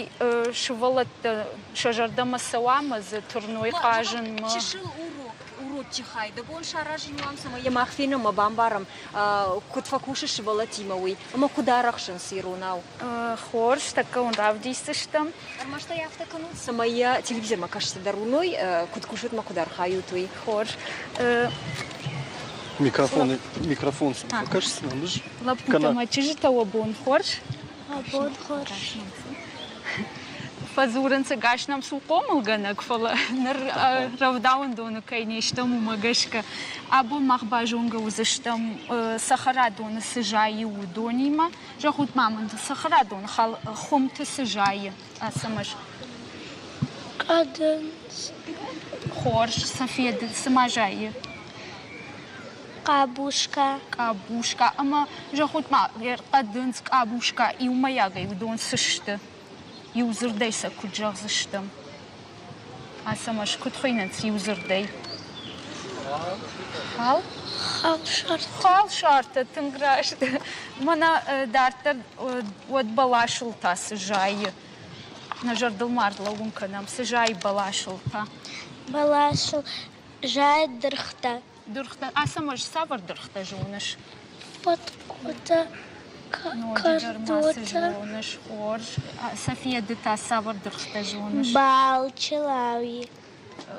сывӕллӕттӕ сӕ зӕрдӕмӕ цӕуа ӕмӕ дзы тырной хъазынмӕ. Чысыл урок, урочы хай дӕ бон саразын уам, цӕмӕй йӕ мах фенӕм ӕмӕ бамбарӕм, куыд фӕкусы сывӕллӕттимӕ, уый ӕмӕ куыд арӕхсынц иронау. Хорз, тӕккӕ уын равдисдзыстӕм. Ӕрмӕст ӕй афтӕ кӕнут, цӕмӕй йӕ телевизормӕ кӕсджытӕ дӕр уыной, куыд кусут ӕмӕ куыд архайут, уый. Хорз. Микрофон, микрофон сын фӕкӕсдзынӕн ӕз. Лӕппутӕ мӕ чызджытӕ уӕ бон хорз. Бон хорз. Фӕдзурынц, ӕгас нӕм цы у хъомылгӕнӕг, фӕлӕ ныр рӕвдауӕндоны кӕй не стӕм, уымӕ гӕсгӕ абон мах базонгӕ уыдзыстӕм цӕхӕрадоны цы зайы, уыдонимӕ. Зӕгъут-ма мын, цӕхӕрадоны хуымты цы зайы, Ацӕмӕз? Хъӕдындз. Хорз, София, ды цы ма зайы? Къабуска. Къабуска. Ӕмӕ зӕгъут-ма, хъӕдындз, къабуска иумӕйагӕй уыдон цы сты? Иу дзырдӕй сӕ куыд зӕгъдзыстӕм? Ацӕмӕз, куыд хуыйнынц иу дзырдӕй? Хал? Халсартӕ. Халсартӕ, тынг раст. Мӕнӕ дарддӕр уӕд бӕласыл та цы зайы? Нӕ зӕрдыл ма ӕрлӕууын кӕнӕм, цы зайы бӕласыл та? Бӕласыл зайы дыргътӕ. Дыргътӕ. Ацӕмӕз, цавӕр дыргътӕ зоныс? Фӕткъуытӕ, Ноджыдӕр ма цы зоныс? Хорз. София, ды та цавӕр дыргътӕ зоныс? Балчылауи.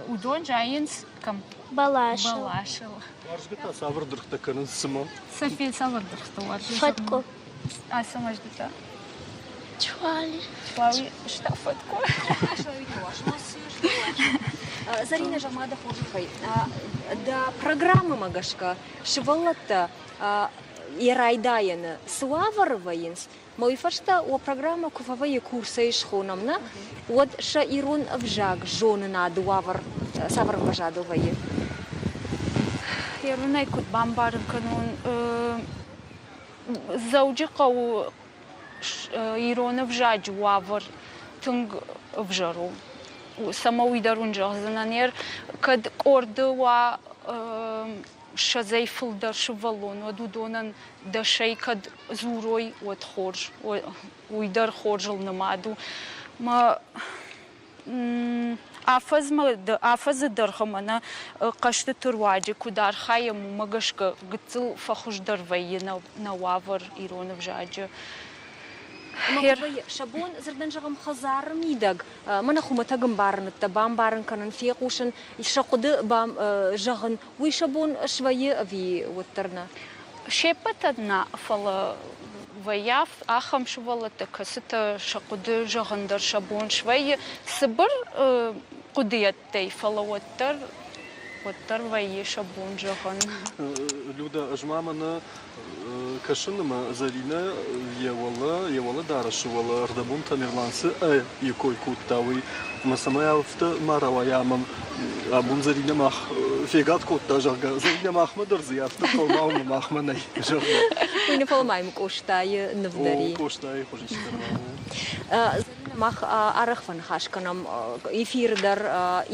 Уыдон зайынц кӕм? Бӕласыл. Бӕласыл. Уарзгӕ та цавӕр дыргътӕ кӕнынц цымӕ? София, цавӕр дыргътӕ уарзыс? Фӕткъуы. Ацӕмӕз, ды та? Чуали. Чуали стӕ фӕткъуы. Зӕринӕ, зӕгъ-ма дӕ хорзӕхӕй, дӕ программӕмӕ гӕсгӕ сывӕллӕттӕ йӕ райдайӕны цы уавӕры вӕййынц, мӕ уый фӕстӕ уӕ программӕ куы фӕвӕййы курсӕй схонӕм, нӕ, уӕд сӕ ирон ӕвзаг зонынады уавӕр цавӕр ӕмвӕзадыл вӕййы? Иронӕй куыд бамбарын кӕнон, Дзӕуджыхъӕуы ирон ӕвзаджы уавӕр тынг ӕвзӕр у. Цӕмӕ уый дӕр уын зӕгъдзынӕн, кӕд къорды уа ссӕдзӕй фылдӕр сывӕллон, уӕд уыдонӕн дӕсӕй кӕд дзурой, уӕд хорз. Уый дӕр хорзыл нымад у. Мӕ Афӕдзмӕ афӕдзы дӕргъы мӕнӕ хъӕзтыты руаджы куыд архайӕм, уымӕ гӕсгӕ гыццыл фӕхуыздӕр вӕййы нӕ уавӕр ирон ӕвзаджы. Сӕ бон дзырдӕн зӕгъӕм хӕдзары мидӕг мӕнӕ хуымӕтӕг ӕмбарынӕдтӕ бамбарын кӕнын, фехъусын, сӕ хъуыды зӕгъын, уый сӕ бон свӕййы ӕви уӕддӕр нӕ? Се ппӕтӕн нӕ, фӕлӕ вӕййы ахӕм сывӕллӕттӕ, кӕцытӕ сӕ хъуыды зӕгъын дӕр сӕ бон свӕййы цыбыр хъуыдыйӕдтӕй, фӕлӕ уӕддӕр уӕддӕр вӕййы сӕ бон зӕгъын. Люда, ӕз ма мӕнӕ кӕсын ӕмӕ Зӕринӕ йӕ уӕлӕ, йӕ уӕлӕ дарӕсы уӕлӕ ӕрдӕбон Тамерлан цы ӕ-йы кой кодта, уый ӕмӕ цӕмӕй афтӕ ма рауайа ӕмӕ абон Зӕринӕ мах фегад кодта, зӕгъгӕ, Зӕринӕ махмӕ дӕр дзы афтӕ фӕлмау ӕмӕ махмӕ нӕй, зӕгъгӕ. Уый ныфӕлмайм Къостайы ныв дӕр и. О, Къостайы хуызист дӕр Мах арӕх фӕныхас кӕнӕм эфиры дӕр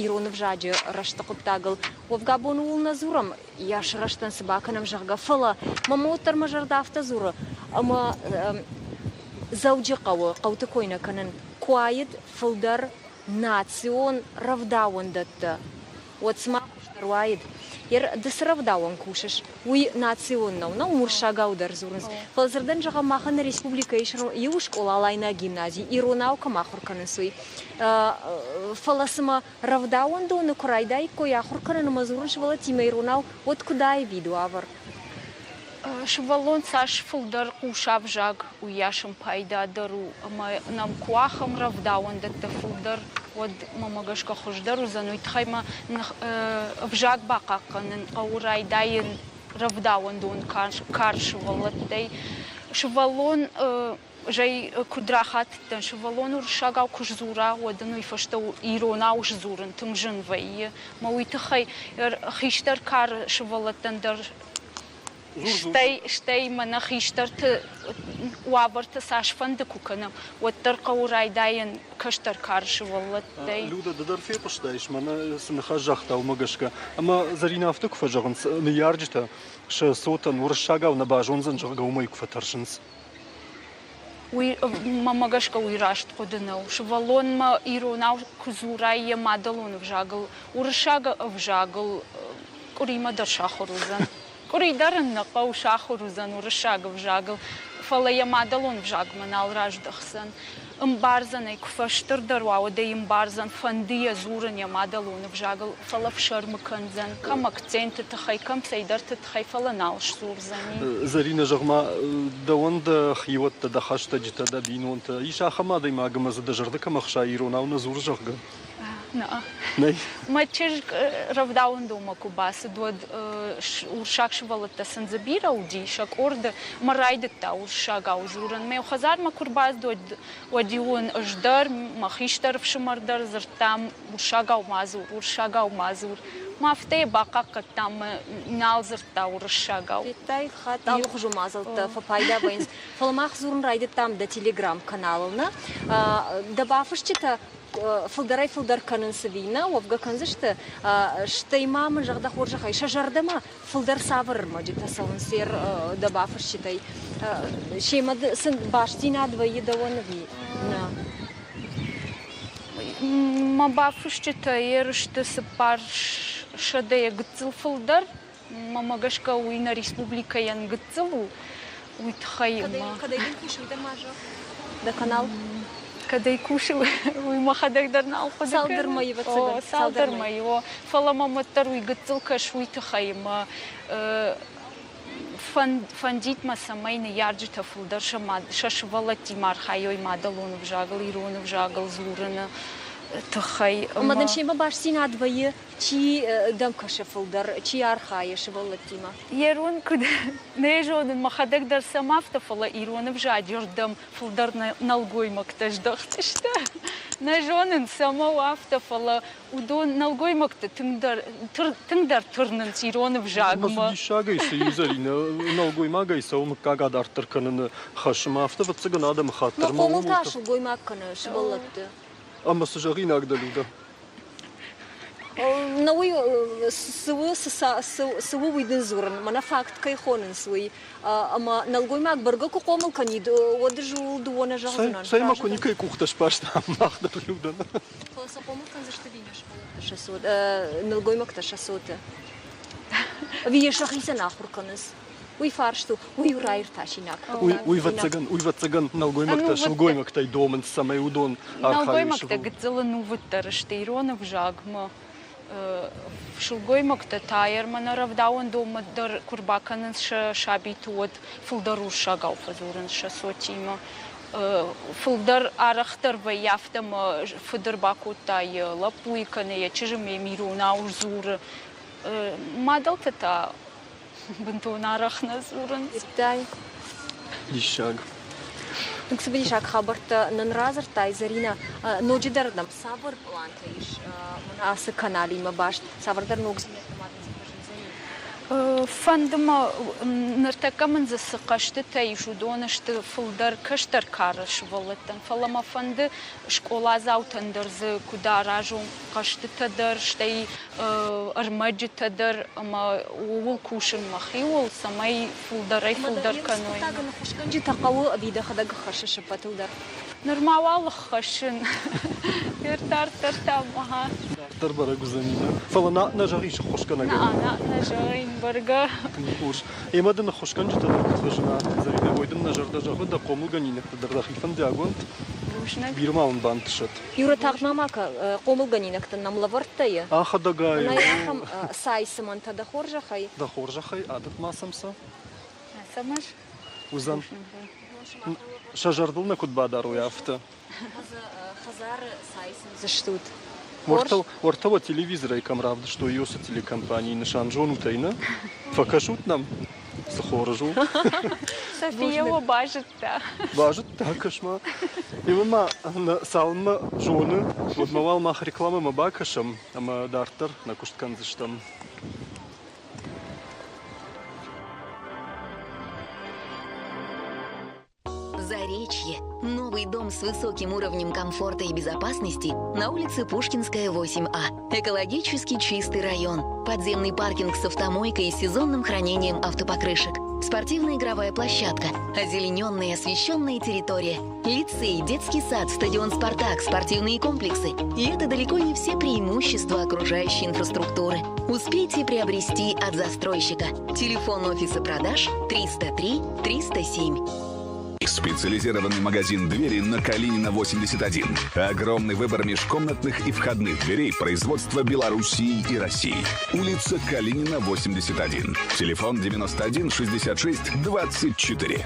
ирон ӕвзаджы рӕзты хъуыддагыл. Уӕвгӕ абон ууыл нӕ дзурӕм, йӕ сырӕзтӕн цы бакӕнӕм, зӕгъгӕ, фӕлӕ мӕм уӕддӕр мӕ зӕрдӕ афтӕ дзуры, ӕмӕ Дзӕуджыхъӕуы хъӕуты кой нӕ кӕнын, куы уаид фылдӕр национ рӕвдауӕндӕттӕ, уӕд цыма хуыздӕр уаид. Ды цы рӕвдауӕн кусыс, уый национ нӕу, нӕу уырыссагау дӕр дзурынц. Фӕлӕ дзырдӕн зӕгъӕм, махӕн нӕ республикӕйы ис иу скъола, Алайнаг гимнази, иронау кӕм ахуыр кӕнынц, уый. Фӕлӕ цыма рӕвдауӕндоны куы райдаиккой ахуыр кӕнын ӕмӕ дзурын сывӕллӕттимӕ иронау, уӕд куыд аивид уавӕр? Сывӕллон цас фылдӕр хъуса ӕвзаг, уыйас ын пайда дӕр у ӕмӕ нӕм куы ахӕм рӕвдауӕндӕттӕ фылдӕр, уӕд мӕмӕ гӕсгӕ хуыздӕр уыдзӕн. Уый тыххӕй ма ӕвзаг бахъахъхъӕнын хъӕуы райдайын рӕвдауӕндон карз сывӕллӕттӕй. Сывӕллон. Зӕй куыд рахатыдтӕн, сывӕллон уырыссагау куы сдзура, уӕд ын уый фӕстӕ иронау сдзурын тынг зын вӕййы. Мӕ уый тыххӕй хистӕр кары сывӕллӕттӕн дӕр стӕй, стӕй мӕнӕ хистӕрты уавӕрты цасфӕнды куы кӕнӕм, уӕддӕр хъӕуы райдайын кӕстӕр кары сывӕллӕттӕй. Люда, ды дӕр фехъуыстаис, мӕнӕ цы ныхас загъта, уымӕ гӕсгӕ. Ӕмӕ Зӕринӕ афтӕ куы фӕзӕгъынц, ныййарджытӕ сӕ цотӕн уырыссагау нӕ базондзӕн, зӕгъгӕ, уымӕй куы фӕтӕрсынц. Уый, мӕнмӕ гӕсгӕ, уый раст хъуыды нӕу. Сывӕллонмӕ иронау куы дзурай йӕ мадӕлон ӕвзагыл, уырыссаг ӕвзагыл къуыримӕ дӕр сахуыр уыдзӕн. Къуыри дӕр ын нӕ хъӕуы сахуыр уыдзӕн уырыссаг ӕвзагыл, фӕлӕ йӕ мадӕлон ӕвзагмӕ нал раздӕхдзӕн. Ӕмбардзӕн ӕй, куы фӕстырдӕр уа, уӕд ӕй ӕмбардзӕн, фӕнды йӕ дзурын йӕ мадӕлон ӕвзагыл, фӕлӕ фсӕрмы кӕндзӕн, кӕм акценты тыххӕй, кӕм цӕйдӕрты тыххӕй, фӕлӕ нал сдзурдзӕни. Зӕринӕ, зӕгъ-ма, дӕуӕн дӕ хиуӕттӕ, дӕ хӕстӕджытӕ, дӕ бинонтӕ, ис ахӕм адӕймаг ӕмӕ дзы дӕ зӕрдӕ кӕм ӕхсайы, иронау нӕ дзуры, зӕгъгӕ? Нӕ. Мӕ чызг рӕвдауӕндонмӕ куы бацыд, уӕд урсаг сывӕллӕттӕ сын дзы бирӕ уыди сӕ къорды. Мӕ райдыдта урсагау дзурын. Мӕ хӕдзармӕ куы рбацыд, уӕд уӕд-иу ын ӕз дӕр, мӕ хистӕр ӕфсымӕр дӕр дзырдтам, урсагау ма дзур, урсагау ма дзур. Мӕ афтӕ йӕ бахъахъхъӕдтам, мӕ нал дзырдта уырыссагау. Федтай, хатт алыхуызон мадзӕлттӕ фӕпайда вӕййынц. Фӕлӕ мах дзурын райдыдтам дӕ телеграм-каналыл, нӕ? Дӕ бафысджытӕ фылдӕрӕй-фылдӕр кӕнынц ӕви нӕ, уӕвгӕ кӕндзысты, стӕй ма мын зӕгъ дӕ хорзӕхӕй, сӕ зӕрдӕмӕ фылдӕр цавӕр ӕрмӕджытӕ цӕуынц дӕ бафысджытӕй? Семӕ сын бастдзинад вӕййы дӕуӕн ӕви нӕ? Мӕ бафысджытӕ ерысты 400-йӕ гыццыл фылдӕр. Мӕнмӕ гӕсгӕ уый нӕ республикӕйӕн гыццыл у, уый тыххӕй Кӕдӕй дын кусы дӕ ма зӕгъ? Дӕ канал? Кӕдӕй кусы, уый мӕхӕдӕг дӕр нал хъуыды кӕнын. Цалдӕр мӕйы, ӕвӕццӕгӕн. Цалдӕр мӕйы, о. Фӕлӕ мӕм уӕддӕр уый гыццыл кӕс уый тыххӕй ӕмӕ фӕндид мӕ, цӕмӕй ныййарджытӕ фылдӕр сӕ мад, сӕ сывӕллӕттимӕ архайой мадӕлон ӕвзагыл, ирон ӕвзагыл дзурыны тыххӕй. Ӕмӕ дын семӕ бастдзинад вӕййы Чи дӕм кӕсы фылдӕр, чи архайы сывӕллӕттимӕ? Ирон куыд нӕ зонын, мӕхӕдӕг дӕр сӕм афтӕ, фӕлӕ ирон ӕвзаджы рдӕм фылдӕр нӕлгоймӕгтӕ здӕхт сты. Нӕ зонын, цӕмӕ у афтӕ, фӕлӕ уыдон нӕлгоймӕгты тынгдӕр, тынгдӕр тырнынц ирон ӕвзагмӕ. Ӕмӕ диссагӕй цы и, Зӕринӕ, нӕлгоймагӕй цӕуы мыггаг адарддӕр кӕныны хӕс, ӕмӕ афтӕ ӕвӕццӕгӕн адӕмыхатт дӕр. Хъомыл та сылгоймаг кӕны сывӕллӕтты. Ӕмӕ цы зӕгъинаг дӕ, Людӕ? Нӕ уый цы у, цы у, уый дын дзурын. Мӕнӕ факт кӕй хонынц, уый. Ӕмӕ нӕлгоймаг бӕргӕ куы хъомыл кӕнид, уӕд ӕз ууыл дыууӕ нӕ зӕгъдзынӕн. Цӕй ма куы никӕй къухтӕ сбастам мах дӕр, Людӕ. Фӕлӕ сӕ хъомыл кӕндзысты ӕви нӕ сывӕллӕттӕ сӕ цот, нӕлгоймӕгтӕ сӕ цоты? Ӕви йӕ сӕхицӕн ахуыр кӕнынц? Уый фарст у, уый у раиртасинаг. Уый ӕвӕццӕгӕн, уый ӕвӕццӕгӕн нӕлгоймӕгтӕ сылгоймӕгтӕй домынц, цӕмӕй уыдон архайой. Нӕлгоймӕгтӕ гыццыл ӕнувыддӕр сты ирон ӕвзагмӕ. Сылгоймӕгтӕ та ӕрмӕ рӕвдауӕндонмӕ дӕр куы рбакӕнынц сӕ сабиты, уӕд фылдӕр урсагау фӕдзурынц сӕ цотимӕ. Фылдӕр арӕхдӕр вӕййы афтӕ ӕмӕ фыд ӕрбакодта йӕ лӕппуйы кӕнӕ йӕ чызджы ме иронау дзуры. Мадӕлтӕ та бынтон арӕх нӕ дзурынц. Ирдӕй. Диссаг. Тынг цымыдисаг хабӕрттӕ нын радзырдтай, Зӕринӕ. Ноджыдӕр нӕм цавӕр пълантӕ ис ацы каналимӕ баст? Цавӕрдӕр ногдзинӕдтӕ ма дын дзы фӕзындзӕни? Фӕнды мӕ, ныртӕккӕ мын дзы цы хъӕзтытӕ ис, уыдон сты фылдӕр кӕстӕр кары сывӕллӕттӕн, фӕлӕ мӕ фӕнды скъоладзаутӕн дӕр дзы куыд аразон хъӕзтытӕ дӕр, стӕй ӕрмӕджытӕ дӕр ӕмӕ ууыл кусын мӕхиуыл, цӕмӕй фылдӕрӕй-фылдӕр кӕной. Хъуыддагӕн ӕххуысгӕнджытӕ хъӕуы ӕви дӕхӕдӕг ӕххӕссыс ӕппӕтыл дӕр? Нырма уал ӕххӕссын. Дарддӕр та ага. Дарддӕр бӕрӕг уыдзӕни, нӕ? Фӕлӕ нӕ нӕ зӕгъис ӕххуысгӕнӕгӕн? Нӕ, нӕ зӕгъин, бӕргӕ. Тынг хорз. Ӕмӕ дын ӕххуысгӕнджытӕ дӕр куыд фӕзына, Зӕринӕ, уый дын нӕ зӕрдӕ зӕгъы, дӕ хъомылгӕнинӕгтӕ дӕр дӕхи фӕндиаг уӕнт. Бирӕ ма уын бантысӕд. Юра, тагъд ма ма хъомылгӕнинӕгтӕн нӕм лӕвӕрдтӕ и? Ахӕдӕгай. Нӕй ахӕм цай цымӕнтӕ дӕ хорзӕхӕй. Дӕ хорзӕхӕй, адӕт ма сӕм сӕ. Цӕмӕс? Уыдзӕн. Сӕ зӕрдыл нӕ куыд бадарой, афтӕ. Хӕдзары цай цымдзыстут. Уӕртӕ уӕ телевизорӕй кӕм равдыстой, уыцы телекомпанийы нысан зонут ӕй, нӕ? Фӕкӕсут нӕм? Цы хорз у. София его базыдта. Базыдта, кӕс-ма. Ӕмӕ ма цалынмӕ зоны, уӕдмӕ уал мах рекламӕмӕ бакӕсӕм ӕмӕ дарддӕр нӕ куыст кӕндзыстӕм. Заречье. Новый дом с высоким уровнем комфорта и безопасности на улице Пушкинская, 8А. Экологически чистый район. Подземный паркинг с автомойкой и сезонным хранением автопокрышек. Спортивная игровая площадка. Озелененная и освещенная территория. Лицей, детский сад, стадион «Спартак», спортивные комплексы. И это далеко не все преимущества окружающей инфраструктуры. Успейте приобрести от застройщика. Телефон офиса продаж 303 307. Специализированный магазин «Двери» на Калинина, 81. Огромный выбор межкомнатных и входных дверей производства Белоруссии и России. Улица Калинина, 81. Телефон 91 66 24.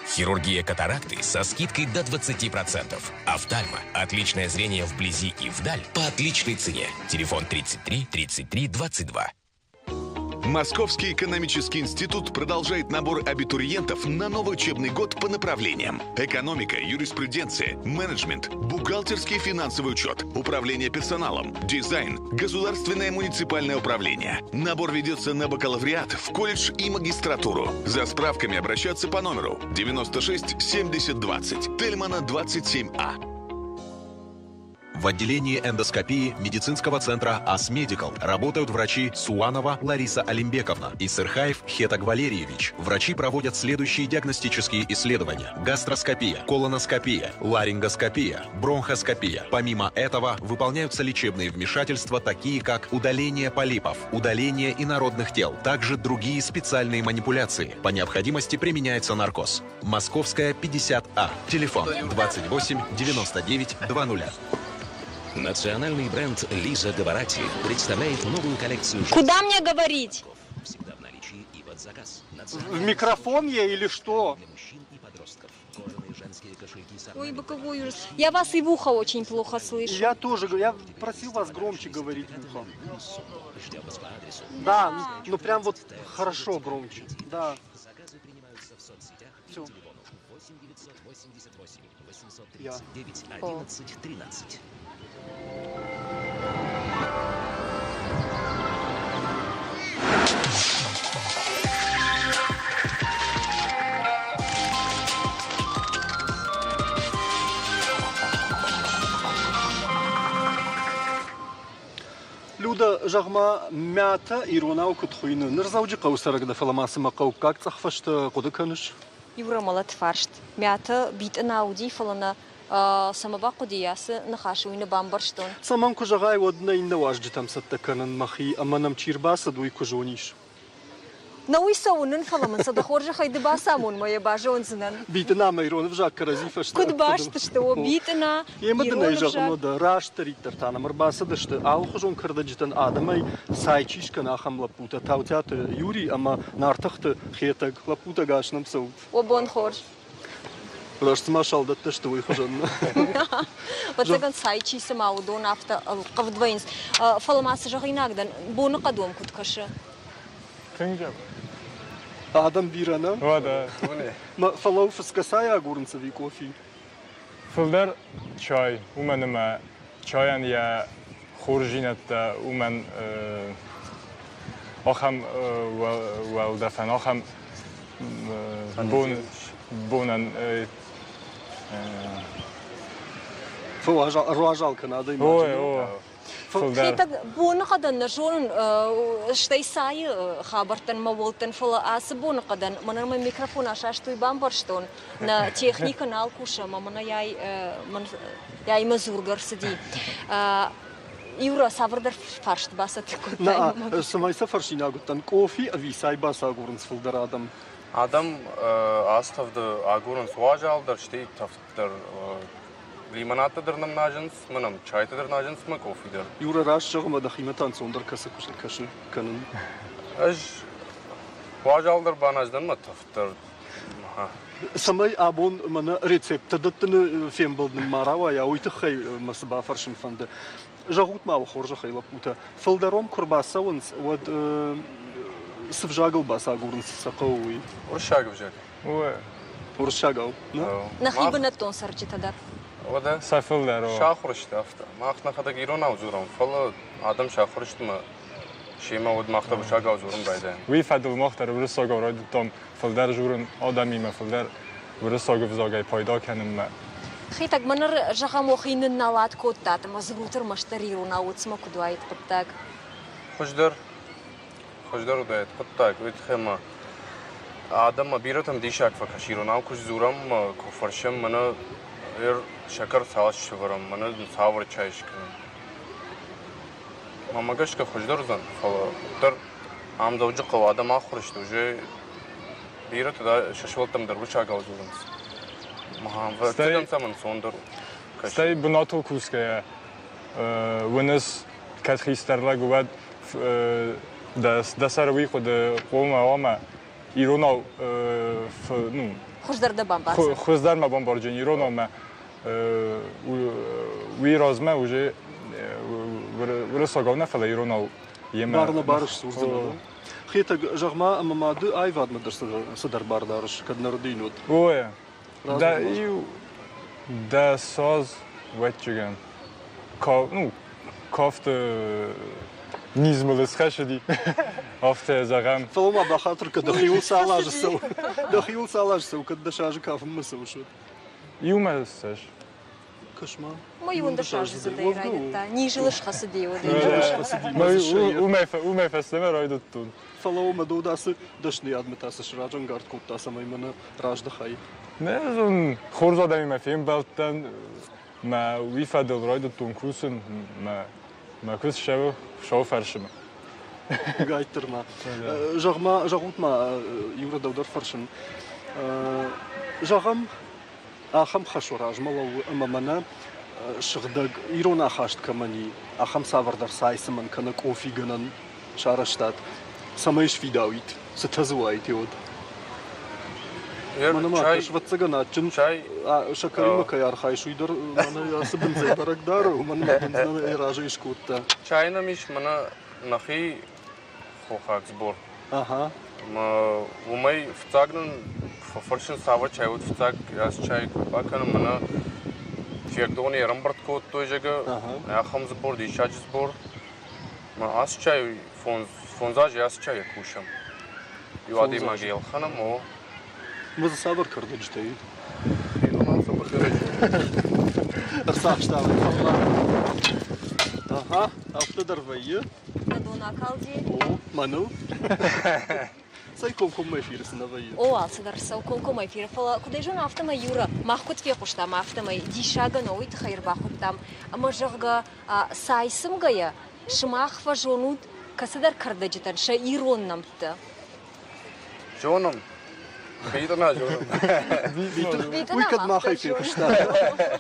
Хирургия катаракты со скидкой до 20%. Офтальма. Отличное зрение вблизи и вдаль по отличной цене. Телефон 33 33 22. Московский экономический институт продолжает набор абитуриентов на новый учебный год по направлениям: экономика, юриспруденция, менеджмент, бухгалтерский и финансовый учет, управление персоналом, дизайн, государственное муниципальное управление. Набор ведется на бакалавриат, в колледж и магистратуру. За справками обращаться по номеру 96 70 20, Тельмана 27А. В отделении эндоскопии медицинского центра «Асмедикал» работают врачи Суанова Лариса Алимбековна и Сырхаев Хетаг Валерьевич. Врачи проводят следующие диагностические исследования: гастроскопия, колоноскопия, ларингоскопия, бронхоскопия. Помимо этого, выполняются лечебные вмешательства, такие как удаление полипов, удаление инородных тел, также другие специальные манипуляции. По необходимости применяется наркоз. Московская, 50А. Телефон 28 99 00. Национальный бренд Лиза Гаварати представляет новую коллекцию Куда мне говорить? Всегда в наличии и под заказ. В микрофон я или что? Кожаные женские кошельки с Ой, боковой ужас. Я вас и в ухо очень плохо слышу. Я тоже, я просил вас громче говорить в ухо. Ждем вас по адресу. Да, ну прям вот хорошо громче. Да. Заказы принимаются в соцсетях и Всё. по телефону 8 988 Я. 839 11 13. Люда, зӕгъ-ма, мӕтӕ иронау куыд хуыйны? Ныр Дзӕуджыхъӕуы цӕрӕг дӕ, фӕлӕ ма цымӕ хъӕуккаг цъӕхфӕстӕ хъуыды кӕныс? Иу рамӕлӕт фарст. Мӕтӕ битъына уыди, фӕлӕ нӕ цӕмӕ бахъуыди ацы ныхасы, уый нӕ бамбӕрстон. Цӕмӕн куы зӕгъай, уӕд нӕ иннӕ уазджытӕм цӕттӕ кӕнын мӕхи ӕмӕ нӕм чи рбацыд, уый куы зонис. Нӕ уый сӕ уынын, фӕлӕ мын сӕ дӕ хорзӕхӕй ды бацамон, мӕ йӕ базондзынӕн. Битъына ӕмӕ ирон ӕвзаг кӕрӕдзи фӕстӕ. Куыд баст сты, о, битъына, Емӕ дын ирон ӕй зӕгъын, ӕвзаг. дӕ растдӕриддӕр та нӕм ӕрбацыдысты алыхуызон кӕрдӕджытӕн адӕмӕй цай чи скӕны, ахӕм лӕппутӕ Таутиаты Юрий ӕмӕ Нартыхты Хетӕг. Лӕппутӕ гас нӕм цӕут. О, бон хорз. Раст цыма салдӕттӕ сты, уый хуызӕн. Ӕвӕццӕгӕн, цай чи цыма, уыдон афтӕ ӕлхъывд вӕййынц. Фӕлӕ ма цы зӕгъинаг дӕн, боныхъӕд уӕм куыд кӕсы? Тынг Адӕм бирӕ нӕ? Уӕдӕ. Фӕлӕ фыцгӕ цай агурынц ӕви къофи? Фылдӕр чай, уымӕн ӕмӕ чайӕн йӕ хорздзинӕдтӕ уымӕн ахӕм уӕлдӕфӕн, ахӕм бонӕн Руазал кӕна адӕймаджы. Ой, о. Хетӕг боныхъӕдӕн нӕ зонын, стӕй цайы хабӕрттӕн мӕ уӕлдтӕн, фӕлӕ ацы боныхъӕдӕн мӕнӕн мӕ микрофон асастой, бамбӕрстон, нӕ техникӕ нал кусы ӕмӕ мӕнӕ яй яймӕ дзургӕ ӕрцыди. Юра, цавӕрдӕр фарст бацӕттӕ кодтай? Нӕ, цӕмӕй сӕ фӕрсинаг уыдтӕн, къофи ӕви цай бацагурынц фылдӕр адӕм? Адӕм ацы тӕвды агурынц уазалдӕр, стӕй тӕвддӕр лимонадтӕ дӕр нӕм назынц, мӕнӕм чайтӕ дӕр назынц, мӕ къофи дӕр. Юра, раст зӕгъ, ӕмӕ дӕхимӕ та ӕнцондӕр кӕсы кӕсы кӕнын? Ӕз уазалдӕр баназдӕн мӕ тӕвддӕр. Цӕмӕй абон мӕнӕ рецепттӕ дӕттыны фембӕлд нын ма рауайа, уый тыххӕй мӕ цы бафӕрсын фӕнды. Зӕгъут ма уӕ хорзӕхӕй, лӕппутӕ, фылдӕр уӕм куы рбацӕуынц, уӕд цы взагыл бацагурынц сӕ хъӕуы, уый? Уырыссаг ӕвзаг. Уырыссагау? Нӕхи бынӕттон цӕрджытӕ дӕр. Уӕдӕ? Сӕ фылдӕр. Сахуыр сты афтӕ. Мах нӕхӕдӕг иронау дзурӕм, фӕлӕ адӕм сахуыр сты мӕ семӕ уӕд мах дӕр уырыссагау дзурын райдайӕм. Уый фӕдыл мах дӕр уырыссагау райдыдтам фылдӕр дзурын адӕмимӕ, фылдӕр уырыссаг ӕвзагӕй пайда кӕнынмӕ. Хетӕг, мӕ ныр, зӕгъӕм, уӕхи нынналат кодтат ӕмӕ дзурут ӕрмӕстдӕр иронау, уыцмӕ куыд уаид хъуыддаг? Хуыздӕр. Хуыздӕр уыдаид хъуыддаг, уый тыххӕй ма адӕммӕ бирӕтӕм диссаг фӕкӕсы, иронау куы сдзурӕм, куы фӕрсӕм, мӕнӕ сӕкӕр цал сӕвӕрӕм, мӕнӕ цавӕр чай скӕнӕм. Мӕнмӕ гӕсгӕ хуыздӕр уыдзӕн, фӕлӕ уӕддӕр ам Дзӕуджыхъӕуы адӕм ахуыр сты, уже бирӕтӕ сӕ сывӕллӕттӕм дӕр уырыссагау дзурынц. Ӕвӕццӕгӕн сӕм ӕнцондӕр у. Стӕй бынатыл кусгӕйӕ уыныс, кӕд хистӕр лӕг уӕд дӕ сӕры уый хъуыды хъуамӕ уа иронау ну хуыздӕр дӕ бамбардзӕн. Хуыздӕр мӕ бамбарджын иронау мӕ уый размӕ уже уырыссагау нӕ, фӕлӕ иронау йемӕ. Бар нӕ бар сдзурдзынӕ. Хетӕг, зӕгъ-ма, ӕмӕ ма ды аивадмӕ дӕр цыдӕр бар дарыс, кӕд нӕ рыдыйн уыд? Ой, дӕ иу дӕ саз вӕччыгӕн ну, кафты низ мыл схӕссыди, афтӕ зӕгъӕм. Фӕлӕ ма бахатыр кӕн, дӕхиуыл цал азы цӕуы, дӕхиуыл цал азы цӕуы, кӕд дӕс азы кафынмӕ цӕуыс, уӕд? Иумӕ ссӕз. Кӕс-ма. Ма иуӕндӕс аздзыдӕй райдыдта. Низыл схӕцыди уӕд. Уымӕй фӕстӕмӕ райдыдтон. Фӕлӕ уымӕ дод ацы дӕсныйадмӕ та цы сразӕнгард кодта, цӕмӕй мӕнӕ раздӕхай? Нӕ зон, хорз адӕмимӕ фембӕлдтӕн, мӕ уый фӕдыл райдыдтон кусын, мӕ куыст ссӕуы сау фӕрсымӕ. Гайттыр ма. Зӕгъ-ма, зӕгъут-ма, иу рӕдау дӕр фӕрсын. Зӕгъӕм, ахӕм хӕс уӕ размӕ лӕууы ӕмӕ мӕнӕ сыгъдӕг ирон ахаст кӕмӕн и, ахӕм цавӕрдӕр цайцымӕн кӕнӕ къофигӕнӕн сарӕзтат, цӕмӕй сфидауит, цытӕ дзы уаид, уӕд? Мӕнӕ ма ӕвӕццӕгӕн адджын сӕкӕримӕ кӕй архайыс, уый дӕр мӕнӕ ацы бындзӕй бӕрӕг дары, уымӕн ӕмӕ бындз нӕ йӕ разӕй скодта. Чай нӕм ис мӕнӕ нӕхи хохаг сбор. Ага. Ӕмӕ уымӕй фыццаг нын фӕфӕрсын цавӕр чай уыд фыццаг ацы чай куы бакӕнӕм, мӕнӕ Фиагдоны ӕрӕмбырд кодтой, зӕгъгӕ, ахӕм сбор, диссаджы сбор. Мӕ ацы чай фондз азы ацы чайӕ кусӕм. Иу адӕймагӕй ӕлхӕнӕм, о. Мӕ дзы цавӕр кӕрдӕджытӕ и? Ирон цавӕр кӕрдӕджытӕ? Ӕрцахста фӕллад. Ага, афтӕ дӕр вӕййы. Дӕ дон акалди? О, мӕныл. Цӕй комкоммӕ эфиры цы нӕ вӕййы. О, алцыдӕр цӕуы комкоммӕ эфиры, фӕлӕ куыд ӕй зонын, афтӕмӕй Юра, мах куыд фехъуыстам, афтӕмӕй диссагӕн уый тыххӕй ӕрбахуыдтам, ӕмӕ зӕгъгӕ, цай цымгӕйӕ сымах фӕзонут кӕцыдӕр кӕрдӕджытӕн сӕ ирон нӕмттӕ. Зонӕм. Битъына зонӕм. Уый кӕд махӕй фехъуыста.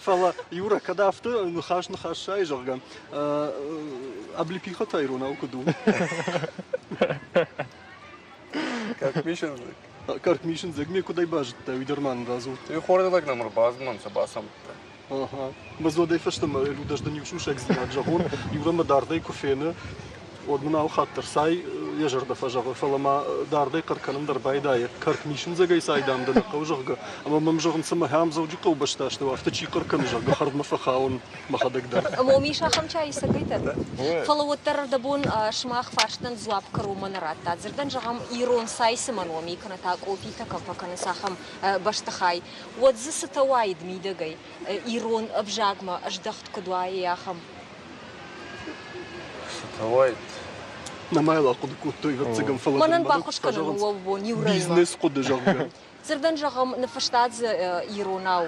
Фӕлӕ, Юра, кӕд афтӕ ныхас ныхас сайы, зӕгъгӕ, облепиха та иронау куыд у? Кӕркмисындзыг. Кӕркмисындзыг ме куыдӕй базыдтай, уый дӕр ма нын радзур. Ты хорз лӕг нӕм ӕрбазмӕн сӕ бацамыдта. Ага. Мӕ фӕстӕмӕ Людӕ дын иу сусӕгдзинад зӕгъон, Юрӕ мӕ дардӕй куы фены, уӕд мын алы хатт дӕр цай йӕ зӕрдӕ фӕзӕгъы, фӕлӕ ма дардӕй хъӕр кӕнын дӕр байдайы. Кӕркмисындзӕгӕй цай, дам, дӕ нӕ хъӕуы, зӕгъгӕ. Ӕмӕ мӕм зӕгъын, цымӕ ахӕм Дзӕуджыхъӕуы бӕстӕ афтӕ чи хъӕр кӕны, зӕгъгӕ, хӕрдмӕ фӕхауын мӕхӕдӕг дӕр. Ӕмӕ уым ис ахӕм чай исӕгӕй дӕр? Фӕлӕ уӕддӕр ӕрдӕбон сымах фарстӕн дзуапп кӕронмӕ нӕ радтат. Дзырдӕн зӕгъӕм, ирон цай цымӕн уӕм и, кӕнӕ та къофитӕ кӕм фӕкӕнынц, ахӕм бӕстыхай. Уӕд дзы цытӕ уаид мидӕгӕй, ирон ӕвзагмӕ ӕздӕхт куыд уайы, ахӕм? Цытӕ уаид? Нӕма йыл ахъуыды кодтой, ӕвӕццӕгӕн, фӕлӕ Мӕнӕн баххуыс кӕнын у бон иу Бизнес хъуыды, зӕгъгӕ. Дзырдӕн зӕгъӕм, ныффыста дзы иронау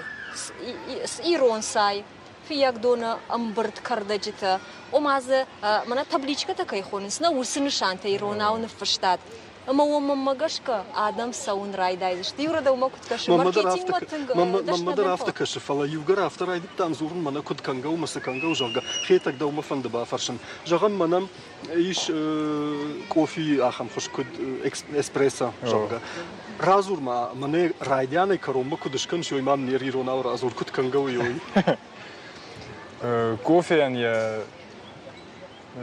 ирон цай, Фыййагдоны ӕмбырд кӕрдӕджытӕ, ома дзы мӕнӕ табличкӕтӕ кӕй хонынц, нӕ уыцы нысантӕ иронау ныффыстат. Ӕмӕ уымӕ гӕсгӕ адӕм цӕуын райдайдзысты. Иу рӕдӕумӕ куыд кӕсы, маркетингмӕ тынг Мӕнмӕ дӕр афтӕ кӕсы, фӕлӕ иугӕр афтӕ райдыдтам дзурын, мӕнӕ куыд кӕнгӕ у, мӕ цы кӕнгӕ у, зӕгъгӕ, Хетӕг дӕумӕ фӕнды бафӕрсын. Зӕгъӕм, мӕнӕн ис къофийы ахӕм хуыз, куыд эспрессо, зӕгъгӕ. Радзур ма, мӕнӕ райдианӕй кӕронмӕ куыд скӕныс, уый ма мын иронау радзур, куыд кӕнгӕ у, уый. Кофейӕн йӕ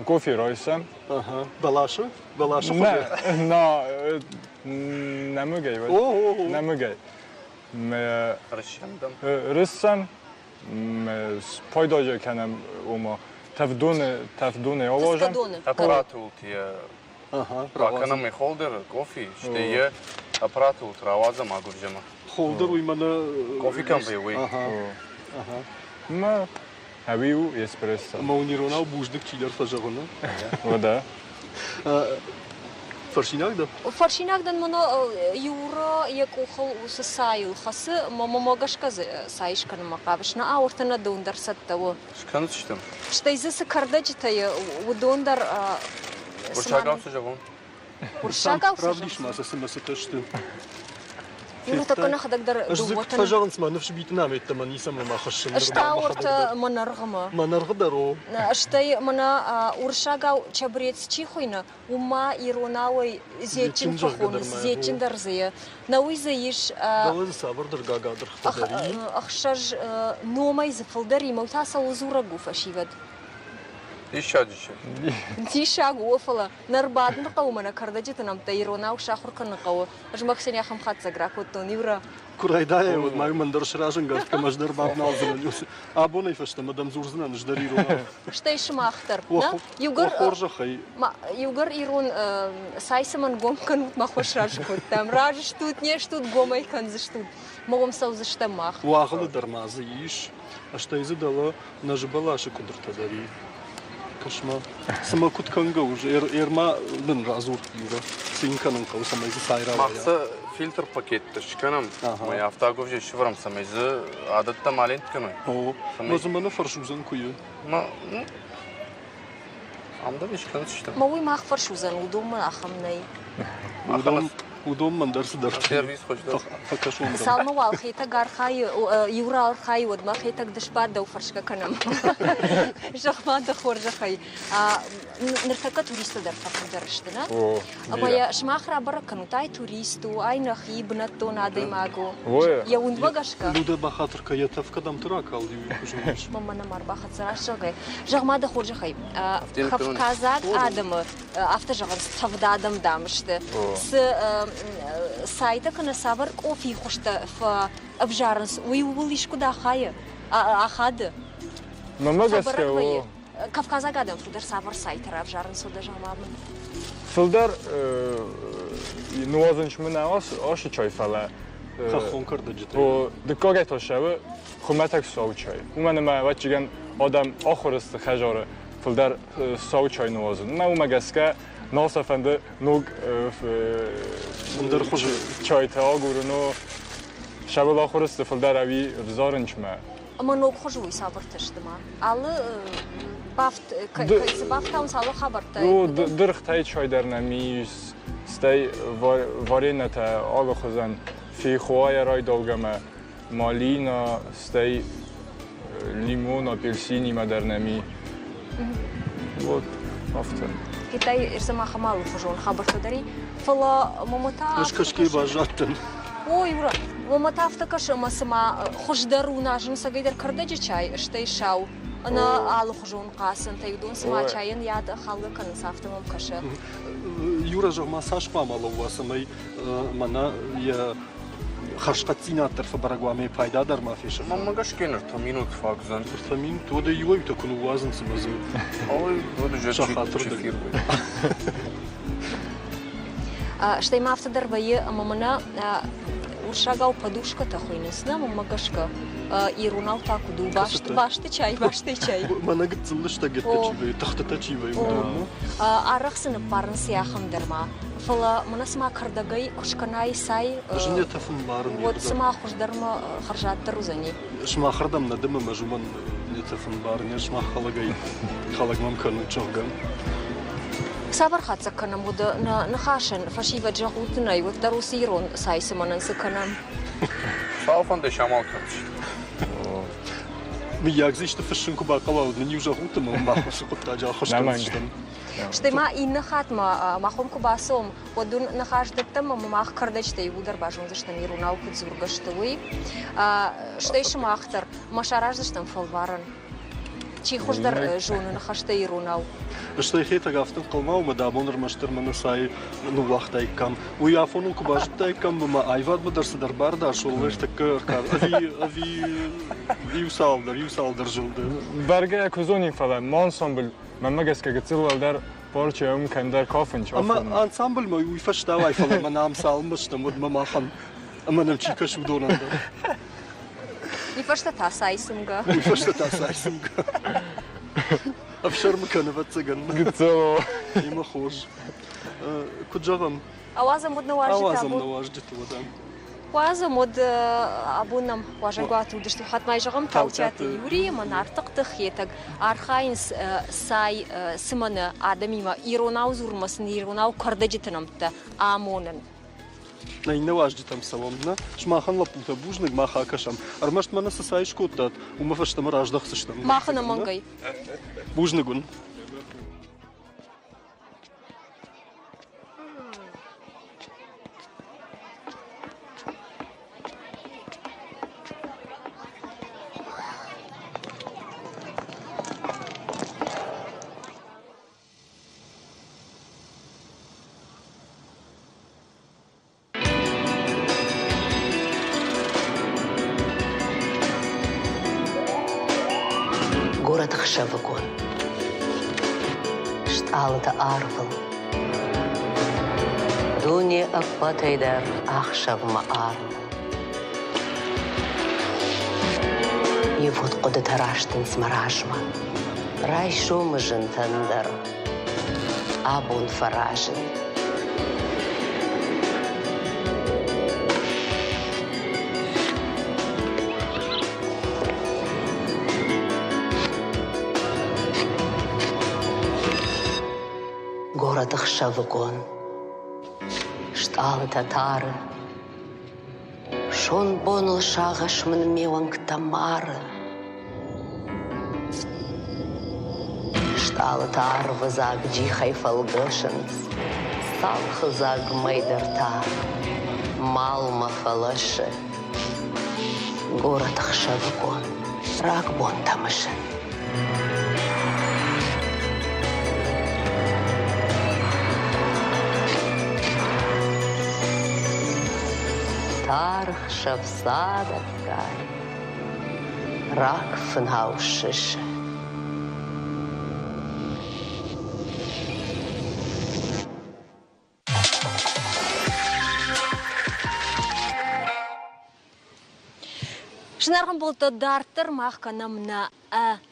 Кофе райсӕм. Ага. Бӕласы? Бӕласы хуызы? На, нӕмыгӕй. Нӕмыгӕй. Рыссӕм Рыссӕм. Спайда кӕнӕм, ома, тӕвдоны, тӕвдоны ауазӕм. Аппараты уылты йӕ бакӕнӕм холдер, кофе, стӕй йӕ аппараты уылты рауадзӕм агуывзӕмӕ. Холдер уый мӕнӕ... Кофе кӕм вӕййы, уый. Ага. Мӕ Ӕви у эспрессо? Ӕмӕ уын иронау бузныг чидӕр фӕзӕгъы, нӕ? Уӕдӕ. Фӕрсинаг дӕ? Фӕрсинаг дӕн, мӕнӕ Юра йӕ къухыл уыцы цайыл хӕцы, мӕ гӕсгӕ дзы цай скӕнынмӕ хъавыс. Нӕ ауырты нӕ дон дӕр цӕттӕ у. Скӕндзыстӕм. Стӕй дзы цы кӕрдӕджытӕ и, уыдон дӕр Уырыссагау цы зӕгъон? Уырыссагау цы Равдис ма сӕ, цымӕ цытӕ сты. Ныртӕккӕ нӕхӕдӕг дӕр Ӕз дзы куыд фӕзӕгъынц, мӕ ныфс битъынамӕ мӕ ницӕмӕ ма хӕссын. Ыстауыртӕ мӕнӕргъымӕ. Мӕнӕргъы дӕр о. Стӕй мӕнӕ уырыссагау чабрец чи хуыйны, уым ма иронауӕй зетджын фӕхонынц, зетджын дӕр дзы и. Нӕуый дзы ис. Дӕлӕ дзы цавӕрдӕр гагадыргътӕ дӕр и. Ӕхсӕз номӕй дзы фылдӕр и, мӕ та цӕуыл дзурӕг у фӕсивӕд? Диссаджы чызг. Диссаг у, фӕлӕ нӕ рбадын хъӕуы мӕнӕ кӕрдӕджыты нӕмттӕ иронау сахуыр кӕнын хъӕуы. Ӕз мӕхицӕн ахӕм хатдзӕг ракодтон, Юра. Куы райдайай, уӕд ма уымӕн дӕр сразӕнгард кӕм ӕз дӕр бавналдзынӕн. Абонӕй фӕстӕмӕ дӕм дзурдзынӕн ӕз дӕр иронау. Стӕй сымах дӕр. Нӕ? Иугӕр, хорзӕхӕй. Иугӕр ирон цай цӕмӕн гом кӕнут, мах уӕ сразы кодтам. Разы стут, не стут, гомӕй кӕндзыстут. Мӕ уым цӕудзыстӕм мах. Уагъылы дӕр ма дзы ис, стӕй дзы дӕлӕ нӕзы бӕласы къуыдыртӕ дӕр и. Кӕс-ма, цымӕ куыд кӕнгӕ у? Ӕрма нын радзур, Юра, цы йын кӕнын хъӕуы, цӕмӕй дзы цай рауайа? Мах сӕ фильтр пакетты скӕнӕм, ӕмӕ афтӕ агуывзӕ сывӕрӕм, цӕмӕй дзы адӕттӕ ма ленк кӕной. О, мӕ дзы мӕнӕ фӕрсудзӕн куы и. Ма, ам дӕр скӕндзыстӕм. Мӕ уый мах фӕрсудзӕн, уыдонмӕ ахӕм нӕй. Уыдон мӕн дӕр цыдӕр сервис хуыздӕр. Фӕкӕсон дӕм. Цалынмӕ уал Хетӕг архайы, иу архайы, уӕдмӕ Хетӕг ды сбад, дӕу фӕрсгӕ кӕнӕм. Зӕгъ-ма дӕ хорзӕхӕй, ныртӕккӕ туристтӕ дӕр фӕфылдӕр сты, нӕ? Ӕмӕ йӕ сымах рабӕрӕг кӕнут, ай турист у, ай нӕхи бынӕттон адӕймаг у. Йӕ уындмӕ гӕсгӕ. Людӕ бахатыр кӕ, йӕ тӕф кӕдӕмты ракалди, уый куы зоныс. Мӕнмӕ нӕма ӕрбахӕццӕ, раст зӕгъгӕй. Зӕгъ-ма дӕ хорзӕхӕй, кавказаг адӕмы афтӕ зӕгъынц, тӕвд адӕм, дам, сты. Цы сайтӕ кӕнӕ цавӕр къофийы хуызтӕ фӕвзарынц, уый ууыл искуыд ахайы, ахады? Мӕнмӕ гӕсгӕ, о. Кавказаг адӕм фылдӕр цавӕр сайтӕ равзарынц, уӕдӕ зӕгъ-ма мын? Фылдӕр нуазынц мын ацы чай, фӕлӕ хӕххон кӕрдӕджытӕ. О, дыккагӕй та сӕуы хуымӕтӕг сау чай. Уымӕн ӕмӕ, ӕвӕццӕгӕн, адӕм ахуыр сты хӕдзары фылдӕр сау чай нуазын. Ӕмӕ уымӕ гӕсгӕ нал сӕ фӕнды ног ӕндӕр хуызы чайтӕ агурын. Сӕуыл ахуыр сты фылдӕр ӕви ӕвзарынчмӕ. Ӕмӕ ног хуызы уый цавӕртӕ сты ма? Алы бафт, кӕй цы бафтауынц, алы хабӕрттӕ? Ну, дыргътӕй чай дӕр нӕм ис, стӕй варенӕтӕ алыхуызӕн фейхоайӕ райдаугӕмӕ малина, стӕй лимон, апельсинимӕ дӕр нӕм и. Вот, афтӕ. Китай ӕрцӕм ахӕм алыхуызон хабӕрттӕ дӕр и, фӕлӕ мӕмӕ та... Ӕз кӕсгӕ баззадтӕн. Ой, ура! Уымӕ та афтӕ кӕсы, ӕмӕ цыма хуыздӕр у назын цӕгӕйдӕр кӕрдӕджы чай, стӕй сау, ӕнӕ алыхуызон хъацӕнтӕй, уыдон цыма чайӕн йӕ ад халгӕ кӕнынц, афтӕ мӕм кӕсы. Юра, зӕгъ-ма, цас хъуамӕ лӕууа, цӕмӕй мӕнӕ йӕ хӕрзхъӕддзинад дӕр фӕбӕрӕг уа ӕмӕ пайда дӕр ма фесӕфа? Мӕнмӕ гӕсгӕ ӕртӕ минут фаг уыдзӕн. Ӕртӕ минут? Уӕдӕ иуӕй-иутӕ куы ныууадзынц ӕмӕ дзы Ой, уӕд уже сахатырдӕг. Стӕй ма афтӕ дӕр вӕййы, ӕмӕ мӕнӕ уырыссагау подушкӕтӕ хуыйнынц, нӕ, мӕнмӕ гӕсгӕ. Иронау та куыд у? Басты чай, бастӕй чай. Мӕнӕ гыццыл лыстӕгӕттӕ чи вӕййы, тыхтытӕ чи вӕййы, уыдонмӕ. Арӕх цы ныппарынц ахӕм дӕр ма. Фӕлӕ мӕнӕ цыма кӕрдӕгӕй куы скӕнай цай, Зынетӕ фынбарын. Уӕд цыма хуыздӕрмӕ хӕрзаддӕр уыдзӕни. Сымахырдӕм нӕ дымы мӕ зумӕн нетӕ фынбарын, сымах хӕлӕгӕй хӕлӕг мӕм кӕнут, зӕгъгӕ. Цавӕр хатдзӕг кӕнӕм уыды нӕ ныхасӕн, фӕсивӕд зӕгъут нӕй, уӕддӕр уыцы ирон цай цымӕнӕн цы кӕнӕм? Цал фӕндӕй самал кӕндзысты? Мыййаг дзы исты фыссын куы бахъӕуа, уӕд мын-иу зӕгъут ӕмӕ мын баххуысы хъуыддаджы ӕххуыс кӕндзыстӕм. Стӕй ма иннӕ хатт ма махом куы бацӕуӕм, уӕд уын ныхас дӕттӕм ӕмӕ мах кӕрдӕджытӕй иууылдӕр базондзыстӕм иронау куыд дзургӕ сты, уый. Стӕй сымах дӕр мӕ сараздзыстӕм фӕлварӕн. Чи хуыздӕр зоны ныхӕстӕ иронау? Стӕй Хетӕг афтӕ ӕнхъӕлмӕ у, мӕ дӕ абон ӕрмӕстдӕр мӕнӕ цай ныууагътаиккам. Уый афоныл куы базыдтаиккам, ӕмӕ аивадмӕ дӕр цыдӕр бар дӕр ӕртӕккӕ ӕви ӕви иу цалдӕр, иу цалдӕр зылды. Бӕргӕ куы зонин, фӕлӕ ма ансамбль мӕнмӕ гӕсгӕ гыццыл уӕлдӕр парчы ӕм кӕмдӕр кафын Ӕмӕ ансамбльмӕ уый фӕстӕ уай, фӕлӕ мӕнӕ ам цалынмӕ стӕм, уӕдмӕ махӕн ӕмӕ нӕм чи кӕсы, уыдонӕн дӕр. Уый фӕстӕ та цай цымгӕ. Уый фӕстӕ та цай цымгӕ. Ӕфсӕрмы кӕны, ӕвӕццӕгӕн. Гыццыл. Имӕ хорз. Куыд зӕгъӕм? Ауадзӕм уӕд нӕ уазджыты Ауадзӕм нӕ уазджыты уӕд. Уадзӕм уӕд абон нӕм уазӕгуаты уыдысты хатмӕй зӕгъӕм Таутиаты Юрий ӕмӕ Нартыхъты Хетӕг архайынц цай цымӕны адӕмимӕ иронау дзурынмӕ сын иронау кӕрдӕджыты нӕмттӕ амонын. Нӕ иннӕ уазджытӕм цӕуӕм, нӕ? Сымахӕн лӕппутӕ бузныг, мах акӕсӕм. Ӕрмӕст мӕнӕ цы цай скодтат, уымӕ фӕстӕмӕ раздӕхдзыстӕм. Мах ӕнӕмӕнгӕй. Бузныг уын. Горӕты хсӕвыгон. Стъалыты арвыл. Дуне ӕппӕтӕй дӕр ӕхсӕвмӕ арм. Ивгъуыд хъуыдытӕ растынц мӕ размӕ. Райсомы зынтӕн дӕр абон фӕразын. Горӕты хсӕвыгон стъалытӕ тары, Сонбоныл сагъӕс мын ме уӕнгтӕ мары. Стъалытӕ арвы дзаг джихӕй фӕлгӕсынц, Цалхыдзаг мӕй дӕр та малмӕ фӕлӕсы. Горӕты хсӕвыгон рагбонтӕ мысын. Тар хсӕв цадӕггай рагфынау сысы. Зынаргъ ӕмбӕлттӕ, дарддӕр мах кӕнӕм нӕ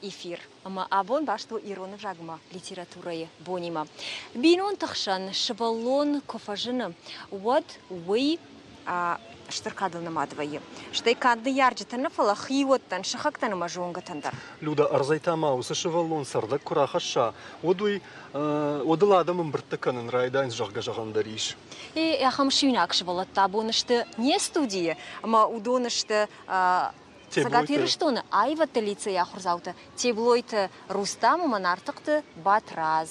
эфир. Ӕмӕ абон баст у ирон ӕвзагмӕ литературӕйы бонимӕ. Бинонты хсӕн сывӕллон куы фӕзыны, уӕд уый стыр кадыл нымад вӕййы. Стӕй канд ныййарджытӕн нӕ, фӕлӕ хиуӕттӕн, сыхӕгтӕн ӕмӕ зонгӕтӕн дӕр. Люда, ӕрдзӕй та ма уыцы сывӕллон цӕрдӕг куы рахӕсса, уӕд уый уӕд ыл адӕм ӕмбырдтӕ кӕнын райдайынц, зӕгъгӕ, зӕгъӕн дӕр ис. Ахӕм суинаг сывӕллӕттӕ абон сты не студийы, ӕмӕ уыдон сты Цӕгат Ирыстоны аивӕдты лицейы ахуырдзаутӕ Теблойты Рустам ӕмӕ Нартыхъты Батрадз.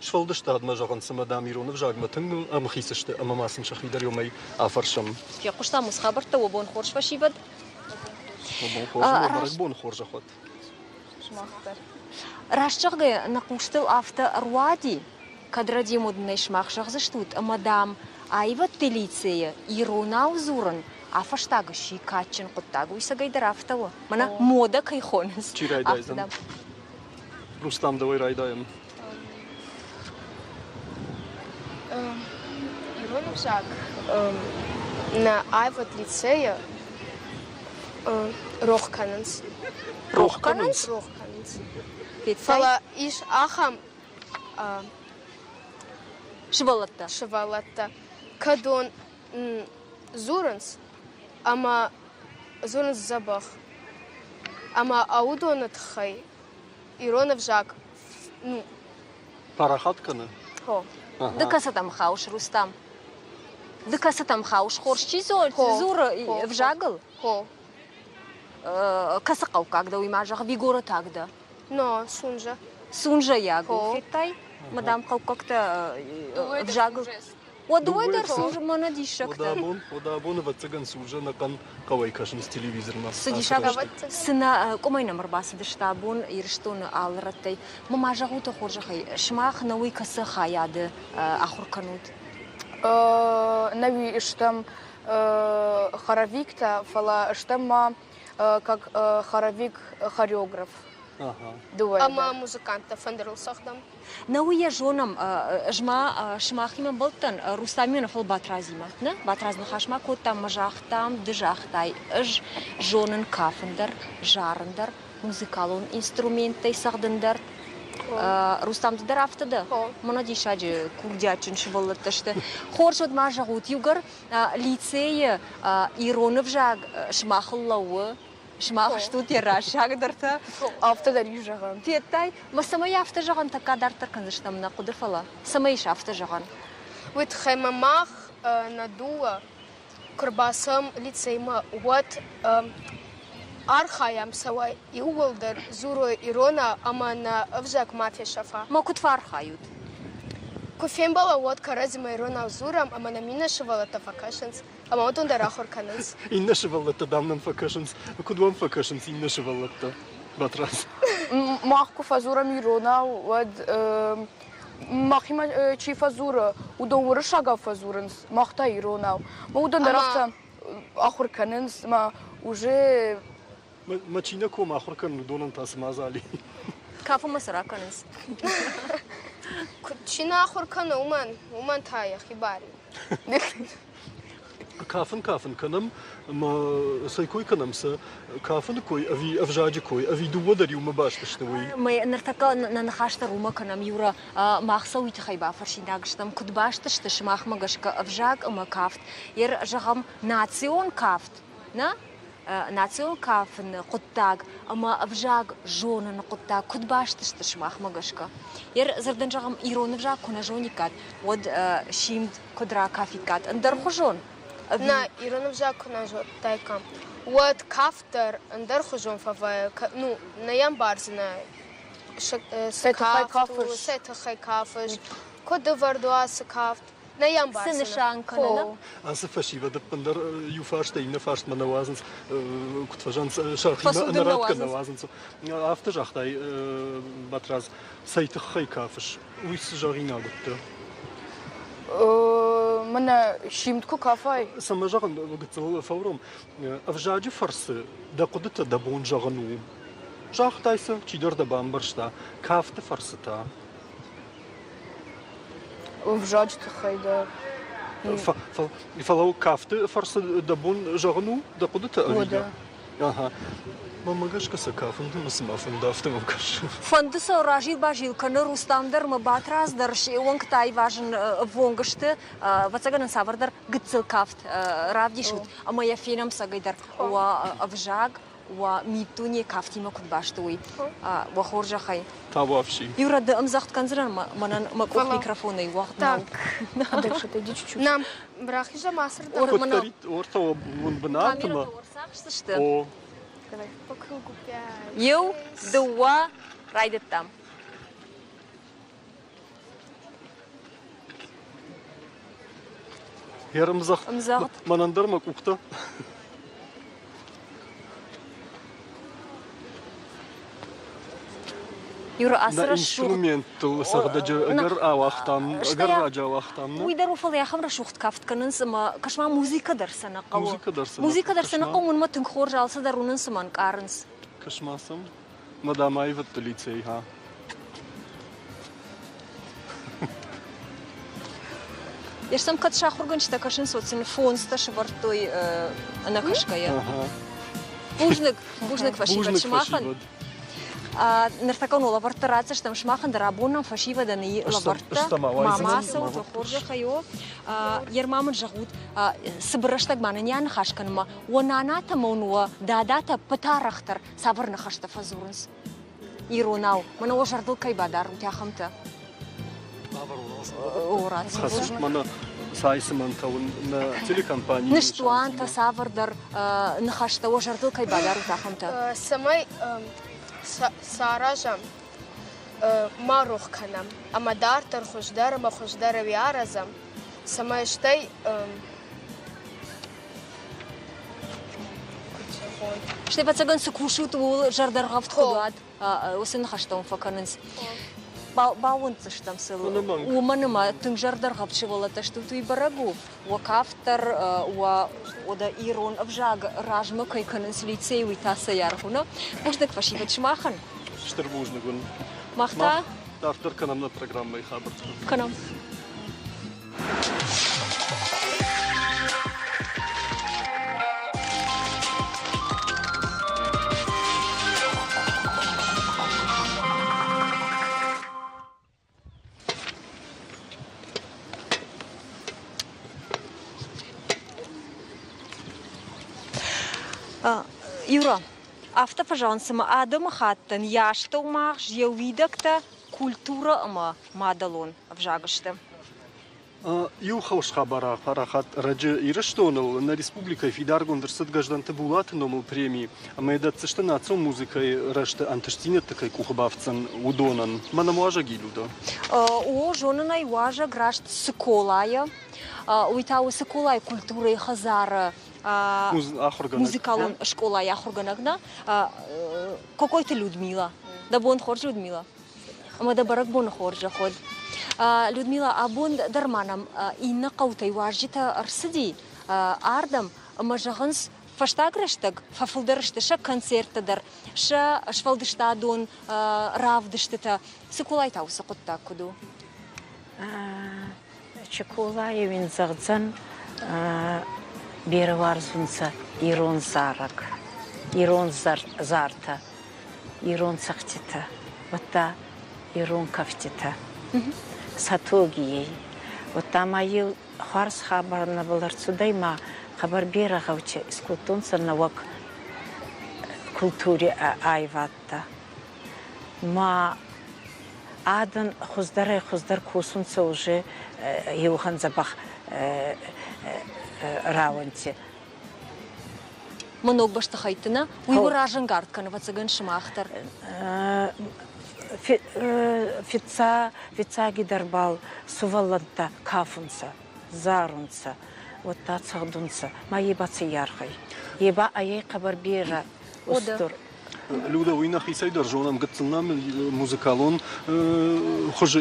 Сфӕлдыстадмӕ зӕгъын, цымӕ, дам, ирон ӕвзагмӕ тынг ӕмхиц сты ӕмӕ ма сын сӕхи дӕр уымӕй афӕрсӕм. Фехъуыстам уыцы хабӕрттӕ, уӕ бон хорз, фӕсивӕд. Уӕ бон хорз, уӕ бӕрӕгбоны хорзӕх уӕд. Сымах дӕр. Раст зӕгъгӕйӕ, нӕ хъустыл афтӕ ӕруади, кӕд Радимуднӕй сымах зӕгъдзыстут, ӕмӕ, дам, аивӕдты лицейы иронау дзурын а-фӕстаг сси кадджын хъуыддаг. Уый цӕгӕйдӕр афтӕ у. Мӕнӕ модӕ кӕй хонынц. Чи райдайдзӕн? Рустам, дӕуӕй райдайӕм. Ирон ӕвзаг нӕ аивад лицейы рох кӕнынц. Рох кӕнынц? Рох кӕнынц. Фӕлӕ ис ахӕм сывӕллӕттӕ. Сывӕллӕттӕ, кӕдон дзурынц ӕмӕ дзурынц дзӕбӕх. Ӕмӕ уыдоны тыххӕй ирон ӕвзаг ну Парахат кӕны? Хо. Ды кӕцытӕм хауыс, Рустам? Ды кӕцытӕм хауыс? Хорз чи дзуры ӕвзагыл? Хо. Кӕцы хъӕуккаг дӕ, уый ма зӕгъ, Бигоротаг дӕ? Но, Сунжа. Сунжайаг у, федтай? Мадам хъӕуккӕгтӕ ӕвзагыл. Уӕ дыууӕ дӕр сур мӕнӕ диссӕгтӕ. Уӕдӕ абон, ӕвӕццӕгӕн, Суржа ӕнӕхъӕн хъӕуӕй кӕсынц телевизормӕ. Цы диссаг, цы нӕ къуымӕй нӕм ӕрбацыдысты абон Ирыстоны алы рӕттӕй. Мӕ ма зӕгъут хорзӕхӕй, сымах нӕ уый кӕцы хайады ахуыр кӕнут? Нӕуи стӕм хоровиктӕ, фӕлӕ стӕм ма как хоровик-хореограф. Дыууӕ Ӕмӕ музыканттӕ фӕндырыл цӕгъдӕм. Нӕ уый йӕ зонӕм, ӕз ма сымахимӕ мбӕлдтӕн Рустамимӕ нӕ, фӕлӕ Батрадзимӕ. Нӕ, Батрадз ныхас ма кодтам ӕмӕ загътам, ды загътай, ӕз зонын кафын дӕр, зарын дӕр, музыкалон инструменттӕй цӕгъдын дӕр. Рустам, ды дӕр афтӕ дӕ? Мӕнӕ диссаджы курдиатджын сывӕллӕттӕ сты. Хорз, уӕд ма зӕгъут, иугӕр лицейы ирон ӕвзаг сымахыл лӕууы, Сымах стут йӕ раззагдӕртӕ. Афтӕ дӕр ис зӕгъӕн. Федтай, мӕ цӕмӕй афтӕ зӕгъӕн, тӕккӕ дарддӕр кӕндзыстӕм нӕ хъуыды, фӕлӕ цӕмӕй ис афтӕ зӕгъӕн? Уый тыххӕй ма мах нӕ дыууӕ куы рбацӕуӕм лицеймӕ, уӕд архайӕм, цӕуӕй иууылдӕр дзурой иронау ӕмӕ нӕ ӕвзаг ма фесӕфа. Ма куыд фӕархайут? Куы фембӕлӕм, уӕд кӕрӕдзимӕ иронау дзурӕм ӕмӕ нӕм иннӕ сывӕллӕттӕ фӕкӕсынц. Ӕмӕ уыдон дӕр ахуыр кӕнынц. Иннӕ сывӕллӕттӕ, дам, нӕм фӕкӕсынц. Куыд уӕм фӕкӕсынц иннӕ сывӕллӕттӕ, Батрадз? Мах куы фӕдзурӕм иронау, уӕд махимӕ чи фӕдзуры, уыдон уырыссагау фӕдзурынц, мах та иронау. Мӕ уыдон дӕр афтӕ ахуыр кӕнынц, ӕмӕ уже Мӕ чи нӕ ком ахуыр кӕнын, уыдонӕн та цы мадзал и? Кафынмӕ цы ракӕнынц? Куыд чи нӕ ахуыр кӕны, уымӕн, уымӕн та йӕхи бар и. Кафын кафын кӕнӕм ӕмӕ цӕй кой кӕнӕм, цы кафыны кой ӕви ӕвзаджы кой, ӕви дыууӕ дӕр иумӕ баст сты, уый? Мӕ ныртӕккӕ нӕ ныхас дӕр уымӕ кӕнӕм, Юра. Мах сӕ уый тыххӕй бафӕрсинаг стӕм, куыд баст сты сымахмӕ гӕсгӕ ӕвзаг ӕмӕ кафт. Ер, зӕгъӕм, национ кафт, нӕ? Национ кафыны хъуыддаг ӕмӕ ӕвзаг зоныны хъуыддаг куыд баст сты сымахмӕ гӕсгӕ? Ер дзырдӕн зӕгъӕм, ирон ӕвзаг куы нӕ зониккат, уӕд симд куыд ракафиккат? Ӕндӕрхуызон? Нӕ, ирон ӕвзаг куы нӕ зондтаиккам, уӕд кафт дӕр ӕндӕрхуызон фӕвӕййы. Ну, нӕ йӕм бардзынӕ цы кафт у, цӕй тыххӕй кафыс, куыд ӕвӕрд у ацы кафт. Нӕ йӕм Цы нысан кӕны? Ацы фӕсивӕд ӕппындӕр иу фарстӕй иннӕ фарстмӕ нӕ уадзынц, куыд фӕзӕгъынц, сӕхимӕ ӕнӕратгӕ нӕ уадзынц. Афтӕ загътай, Батрадз, цӕй тыххӕй кафыс, уый цы зӕгъинаг уыдтӕ? Мӕнӕ симд куы кафай. Цӕмӕ зӕгъын, гыццыл фӕуром, ӕвзаджы фӕрцы дӕ хъуыдытӕ дӕ бон зӕгъын у. Загътай сӕ, чидӕр дӕ бамбӕрста, кафты фӕрцы та. Ӕвзаджы тыххӕй дӕр. Фӕлӕ кафты фӕрцы дӕ бон зӕгъын у дӕ хъуыдытӕ ӕви дӕ? Ага. Мӕнмӕ гӕсгӕ сӕ кафын дын цыма фӕнды, афтӕ мӕм кӕсы. Фӕнды сӕ разил-базил кӕны Рустам дӕр ӕмӕ Батрадз дӕр се уӕнгтӕ айвазын ӕввонг сты. Ӕвӕццӕгӕн ын цавӕрдӕр гыццыл кафт равдисут ӕмӕ йӕ фенӕм цӕгӕйдӕр уӕ ӕвзаг, уӕ миддуне кафтимӕ куыд баст уый. Уӕ хорзӕхӕй. Табуафси. Юра, ды ӕмдзӕгъд кӕндзынӕ мӕнӕн мӕ къух микрофонӕй уӕгъд нӕу. Нам рахизӕм ацырдӕм. Куыддӕрид ортӕ уын бынатмӕ. Ӕрцахсдзысты. О. Давай по кругу пять. Иу, дыууӕ, райдыдтам. Ӕрӕмдзӕгъд. Ӕмдзӕгъд. Мӕнӕн дӕр мӕ къухтӕ. Юра, ацы Нӕ рӕсугъд инструменттыл цӕгъдӕджы ӕгӕр ауагътам, ӕгӕр раджы ауагътам. Уый дӕр у, фӕлӕ ахӕм рӕсугъд кафт кӕнынц ӕмӕ кӕс-ма, музыкӕ дӕр сӕ нӕ хъӕуы. Музыкӕ дӕр сӕ нӕ Музыкӕ дӕр сӕ нӕ хъӕуы, уымӕн тынг хорз алцыдӕр уынынц ӕмӕ ӕнкъарынц. Кӕс-ма сӕм. Мадам аивӕдты лицей, ха. Ес сӕм кӕд сахуыргӕнджытӕ кӕсынц, уӕд сын фондзтӕ сӕвӕрдтой ӕнӕкӕсгӕйӕ. Бузныг, бузныг фӕсивӕд сымахӕн. Ныртӕккӕ уын лӕвӕрттӕ ратдзыстӕм сымахӕн дӕр абон нӕм фӕсивӕдӕн и лӕвӕрттӕ. Мама цӕут, хорзӕхӕй о. Ерма мын зӕгъут, цыбыр рӕстӕг ма нын йӕ аныхас кӕнынмӕ, уӕ нанатӕ ма уын уӕ дадатӕ пытарӕхдӕр цавӕр ныхӕстӕ фӕдзурынц иронау? Мӕнӕ уӕ зӕрдыл кӕй бадарут, ахӕмтӕ. О, Хӕсут мӕнӕ цайцымӕнтӕ уын нӕ телекомпанийы. Ныстуантӕ, цавӕрдӕр ныхӕстӕ уӕ зӕрдыл кӕй бадарут, ахӕмтӕ. Цӕмӕй саразӕм, ма рох кӕнӕм ӕмӕ дарддӕр хуыздӕр ӕмӕ хуыздӕр аразӕм. Цӕмӕй стӕй Стӕй, ӕвӕццӕгӕн, цы кусут, ууыл зӕрдӕргъӕвд куыд уат, уыцы ныхӕстӕ уын фӕкӕнынц. Баууӕнддзыстӕм сыл, уымӕн ӕмӕ тынг зӕрдӕргъӕвд сывӕллӕттӕ стут, уый бӕрӕг у. Уӕ кафт дӕр, уӕ уӕдӕ ирон ӕвзаг размӕ кӕй кӕнынц лицейы, уый та цӕй аргъ у, нӕ? Бузныг фӕсивӕд сымахӕн. Стыр бузныг уын. Мах та дарддӕр кӕнӕм нӕ программӕйы хабӕрттӕ. Кӕнӕм. Юра, афтӕ фӕзӕгъынц, цыма адӕмыхаттӕн йӕ астӕумагъз, йӕ уидӕгтӕ культурӕ ӕмӕ мадӕлон ӕвзаг сты. Иу хорз хабар апарахат ӕрӕджы Ирыстоныл. Нӕ республикӕйы фидаргонд ӕрцыд Гӕздӕнты Булаты номыл преми ӕмӕ йӕ дӕтдзысты национ музыкӕйы рӕзты ӕнтыстдзинӕдты кӕй къухы бафтдзӕн, уыдонӕн. Мӕнӕ уазӕг и, Людӕ. О, зонын ӕй, уазӕг раст Цыколайӕ. Уый та у Цыколайы культурӕйы хӕдзары музыкалон скъолайы ахуыргӕнӕг нӕ, Кокойты Людмила. Дӕ бон хорз, Людмила. Ӕмӕ дӕ бӕрӕгбоны хорзӕх уӕд. Людмила, абон дӕр ма нӕм иннӕ хъӕутӕй уазджытӕ ӕрцыди ардӕм ӕмӕ зӕгъынц, фӕстаг рӕстӕг фӕфылдӕр сты сӕ концерттӕ дӕр, сӕ сфӕлдыстадон равдыстытӕ. Цыколайы та уыцы хъуыддаг куыд у? Чиколайы уин зӕгъдзӕн, берӕ уарзунцӕ ирон зарӕг, ирон зартӕ, ирон цӕгъдтитӕ, уӕдта ирон кӕфтитӕ. Сӕ тоги ей. Уӕдта ма еу хуарз хабар нӕбӕл ӕрцудӕй ма хъӕбӕр берӕ гъӕутӕ искодтонцӕ нӕуӕг культури айвӕдтӕ. Ма адӕн хуздӕрӕй-хуздӕр косунцӕ уже еуӕхӕн дзӕбӕх рауӕнти. Мӕ ног бӕстыхӕйтты нӕ, уый уӕ разӕнгард кӕны, ӕвӕццӕгӕн, сымах дӕр. Фиццагидӕр бал сувӕллӕнттӕ кафунцӕ, зарунцӕ, уӕдта цӕгъдунцӕ, ма е ба ци аргъ ӕй? Е ба ӕй хъӕбӕр берӕ устур. Люда, уый нӕхицӕй дӕр зонӕм, гыццыл нӕм музыкалон хуызы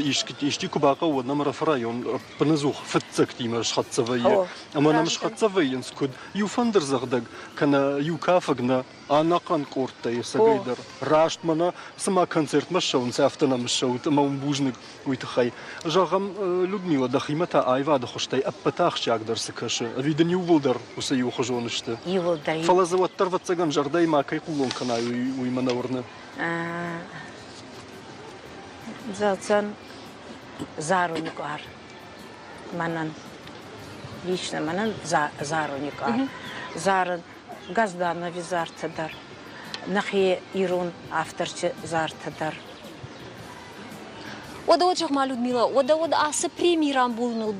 исчи куы бахъӕуы, уӕд нӕм Ӕрӕфы район ӕппынӕдзух фыццӕгтимӕ схӕццӕ вӕййы. Ӕмӕ нӕм схӕццӕ вӕййынц куыд иу фӕндырдзӕгъдӕг кӕнӕ иу кафӕг нӕ, ӕнӕхъӕн къордтӕй ӕцӕгӕйдӕр. Раст мӕнӕ цыма концертмӕ ссӕуынц, афтӕ нӕм ссӕут ӕмӕ уын бузныг уый тыххӕй. Зӕгъӕм, Людмила, дӕхимӕ та аивады хуызтӕй ӕппӕты ахсджиагдӕр цы кӕсы? Ӕви дын иууылдӕр уыцы иухуызон сты? Иууылдӕр. Фӕлӕ дзы уӕддӕр, ӕвӕццӕгӕн, зӕрдӕйы ма кӕй хъулон кӕнай, уый мӕ нӕ уырны. Зӕгъдзӕн заруни къуар мӕнӕн. Лично мӕнӕн заруни къуар. Зарын Газданови зартӕ дӕр, нӕхе ирон авторти зартӕ дӕр. Уӕдӕ уӕд зӕгъ-ма, Людмила, уӕдӕ уӕд ацы преми рамбулыныл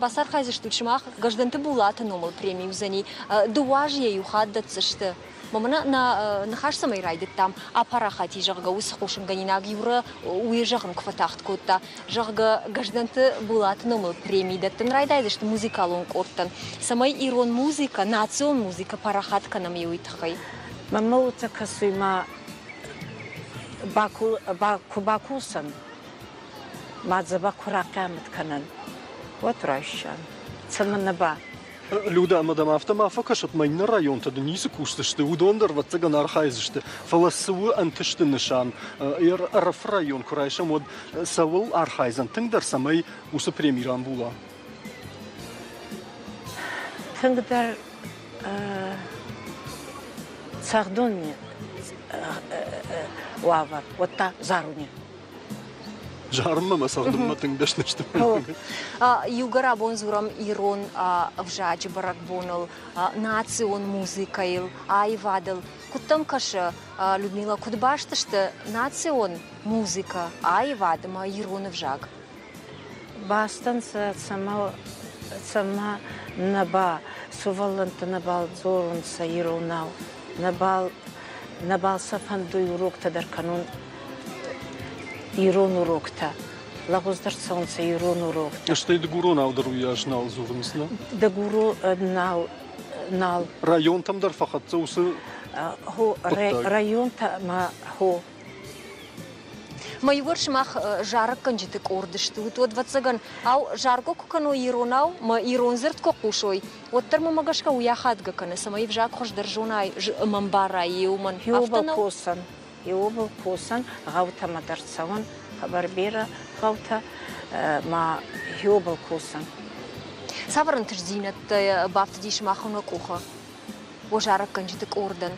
бацархайдзыстут сымах Гӕздӕнты Булаты номыл преми уыдзӕни. Дыууӕ азы йӕ иу хатт дӕтдзысты. Мӕнӕ нӕ ныхас цӕмӕй райдыдтам, апарахат и, зӕгъгӕ, уыцы хъусынгӕнинаг Юра уый зӕгъын куы фӕтагъд кодта, зӕгъгӕ, Гӕздӕнты Булаты номыл преми дӕттын райдайдзысты музыкалон къордтӕн, цӕмӕй ирон музыкӕ, национ музыкӕ парахат кӕнӕм уый тыххӕй. Мӕнмӕ уотӕ кӕсуй ма ку бакосӕн, ма дзӕбӕх ку рахъиамӕт кӕнӕн, уӕд райсӕн. Цӕмӕннӕ ба? Люда, ӕмӕ дӕм афтӕ ма фӕкӕсӕд, мӕ иннӕ районтӕ дын ницы кусдзысты, уыдон дӕр, ӕвӕццӕгӕн, архайдзысты. Фӕлӕ цы у ӕнтысты нысан? Ӕрӕфы район куы райсӕм, уӕд цӕуыл архайдзӕн тынгдӕр, цӕмӕй уыцы преми рамбула? Тынгдӕр цӕгъдун уавӕр, уӕдта заруни. Зарынмӕ мӕ цӕгъдынмӕ тынг дӕсны сты. Иугӕр абон дзурӕм ирон ӕвзаджы бӕрӕгбоныл, национ музыкӕйыл, аивадыл. Куыд дӕм кӕсы, Людмила, куыд баст сты национ музыкӕ, аивад ӕмӕ ирон ӕвзаг? Бастӕнцӕ цӕмӕ, цӕмӕ нӕ ба сувӕллӕнттӕ нӕбал дзорунцӕ иронау, нӕбал, нӕбал сӕ фӕндуй уроктӕ дӕр кӕнун, ирон уроктӕ. Лӕгъуздӕр цӕунцӕ ирон уроктӕ. Стӕй дыгуронау дӕр уыйас нал дзурынц, нӕ? Дыгуронау нал. Районтӕм дӕр фӕхӕццӕ уыцы Хо, районтӕмӕ хо. Мӕ иугӕр сымах зарӕггӕнджыты къорд стут, уӕд, ӕвӕццӕгӕн, ау, заргӕ куы кӕной иронау, мӕ ирон дзырд куы хъусой, уӕддӕр мӕмӕ гӕсгӕ уый ахадгӕ кӕны, цӕмӕй ӕвзаг хуыздӕр зонай ӕмӕ ӕмбарай, уымӕн. Афтӕ нӕу? Косӕн, еуобӕл косӕн, гъӕутӕмӕ дӕр цӕуӕн, хъӕбӕр берӕ гъӕутӕ ма еуобӕл косӕн. Цавӕр ӕнтыстдзинӕдтӕ бафтыди сымахӕн уӕ къухы, уӕ зарӕггӕнджыты къордӕн?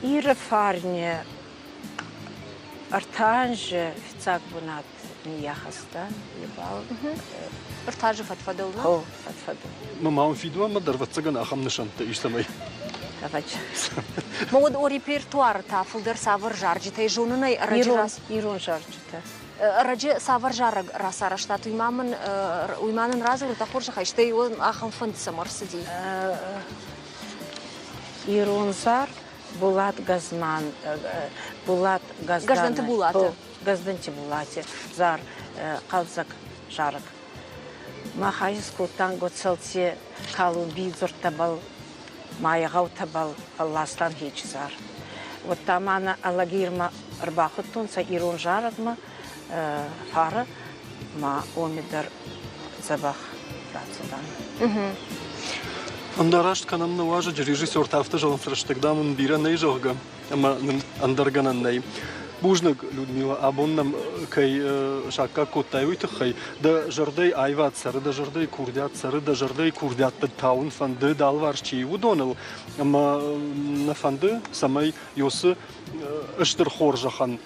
Иры фарни Ӕртӕ анзы фиццаг бунат ниййахӕста ибӕл. Ӕртӕ азы фӕдфӕдыл, нӕ? О, фӕдфӕдыл. Мӕ фидуанмӕ дӕр, ӕвӕццӕгӕн, ахӕм нысӕнттӕ ис, цӕмӕй. Ма уӕд о репертуары та фылдӕр цавӕр зарджытӕй зонынӕй ӕрӕджы Ирон зарджытӕ. Ӕрӕджы цавӕр зарӕг рацарӕзтат, уый ма мын уый ма нын радзурут, хорзӕхӕй, стӕй ахӕм фӕнд цӕмӕ ӕрцыди? Ирон зар Булат Газман, Булат Газданты Булаты. Газданти Булати зар хъӕлдзӕг зарӕг. Мах ӕй скодтан Гоцӕлти Калумбий дзурдтӕбӕл, ма гъӕутӕбӕл фӕлластан хечи зар. Уӕдта ма нӕ Алагирмӕ ӕрбахудтонцӕ ирон зарӕгмӕ фарӕ, ма уоми дӕр дзӕбӕх рацудан. Ӕндӕраст кӕнӕм нӕ уазӕджы режиссертӕ афтӕ зӕгъынц, рӕстӕг, дам, ын бирӕ нӕй, зӕгъгӕ, ӕмӕ нын ӕндӕр гӕнӕн нӕй. Бузныг, Людмила, абон нӕм кӕй саккаг кодтай, уый тыххӕй. Дӕ зӕрдӕйы аивад цӕры, дӕ зӕрдӕйы курдиат цӕры, дӕ зӕрдӕйы курдиӕттӕ тауын фӕнды, дӕ алыварс чи и, уыдоныл. Ӕмӕ нӕ фӕнды, цӕмӕй Йосы стыр хорзӕхӕн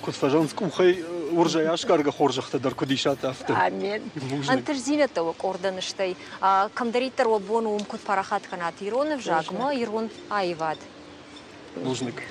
куыд фӕзӕгъынц, къухӕй уырзӕй асгаргӕ хорзӕхтӕ дӕр куыд исат, афтӕ. Амен. Ӕнтыстдзинӕдтӕ уӕ къордӕн стӕй кӕмдӕриддӕр уӕ бон уым куыд парахат кӕнат ирон ӕвзагмӕ, ирон аивад. Бузныг.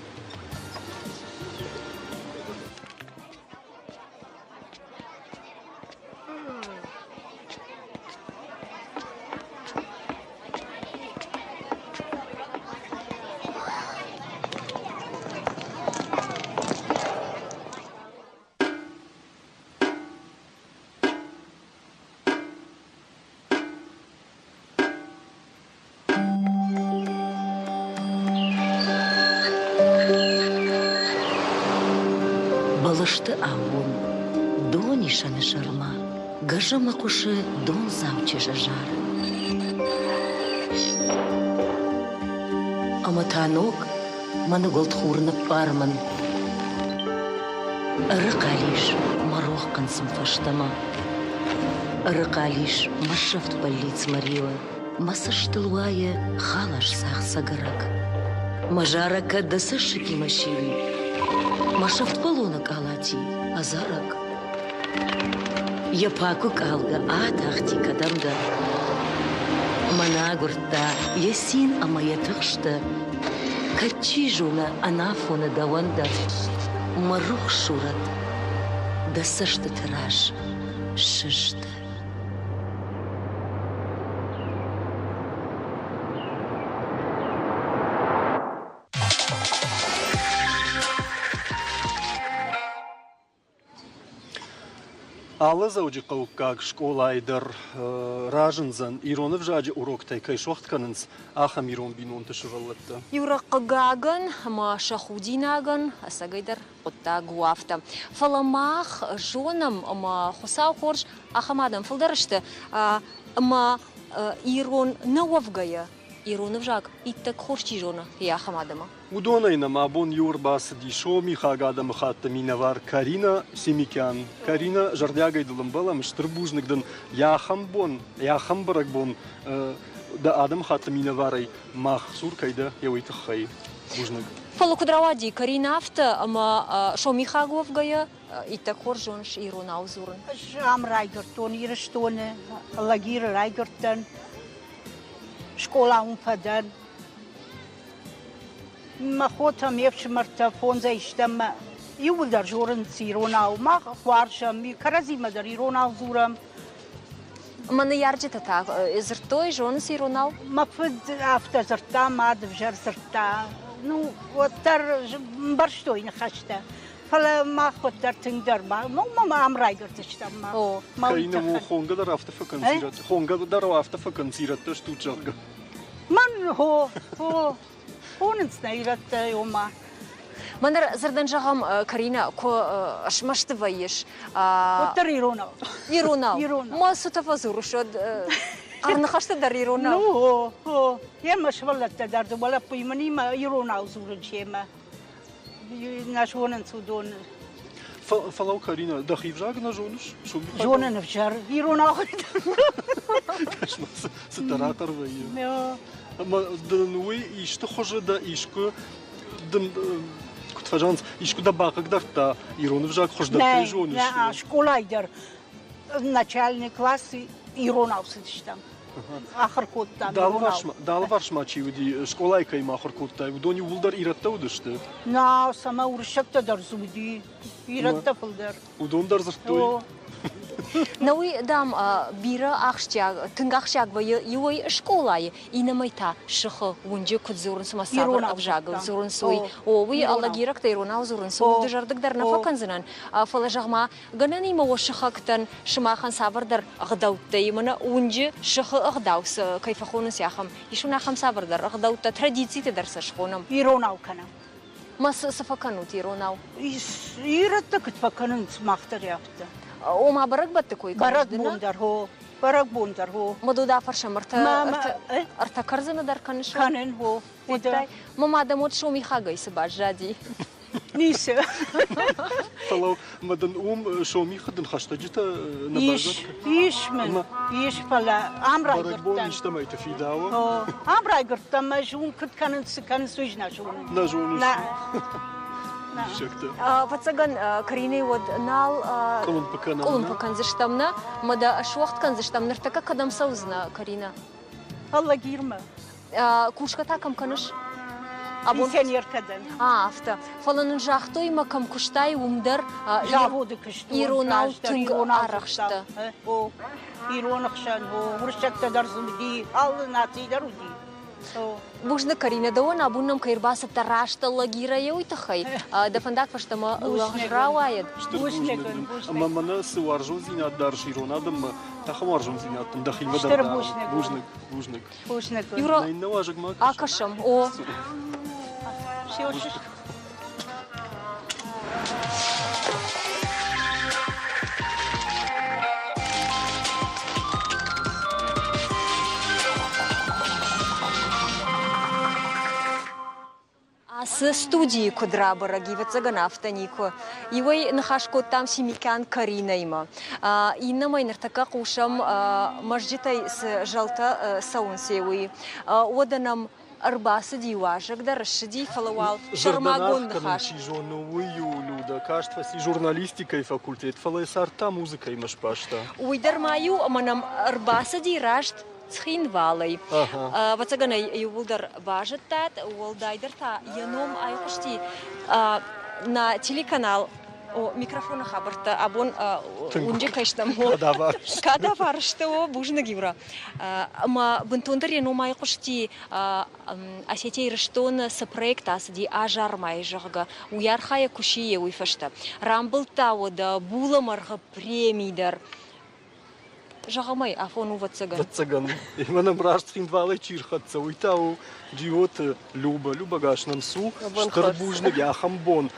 Бӕлӕсты аууон донисӕны сӕрмӕ гӕзӕмӕ хъуысы дондзау чызджы зарӕг. Ӕмӕ та ног мӕ ныгуылд хур ныппар мын. Ӕрыхъал ис мӕ рох хъынцъым фӕстӕмӕ. Ӕрыхъал ис мӕ сӕфт бӕллиц мӕ риуы. Мӕ цӕстыл уайы халас сагъд цӕгӕрӕг. Мӕ зарӕг кӕд дӕ цӕссыгимӕ сиуи, Мӕ сӕфт бӕлоны къалати ӕдзӕрӕг. Йӕ пакуы калгӕ атахти кӕдӕмдӕр. Мӕн агуырдта йӕ цин ӕмӕ йӕ тыхсты. Кӕд чи зоны ӕнафоны дӕуӕн дӕр мӕ рухс сурӕт дӕ цӕстыты раз сысты. Алы дзӕуджыхъӕуккаг скъолайы дӕр разындзӕн, ирон ӕвзаджы уроктӕй кӕй суӕгъд кӕнынц, ахӕм ирон бинонты сывӕллӕттӕ. Иу хъыгагӕн ӕмӕ сӕ худинагӕн ӕцӕгӕйдӕр хъуыддаг у афтӕ. Фӕлӕ мах зонӕм ӕмӕ Хуыцау хорз, ахӕм адӕм фылдӕр сты, ӕмӕ ирон нӕ уӕвгӕйӕ ирон ӕвзаг иттӕг хорз чи зоны, йӕ ахӕм адӕмы. Уыдонӕй нӕм абон иу ӕрбацыди сомихаг адӕмыхатты минӕвар Карина Семикян. Карина, зӕрдиагӕй дыл ӕмбӕлӕм, стыр бузныг дын йӕ ахӕм бон, йӕ ахӕм бӕрӕгбон дӕ адӕмыхатты минӕварӕй мах цур кӕй дӕ, йӕ уый тыххӕй. Бузныг. Фӕлӕ куыд рауади Карина афтӕ, ӕмӕ сомихаг уӕвгӕйӕ иттӕг хорз зоныс иронау дзурын? Ӕз ам райгуырдтон Ирыстоны, Алагиры райгуырдтӕн, скъола уым фӕдӕн. Мӕ хотӕ, ме фсымӕртӕ фондзӕй стӕм иууылдӕр зонынц иронау. Мах уарзӕм, кӕрӕдзимӕ дӕр иронау дзурӕм. Мӕ ныййарджытӕ та дзырдтой, зонынц иронау? Мӕ фыд афтӕ дзырдта, мад ӕвзӕр дзырдта. Ну, уӕддӕр мбӕрстой ныхӕстӕ. Фӕлӕ мах уӕддӕр тынгдӕр ма ам райгуырдыстӕм. Кӕй у хонгӕ дӕр афтӕ фӕкӕнынц ирӕттӕ? Хонгӕ дӕр афтӕ фӕкӕнынц ирӕттӕ стут, зӕгъгӕ? Мӕн хо, хо, хонынц нӕ ирӕттӕ, ома. Мӕнӕ дзырдӕн зӕгъӕм, Карина, куы смӕсты вӕййыс. Уӕддӕр иронау. Иронау. Иронау. Ма цытӕ фӕдзурыс, уӕд хъӕрныхӕсты дӕр иронау. Ну, о, о. Йемӕ сывӕллӕттӕ дӕр дыууӕ лӕппуйы мынимӕ иронау дзурын семӕ. Нӕ зонынц уыдон. Фӕлӕу, Карина, дӕхи взаг нӕ зоныс? Зонын ӕвзӕр. Иронау. Кӕс-ма, цыдӕр ахъӕр вӕййы. Ӕмӕ дын уый исты хуызы дӕ искуы дын куыд фӕзӕгъынц, искуы дӕ бахъыгдардта ирон ӕвзаг хуыздӕр кӕй зоныс? Нӕ, скъолайы дӕр начальный классы иронау цыдыстӕм. Ахуыр кодтам иронау. Дӕ алыварс ма чи уыди, скъолайы кӕимӕ ахуыр кодтай, уыдон иууылдӕр ирӕттӕ уыдысты? Нӕ, цӕмӕ уырыссӕгтӕ дӕр дзы уыди, ирӕттӕ фылдӕр. Уыдон дӕр дзырдтой? Науи, дам, бирӕ ахсджиаг, тынг ахсджиаг вӕййы иуӕй скъолайы, иннӕмӕй та сыхы уынджы куыд дзурынц ӕмӕ цавӕр ӕвзагыл дзурынц, уый. О, уый алагирӕгтӕ иронау дзурынц, уый дызӕрдыг дӕр нӕ фӕкӕндзынӕн. Фӕлӕ, зӕгъ-ма, гӕнӕнимӕ уӕ сыхӕгтӕн сымахӕн цавӕрдӕр ӕгъдӕуттӕ и, мӕнӕ уынджы сыхы ӕгъдау цы кӕй фӕхонынц, ахӕм. Ис уын ахӕм цавӕрдӕр ӕгъдӕуттӕ, традицитӕ дӕр сӕ схонӕм? Иронау кӕнӕм. Ма цы фӕкӕнут иронау? Ирӕттӕ куыд фӕкӕнынц, мах дӕр афтӕ. Ома бӕрӕгбӕтты кой кӕныс ды, Бӕрӕгбон дӕр, хо. Бӕрӕгбон дӕр, хо. Ма дуда фӕрсӕм ӕртӕ кӕрдзыны дӕр кӕныс? Кӕнын, хо. Уӕдтай, мӕ мадӕм уӕд сомихагӕй цы баззади? Ницы. Фӕлӕ ма дын уым Сомихы дын хӕстӕджытӕ нӕ баззад? Ис мын, ис, фӕлӕ ам райгуырдтӕн. Бӕрӕгбон истӕмӕйты фидауы? Ам райгуырдтӕн, мӕ уым куыд кӕнынц, цы кӕнынц, уый нӕ зонын. Нӕ зоныс? Нӕ. Ӕвӕццӕгӕн, Каринӕ уӕд нал къуылымпы кӕнӕм, къуылымпы кӕндзыстӕм нӕ, мӕ дӕ суӕгъд кӕндзыстӕм. Ныртӕккӕ кӕдӕм цӕудзынӕ, Каринӕ? Алагирмӕ. Кусгӕ та кӕм кӕныс? Пенсионеркӕ дӕн. А, афтӕ. Фӕлӕ нын загътой, мӕ кӕм куыстай, уым дӕр заводы куыстон. Иронау тынг арӕхстӕ. О, ирон ӕхсӕн, о, уырыссӕгтӕ дӕр дзы уыди, алы наци дӕр уыди. Бузныг, Каринӕ, дӕуӕн абон нӕм кӕй ӕрбацыдтӕ раст Лагирӕйӕ, уый тыххӕй. Дӕ фӕндаг фӕстӕмӕ лӕгъз рауайӕд. Стыр бузныг дын. Ӕмӕ мӕнӕ цы уарзондзинад дарыс ирон адӕммӕ, ахӕм уарзондзинад дын дӕхимӕ дӕр Бузныг. Бузныг, бузныг. Бузныг. Юра, Нӕ иннӕ уазӕгмӕ акӕсӕм. О. Все, Ацы студийы куыд рабӕрӕг, ӕвӕццӕгӕн, афтӕ никуы. Иуӕй ныхас кодтам Семикян Каринӕимӕ. Иннӕмӕй ныртӕккӕ хъусӕм, мӕзджытӕй цы зӕлтӕ цӕуынц, уый. Уӕдӕ нӕм ӕрбацыди уазӕг дӕр, ссыди, фӕлӕ уал сӕрмагонд ныхас. Чи зоны, уый у Люда. Каст фӕци журналистикӕйы факультет, фӕлӕ йӕ цард та музыкӕимӕ сбаста. Уый дӕр ма иу ӕмӕ нӕм ӕрбацыди раст Цхинвалӕй. Ӕвӕццӕгӕн ӕй иууылдӕр базыдтат, уӕлдайдӕр та йӕ ном айхъуысти нӕ телеканал О, микрофоны хабӕрттӕ абон уынджы кӕй стӕм, кадавар сты, о, бузныг, Юра. Ӕмӕ бынтондӕр йӕ ном айхъуысти Осетия Ирыстоны цы проект ацыди Азармайы, зӕгъгӕ, уый архайӕг куы сийы, уый фӕстӕ. Рамбылдта уӕдӕ булӕмӕргъы преми дӕр. Зӕгъӕм ӕй, афон у, ӕвӕццӕгӕн. Ӕвӕццӕгӕн. Ӕмӕ нӕм раст Цхинвалӕй чи рхӕццӕ, уый та у Джиоты Люба. Люба гас нӕм цу. Стыр бузныг ахӕм бон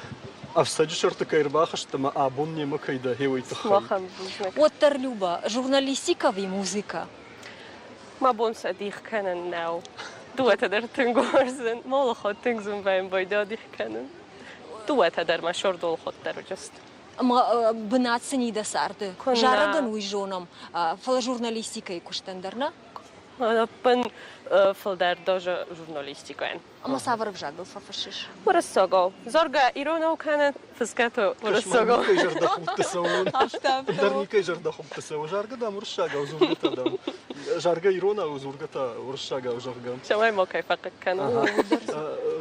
ӕфцӕджы сӕрты кӕй ӕрбахызт ӕмӕ абон немӕ кӕй дӕ, гъе уый тыххӕй. Уӕддӕр, Люба, журналистикӕ ӕви музыкӕ? Мӕ бон сӕ дих кӕнын нӕу. Дыууӕтӕ дӕр тынг уарзын. Молохо тынг зын вӕййы адих кӕнын. Дыууӕтӕ дӕр мӕ сордолхот дӕр уыдысты. Ӕмӕ бынат сын и дӕ царды. Зарӕгӕн уый зонӕм, фӕлӕ журналистикӕйы куыстӕн дӕр нӕ? Ӕппын фылдӕр даже журналистикӕйӕн. Ӕмӕ цавӕр ӕвзагыл фӕфыссыс? Уырыссагау. Заргӕ иронау кӕнӕ фысгӕ то уырыссагау. Никӕй зӕрдӕхудты цӕуы. Ӕндӕр никӕй зӕрдӕхудты цӕуы. Заргӕ дам уырыссагау, дзургӕ та дам. Заргӕ иронау, дзургӕ та уырыссагау, зӕгъгӕ. Цӕмӕй ма кӕй фӕхъыг кӕнон.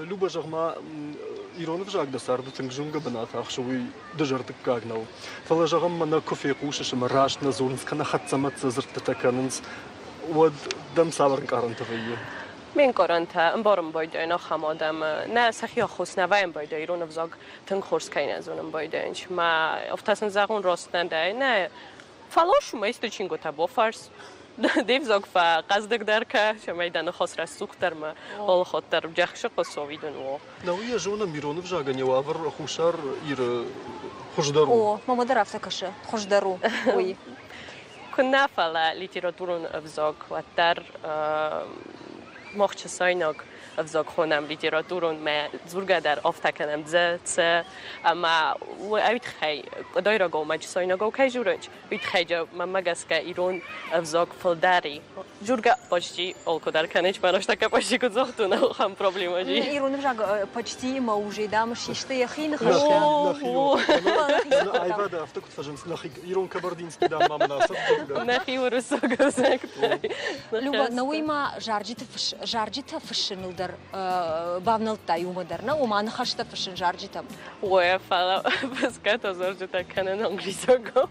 Люба, зӕгъ-ма, ирон ӕвзаг дӕ царды тынг зынгӕ бынат ахсы, уый дызӕрдыггаг нӕу. Фӕлӕ, зӕгъӕм, мӕнӕ куы фехъусыс ӕмӕ раст нӕ дзурынц кӕнӕ хӕццӕ-мӕццӕ дзырдтытӕ кӕнынц, уӕд дӕм цавӕр ӕнкъарӕнтӕ вӕййы? Ме нкъарӕнтӕ ӕмбарын байдайын ахӕм адӕмы. Нӕ, сӕхи аххос нӕ вӕййын байдайы, ирон ӕвзаг тынг хорз кӕй нӕ зонын байдайынц. Мӕ афтӕ сын зӕгъон раст нӕ дӕ. Нӕ, фӕлӕ уымӕ исты чингуытӕ бафӕрс. Де взаг фӕхъӕздыгдӕр кӕ, цӕмӕй дӕ ныхас рӕсугъддӕр ма алыхатт дӕр джӕхсы хъусовидын уа. Нӕ уый йӕ зонӕм, ирон ӕвзагӕн йӕ уавӕр Хуссар Иры хуыздӕр у. О, мӕ дӕр афтӕ кӕсы, хуыздӕр у уый. Куыннӕ, фӕлӕ литературон ӕвзаг уӕддӕр мах чысайнаг ӕвзаг хонӕм литературон, мӕ дзургӕ дӕр афтӕ кӕнӕм дзы, цы, ӕмӕ уый тыххӕй къуыдайрагау мӕ чысайнагау кӕй дзурынц, уый тыххӕй мӕнмӕ гӕсгӕ ирон ӕвзаг фылдӕр и. Дзургӕ почти алкуыдӕр кӕнынц, мӕ рӕстӕггӕ почти куыд загътон, ахӕм проблемӕ ис. Ирон ӕвзаг почти ӕмӕ уже дам систы йӕхи ныхӕстӕ. Аивады афтӕ куыд фӕзынц, нӕхи ирон кабардинский дам ма мын ацы Нӕхи уырыссаг ӕвзӕгтӕй. Люба, науӕй ма зарджытӕ фыссыныл дӕр бавнӕлдтай уымӕ дӕр, нӕ? Ома ныхӕстӕ фыссын зарджытӕм. Уӕ, фӕлӕ фысгӕ та зарджытӕ кӕнын англисагау.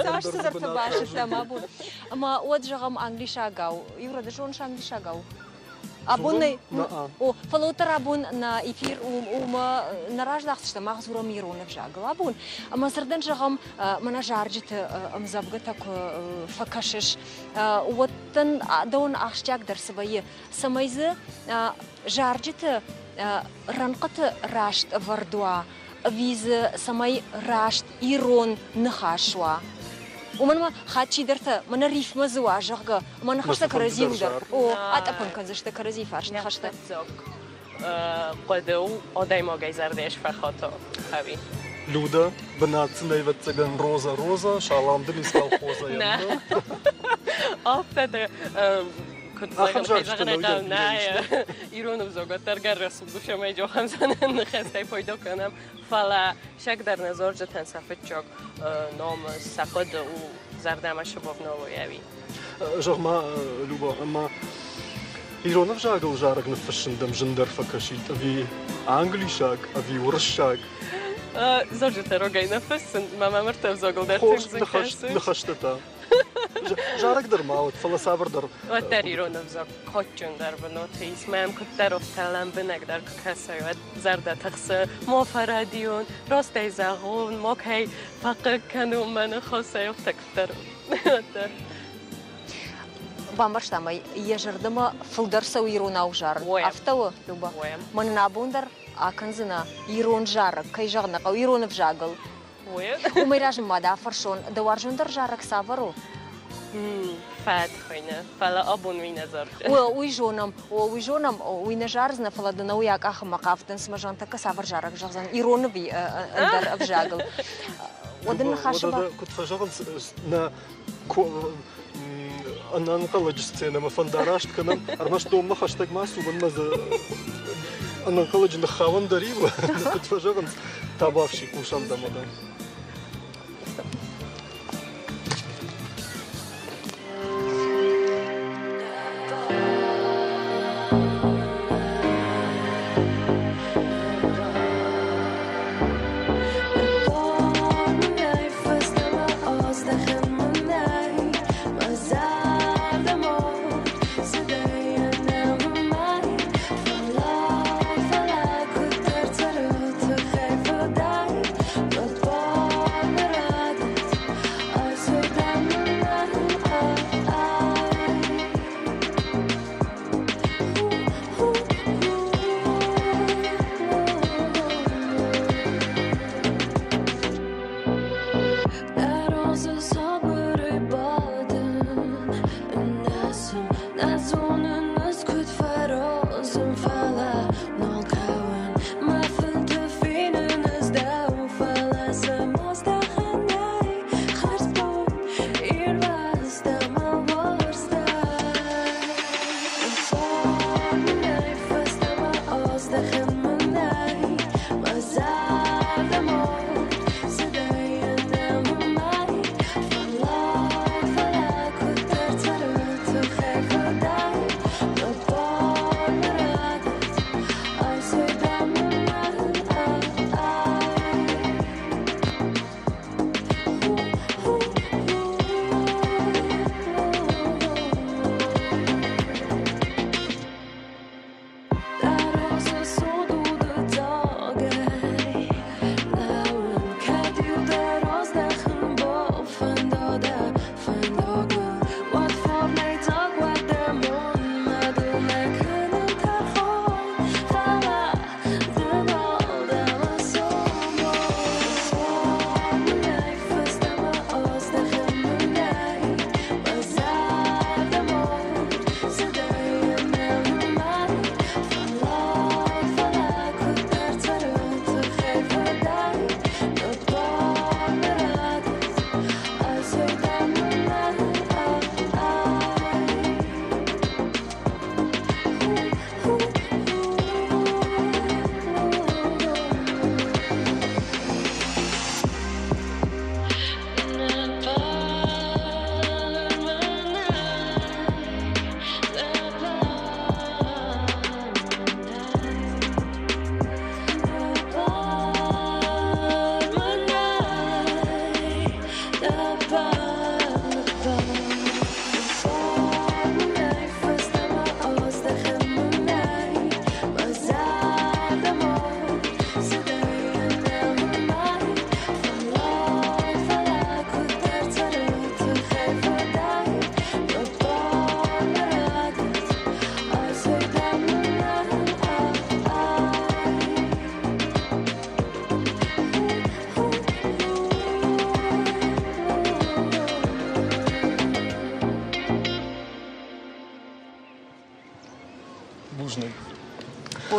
Цас цыдӕртӕ базыдтам абон. Ӕмӕ уӕд зӕгъӕм англисагау. Юра, ды зоныс англисагау? Абон нӕ о, фӕлӕ уӕддӕр абон нӕ эфир уымӕ нӕ раздахдзыстӕм, мах дзурӕм ирон ӕвзагыл абон. Ӕмӕ дзырдӕн зӕгъӕм, мӕнӕ зарджыты ӕмдзӕвгӕтӕ куы фӕкӕсыс, уӕд дын дӕуӕн ахсджиагдӕр цы вӕййы, цӕмӕй дзы зарджыты рӕнхъыты раст ӕвӕрд уа, ӕви дзы цӕмӕй раст ирон ныхас уа? Уымӕн ӕмӕ хатт чидӕртӕ мӕнӕ рифмӕ дзы уа, зӕгъгӕ, ӕмӕ ныхӕстӕ кӕрӕдзийыл дӕр о, атъӕпӕн кӕндзысты кӕрӕдзийы фарс ныхӕстӕ. Хъуыды у адӕймагӕй зӕрдӕ сфӕхата, ӕви? Люда, бынат сын ӕвӕццӕгӕн Роза, Роза, салам дын из колхоза. Нӕ. Афтӕ дӕ куыд зӕгъын, нӕ, ирон ӕвзаг уӕддӕр гӕррӕсугъд у, цӕмӕй ахӕм ныхӕстӕй пайда кӕнӕм. Фӕлӕ сӕгдӕр нӕ зарджытӕн сӕ фыццаг ном, сӕ хъуыды у зӕрдӕмӕ сыбавналой ӕви? Зӕгъ-ма, Люба, ӕмӕ ирон ӕвзагыл зарӕг ныффыссын дӕм зындӕр фӕкӕсид ӕви англисаг, ӕви уырыссаг? Зарджытӕ рогӕй нӕ фыссын, мӕ мӕмырты ӕвзагыл дӕр тынг зын кӕсы. Ныхӕстӕ та? Зарӕг дӕр ма уыд, фӕлӕ цавӕрдӕр. Уӕддӕр ирон ӕвзаг кадджындӕр бынаты ис. Мӕм куыддӕр афтӕ лӕмбынӕгдӕр куы кӕсай, уӕд зӕрдӕ тыхсы. Ма фӕрӕдийон, растӕй зӕгъон, ма кӕй фӕхъыг кӕнон мӕ ныхасӕй, афтӕ куыддӕр. Уӕддӕр. Бамбӕрстам ӕй, йӕ зӕрдӕмӕ фылдӕр цӕуы иронау зарын. Афтӕ у, Люба? Мӕнӕн абон дӕр акӕндзынӕ ирон зарӕг, кӕй зӕгъын ӕй хъӕуы, ирон ӕвзагыл. Уымӕй размӕ ма дӕ афӕрсон, дӕ уарзондӕр зарӕг цавӕр у? Фӕд хуыйны, фӕлӕ абон уый нӕ зардзӕн. Уый зонӕм, уый зонӕм, уый нӕ зардзынӕ, фӕлӕ дын уый акъахынмӕ хъавдтӕн, цымӕ зӕгъын, тӕккӕ цавӕр зарӕг зӕгъдзӕн, ирон ӕви ӕндӕр ӕвзагыл. Уӕд ын ныхасы Куыд фӕзӕгъынц, нӕ ӕнӕнхъӕлӕджы сценӕмӕ фӕндараст кӕнӕм, ӕрмӕст донмӕ хӕстӕг ма цу, мӕнмӕ дзы ӕнӕнхъӕлӕджы ныххауӕн дӕр и, куыд фӕзӕгъынц, табуафси хъусӕм дӕм уӕдӕ.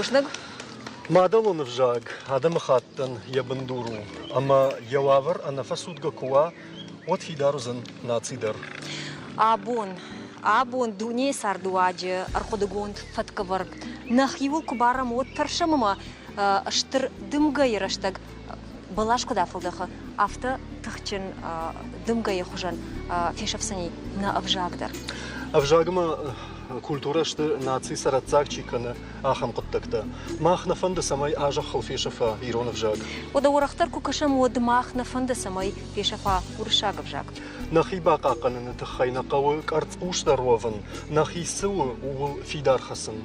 Бузныг. Мадӕлон ӕвзаг адӕмыхаттӕн йӕ бындур у, ӕмӕ йӕ уавӕр ӕнӕфӕцудгӕ куы уа, уӕд фидар уыдзӕн наци дӕр. Абон, абон дунейы цардыуаджы ӕрхъуыдыгонд фӕткӕвӕрд нӕхиуыл куы барӕм, уӕд тӕрсӕм ӕмӕ стыр дымгӕйы рӕстӕг бӕлас куыд афӕлдӕхы, афтӕ тыхджын дымгӕйы хуызӕн фесӕфдзӕни нӕ ӕвзаг дӕр. Ӕвзагмӕ культурӕ сты наци цӕрӕццаг чи кӕны, ахӕм хъуыддӕгтӕ. Мах нӕ фӕнды, цӕмӕй а зӕххыл фесӕфа ирон ӕвзаг. Уӕдӕ уӕрӕхдӕр куы кӕсӕм, уӕд мах нӕ фӕнды, цӕмӕй фесӕфа уырыссаг ӕвзаг. Нӕхи бахъахъхъӕныны тыххӕй нӕ хъӕуы къӕрцхъусдӕр уӕвын, нӕхи цы у, ууыл фидар хӕцын.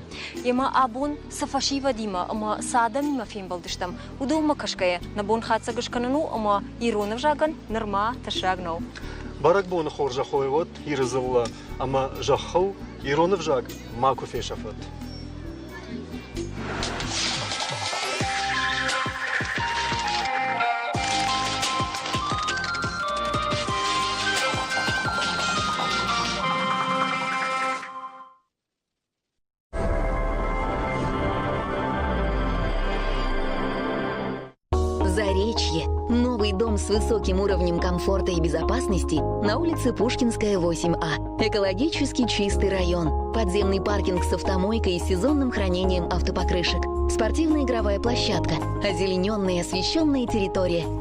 Емӕ абон цы фӕсивӕдимӕ ӕмӕ цы адӕмимӕ фембӕлдыстӕм, уыдонмӕ кӕсгӕйӕ нӕ бон хатдзӕг скӕнын у ӕмӕ ирон ӕвзагӕн нырма тӕссаг нӕу. Бӕрӕгбоны хорзӕх уӕд Иры дзыллӕ ӕмӕ зӕххыл ирон ӕвзаг макуы фесӕфӕд. Заречье. Новый дом с высоким уровнем комфорта и безопасности на улице Пушкинская, 8А. Экологически чистый район. Подземный паркинг с автомойкой и сезонным хранением автопокрышек. Спортивная игровая площадка. Озелененная и освещенная территория.